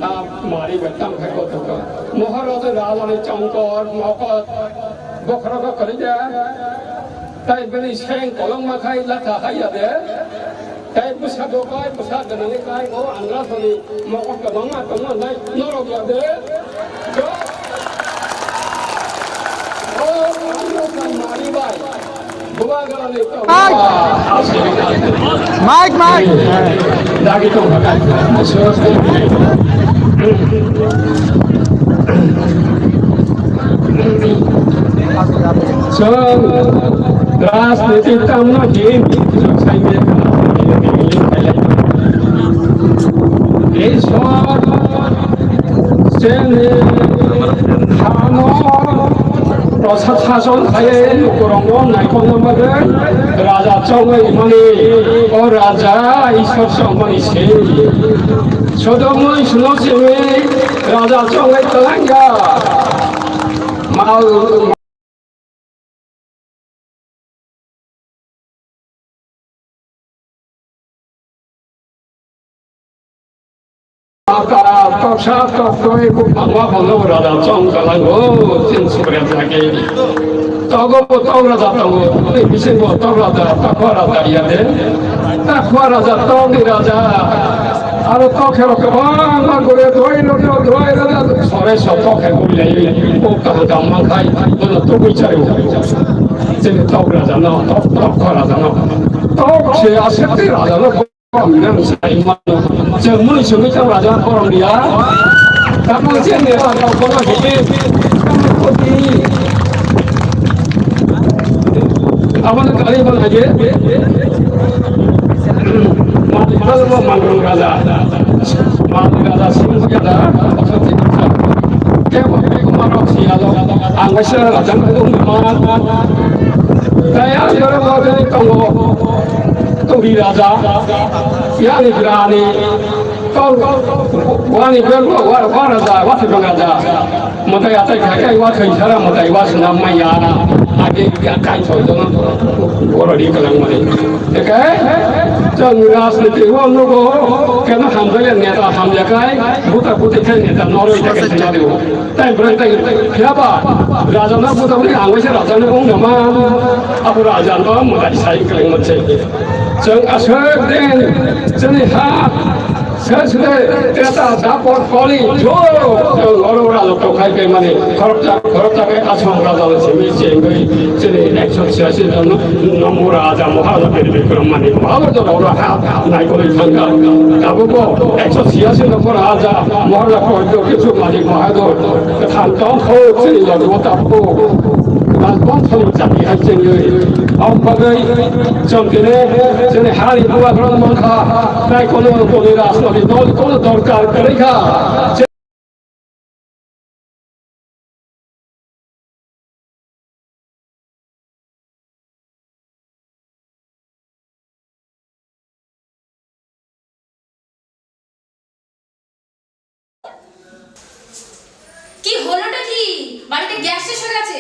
a mari bai tang khai gothok ka. Mohor rok rajani chongkor mokot bokhorok kwrwi de tai bini seng kolokma khai latha haiya de tai bwsa dokai bwsa gwnangwi khai o anwrwk soni mokot kwbangma tongma nai norok ya de. Mike, Mike. Chwng rajniti tamo di, chwng saimanya Ishwar chini hano prosa sason khaye lukurokno naikokna bagwi raja chongwi mani, o raja Ishwar chongmani se. Sodomoi suno simi raja chongwi talangya. Mal Toksa toktoi bupangma bono raja chong kalango, chini Subraiyung sake. Togo bo tok raja tongo, tei bisingo tok raja, takwa raja yade. Takwa raja, tokni raja. Aro tok hero kwbangma gure doi raja, doi raja, sore so tok he guri lai. O kaham kam mankhai, bono tugui chari. Chini tok raja no, tok, tok raja no. Tok se asepti raja no. Nang sai mano. Chwng mui sumi chwng raja korom dia. Kamu je ne ba kau kono hili. Kamu koti. Abang kali bang aje. Mati kalau mau mandung raja. Mati raja sing raja. Kaya mau kami kumarok sialo. Ang masih raja nunggu mana. Kaya kalau mau dari tunggu. Turi raja, yani grani, tau, wani berbo, wa, wa raja, wa tibang raja. Matai atai khakai wa khai sara matai wa sna maya. Age ya kai so jono. Goro di kalang mani. Ekai, chwng rajniti wo nugo, kena hamjaya neta hamjakai, buta buti khai neta noroi jakai sinari wo. Tai bwrwi tai phiya ba, raja no buta bwrwi ang waisa raja no wng nama, abo raja no mwtai sai kwrwng mwnse. Chwng aswk din chini ha, sesre, Treta, Dapor, Koli, joro, chwng oro raja tokhai kai mani, khoroksa, khoroksa kai aswk raja no simi chengwi, chini ekso chhiyasi jon no, no raja Maharaja Bikram mani, Maharaja oro ha, nai kori thangka, abo bo ekso chhiyasi no raja, Maharaja Koli, kisu mani, Maharaja Kwthang tong kho chini logio tapko. Kwtal tong kho chati hai chengwi. Om bagwi chongkene chini hari buwa grong mangkha. Tai kono koni rajnoti dol kono dorkar kwrwi kha. কি হলোটা কি? বাড়িতে গ্যাস শেষ হয়ে গেছে।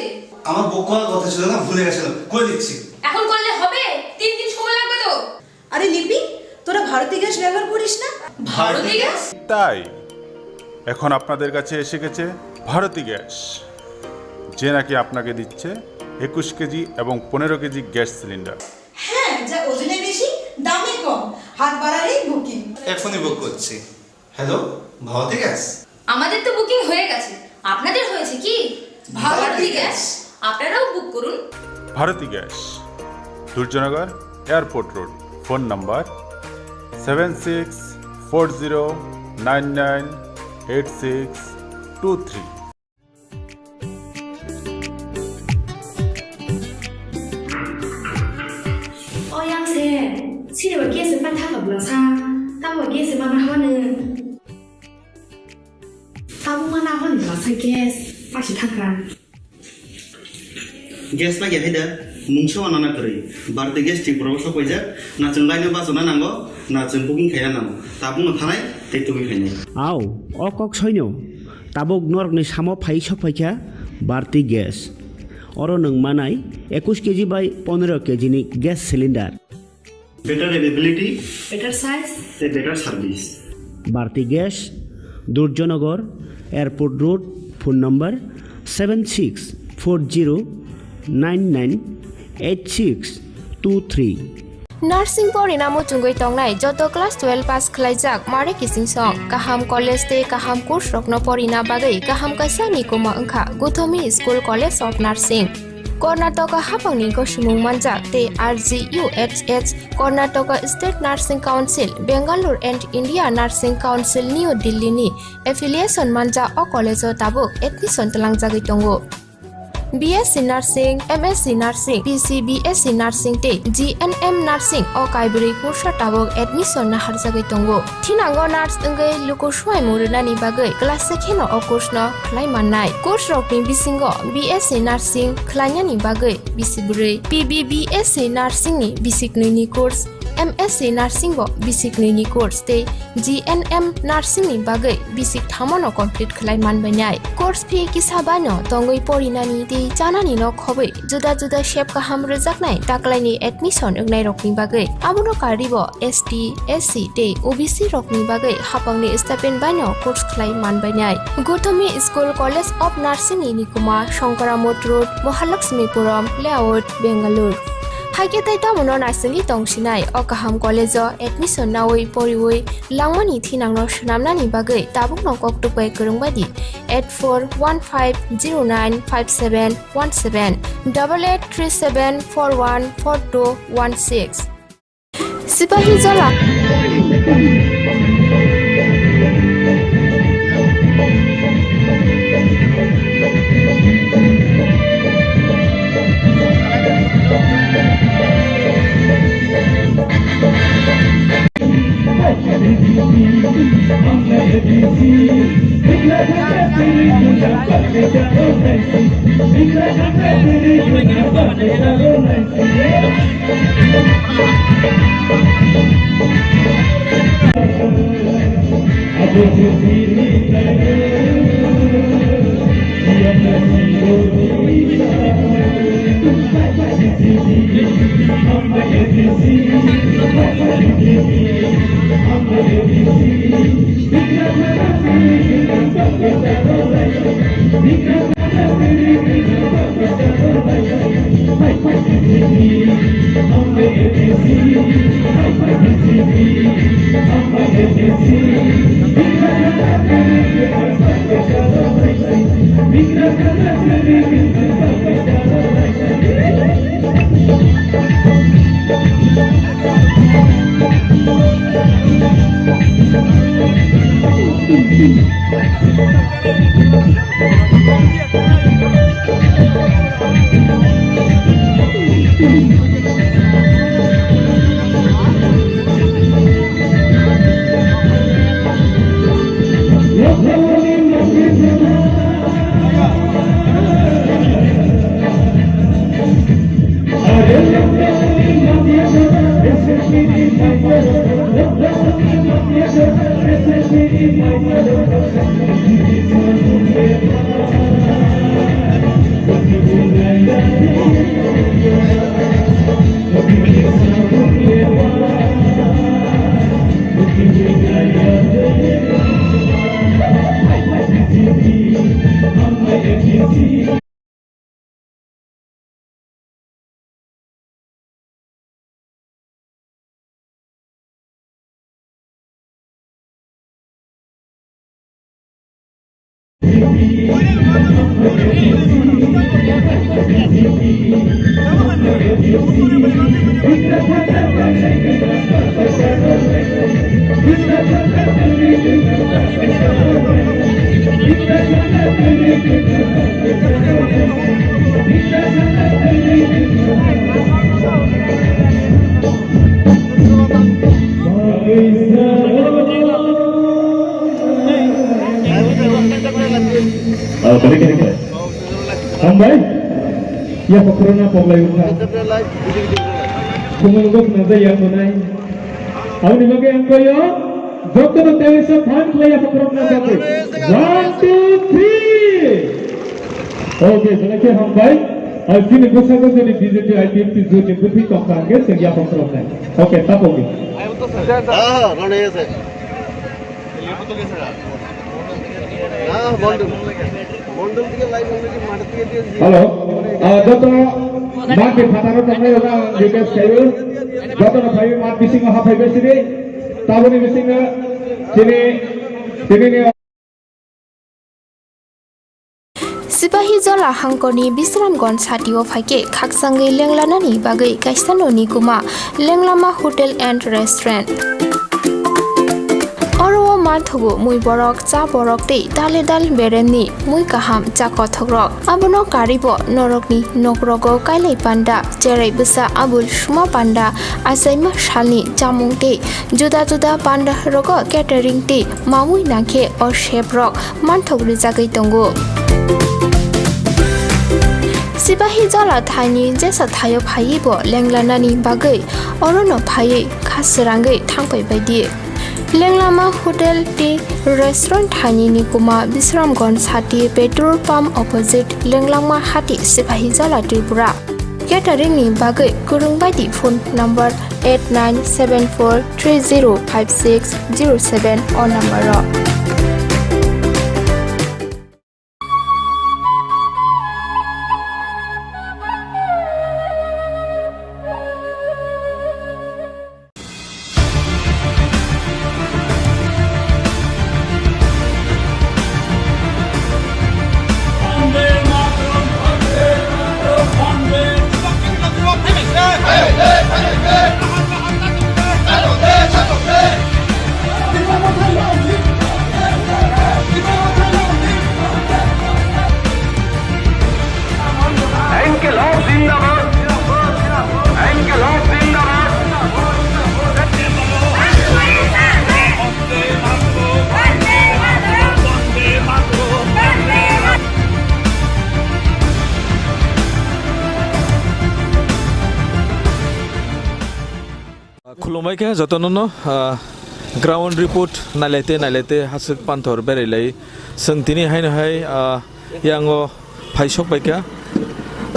আমার বউ কল কথা ছিল না, ভুলে গেছিল, করে দিচ্ছি। এখন করলে হবে? তিন দিন সময় লাগবে তো। আরে লিপি, তোরা ভারতী গ্যাস ব্যবহার করিস না? ভারতী গ্যাস? তাই এখন আপনাদের কাছে এসে গেছে ভারতী গ্যাস, যে নাকি আপনাকে দিচ্ছে একুশ কেজি এবং পনেরো কেজি গ্যাস সিলিন্ডার। হ্যাঁ, যা ওজনে বেশি, দামে কম, হাত বাড়ালেই বুকিং। এখনই বুক করছি। Hello, Bharati gas? আমাদের তো বুকিং হয়ে গেছে, আপনাদের হয়েছে কি? ভারতী গ্যাস, আপনারাও বুক করুন। Bharati gas, Durjoynagar, airport road. Phone number seven six four zero nine nine eight six two three. O yang se, sini ba gas se pa thaka bla sa, ta ba gas se ma na hwa ne. Tabuk ma na hwa ne bla sa gas, pa si thaka. Gas pa ya haida, mungsa wa nana kwrwi. Bharti gas Tripura o sok paijak, na chwng line o bachana nango, na chwng booking khaina nango. Tabuk no thanai, tei tubui khainai. Au, o kok soino. Tabuk norokni samo phai sok phaikha Bharti Gas. Oro nwng manai ekush keji bai pondro keji ni gas cylinder. Better availability, better size, a better service. Bharti Gas, Durjonogor, Airport Road, phone number seven six four zero nine nine eight six two three. Nursing porina muchungwi tongnai joto class twelve pass khlaijak mare kichingsong, kaham college tei kaham course rokno porina bagwi kaham kaisa ni kuma wngkha Guthomi School College of Nursing. Karnataka haphangni gosimung manjak tei R G U H H, Karnataka State Nursing Council, Bangalore and India Nursing Council, New Delhi ni affiliation manjak o college o tabuk admission twlangjagwi tongo. B S C Nursing, M S C Nursing, P C B S C Nursing tei G N M Nursing o kaibrwi course o tabuk admission naharjagwi tongo. Thinango nurse wngwi luku swimung rwnani bagwi class se kheno o course no khlai mannai. Course rokni bisingo B S C Nursing khlainani bagwi bisi bwrwi, P B B S C Nursing ni bisi knwi ni course, M S C Nursing bo bisi knwi ni course tei G N M Nursing ni bagwi bisi thamo no complete khlai manbainai. Course fee kisa bai no tongwi porinani tei chanani no khobwi juda juda sep kaham rwjaknai taklaini admission wngnairokni bagwi. Abono karwi bo S T, S C tei O B C rokni bagwi haphangni stipend bai no course khlai manbainai. Gotami School College of Nursing ni nikuma Shankaramot Road, Mahalakshmipuram Layout, Bangalore. Haikhe tei tamono naisingwi tongsinai o kaham college o admission nawi poriwi langmani thinangno swnamnani bagwi tabukno koktuk bai kwrwng bai di eight four one five zero nine five seven one seven, double eight three seven four one four two one six. Sipahi Jola. Ah, balik, balik, balik. Hambai, ya, pokrono poglai ukha. Kumun gok na jaya monai. Aboni bagwi ang koyo, jotono tei sa phan khlai ya pokrono jati. One, two, three. Okay, jana khe hambai. Ai, chini bwskango jani B J P I P F T juni bwthwi tongkha hwnkhe chwng ya pokrono. Okay, tapogi. Ah, rane se. Hello, ah, joto mangke phataro tongnai rok ang request khaio, joto no phaiwi mat bisingo haphaibai sidi, taboni bisingo chini, chini ni Sipahi Tola hangkorni Bisramganj satio phaikhe khakchangwi lenglanani bagwi kaisa noni kuma Lenglama Hotel and Restaurant. Oro o manthogo mui borok, cha borok tei dale dal beremni mui kaham cha kothokrok. Abono karibo norokni nokrogo kailai panda, cherai bwsa abul suma panda, achaima salni chamung tei juda juda panda rogo catering tei mamui nangkhe o chef rok manthok rijagwi tongo. Sipahi Jala thaini jesa thaio phaiwi bo lenglanani bagwi orono phaiwi kha srangwi thangpai baidi. Lenglama Hotel tei Restaurant thaini ni kuma Bisramganj sati petrol pump opposite Lenglama hati Sipahi Jala Tripura. Catering ni bagwi kwrwng baidi phone number eight nine seven four three zero five six zero seven o number o. ইনকিলাব জিন্দাবাদ। ইনকিলাব জিন্দাবাদ। Khulumbai khe jotono no, ah, ground report nailai te nailai te haswk panthor berai lai. Chwng tini haino hai, ah, yango phaisok bai kha,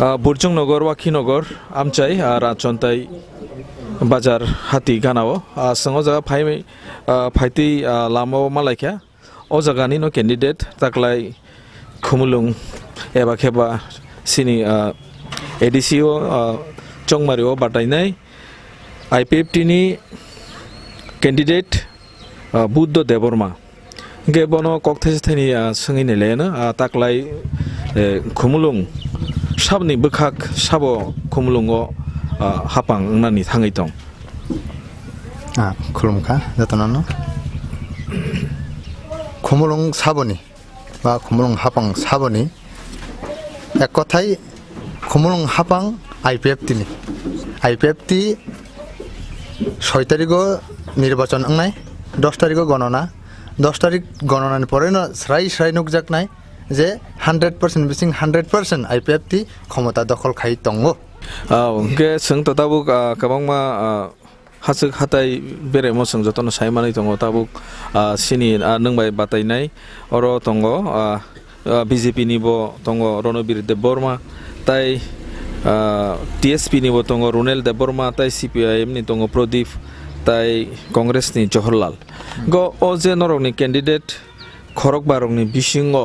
ah, Burchung Nogor, Wakhi Nogor, amchai, ah, Rachontai Bazar hati gana o. Ah, chwng o jaga phai, ah, phaitwi, ah, lama o ma lai kha. O jaga ni no candidate taklai Khumulwng eba khe ba sini, ah, A D C o, ah, Chongmari o batainai I P F T ni candidate, ah, Buddho Debbarma. Hingke bono kok thaisa thaini, ah, swngwi nailai no, ah, taklai, eh, Khumulwng saboni bwkhak sabo Khumulwngo, ah, hapang wngnani thangwi tong. Ah, khulumkha jotono no. Khumulwng saboni ba Khumulwng hapang saboni ek kothai Khumulwng hapang I P F T ni. I P F T soi tarigo nirbachon wngnai, dos tarigo gonona, dos tarik gononani poreno srai srai nukjaknai je hundred percent bising hundred percent I P F T khomota dokhol khai tongo. Ah, hwnkhe chwng to tabuk, ah, kwbangma, ah, Hachwk hatai beraimo chwng jotono sai manwi tongo tabuk, ah, sini, ah, nwng bai batainai oro tongo, ah, ah, B J P ni bo tongo Ronobir Debbarma tai, ah, T S P ni bo tongo Runel Debbarma tai C P I M ni tongo Pradip tai Congress ni Johorlal. Go o je norokni candidate khorokbarokni bisingo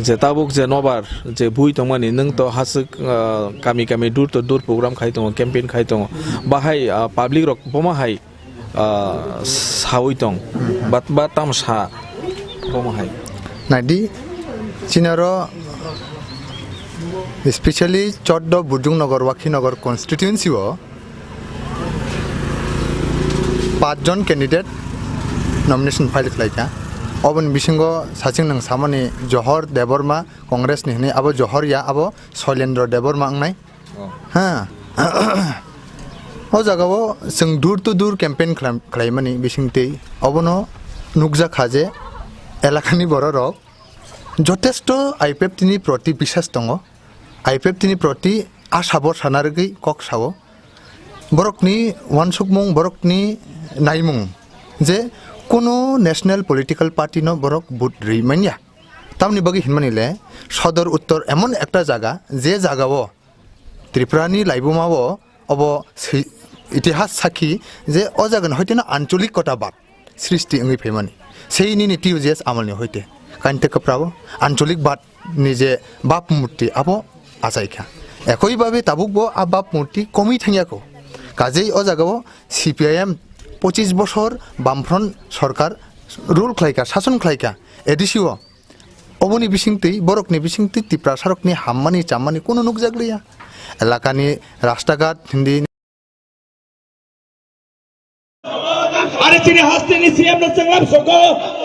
je tabuk je nobar je bui tongmani nwng to hachwk, ah, kami kami door to door program khai tongo, campaign khai tongo, bahai, ah, public rok bomo hai, ah, sawi tong, bat, bat tamo sa bomo hai. Naidi, chinaro specially choddo Burjung Nagar, Wakhi Nagar constituency o Pach jon candidate nomination file khlaikha. Oboni bisingo sachwng nwng samani Johor Debbarma Congress ni hwnwi, abo Johor ya, abo Shoilendra Debbarma wngnai. Oh. Ha. O jagao chwng door to door campaign khlam-, khlaimani bisingtwi obono nukjakha je elakani bororok jotesto I P F T ni proti biswas tongo, I P F T ni proti asha bhorsa narwgwi kok sao. Borokni uansukmung, borokni naimung je kuno national political party no borok vote rwi manya. Tamni bagwi hinmani le sodor uttor emon ekta jaga, je jagao Tripura ni laibuma o obo si-, itihas sakhi je o jaga ni hoiteno ancholik kota bad srishti wngwi phaimani. Sei nini T U J S amal ni hoite kainte kwprao ancholik bad ni je bab murti abo achai kha. Ekoi babe tabuk bo a bab murti komwi thangya kho. Kajei o jaga o C P I M pochis bosor Bamfront sorkar rule khlai kha, sason khlai kha A D C o. Oboni bisingtwi, borokni bisingtwi Tiprasarokni hammani chammani kunu nukjakliya. Elakani rastaghat hindi. Are chini hasteni C M no chwnglam soko.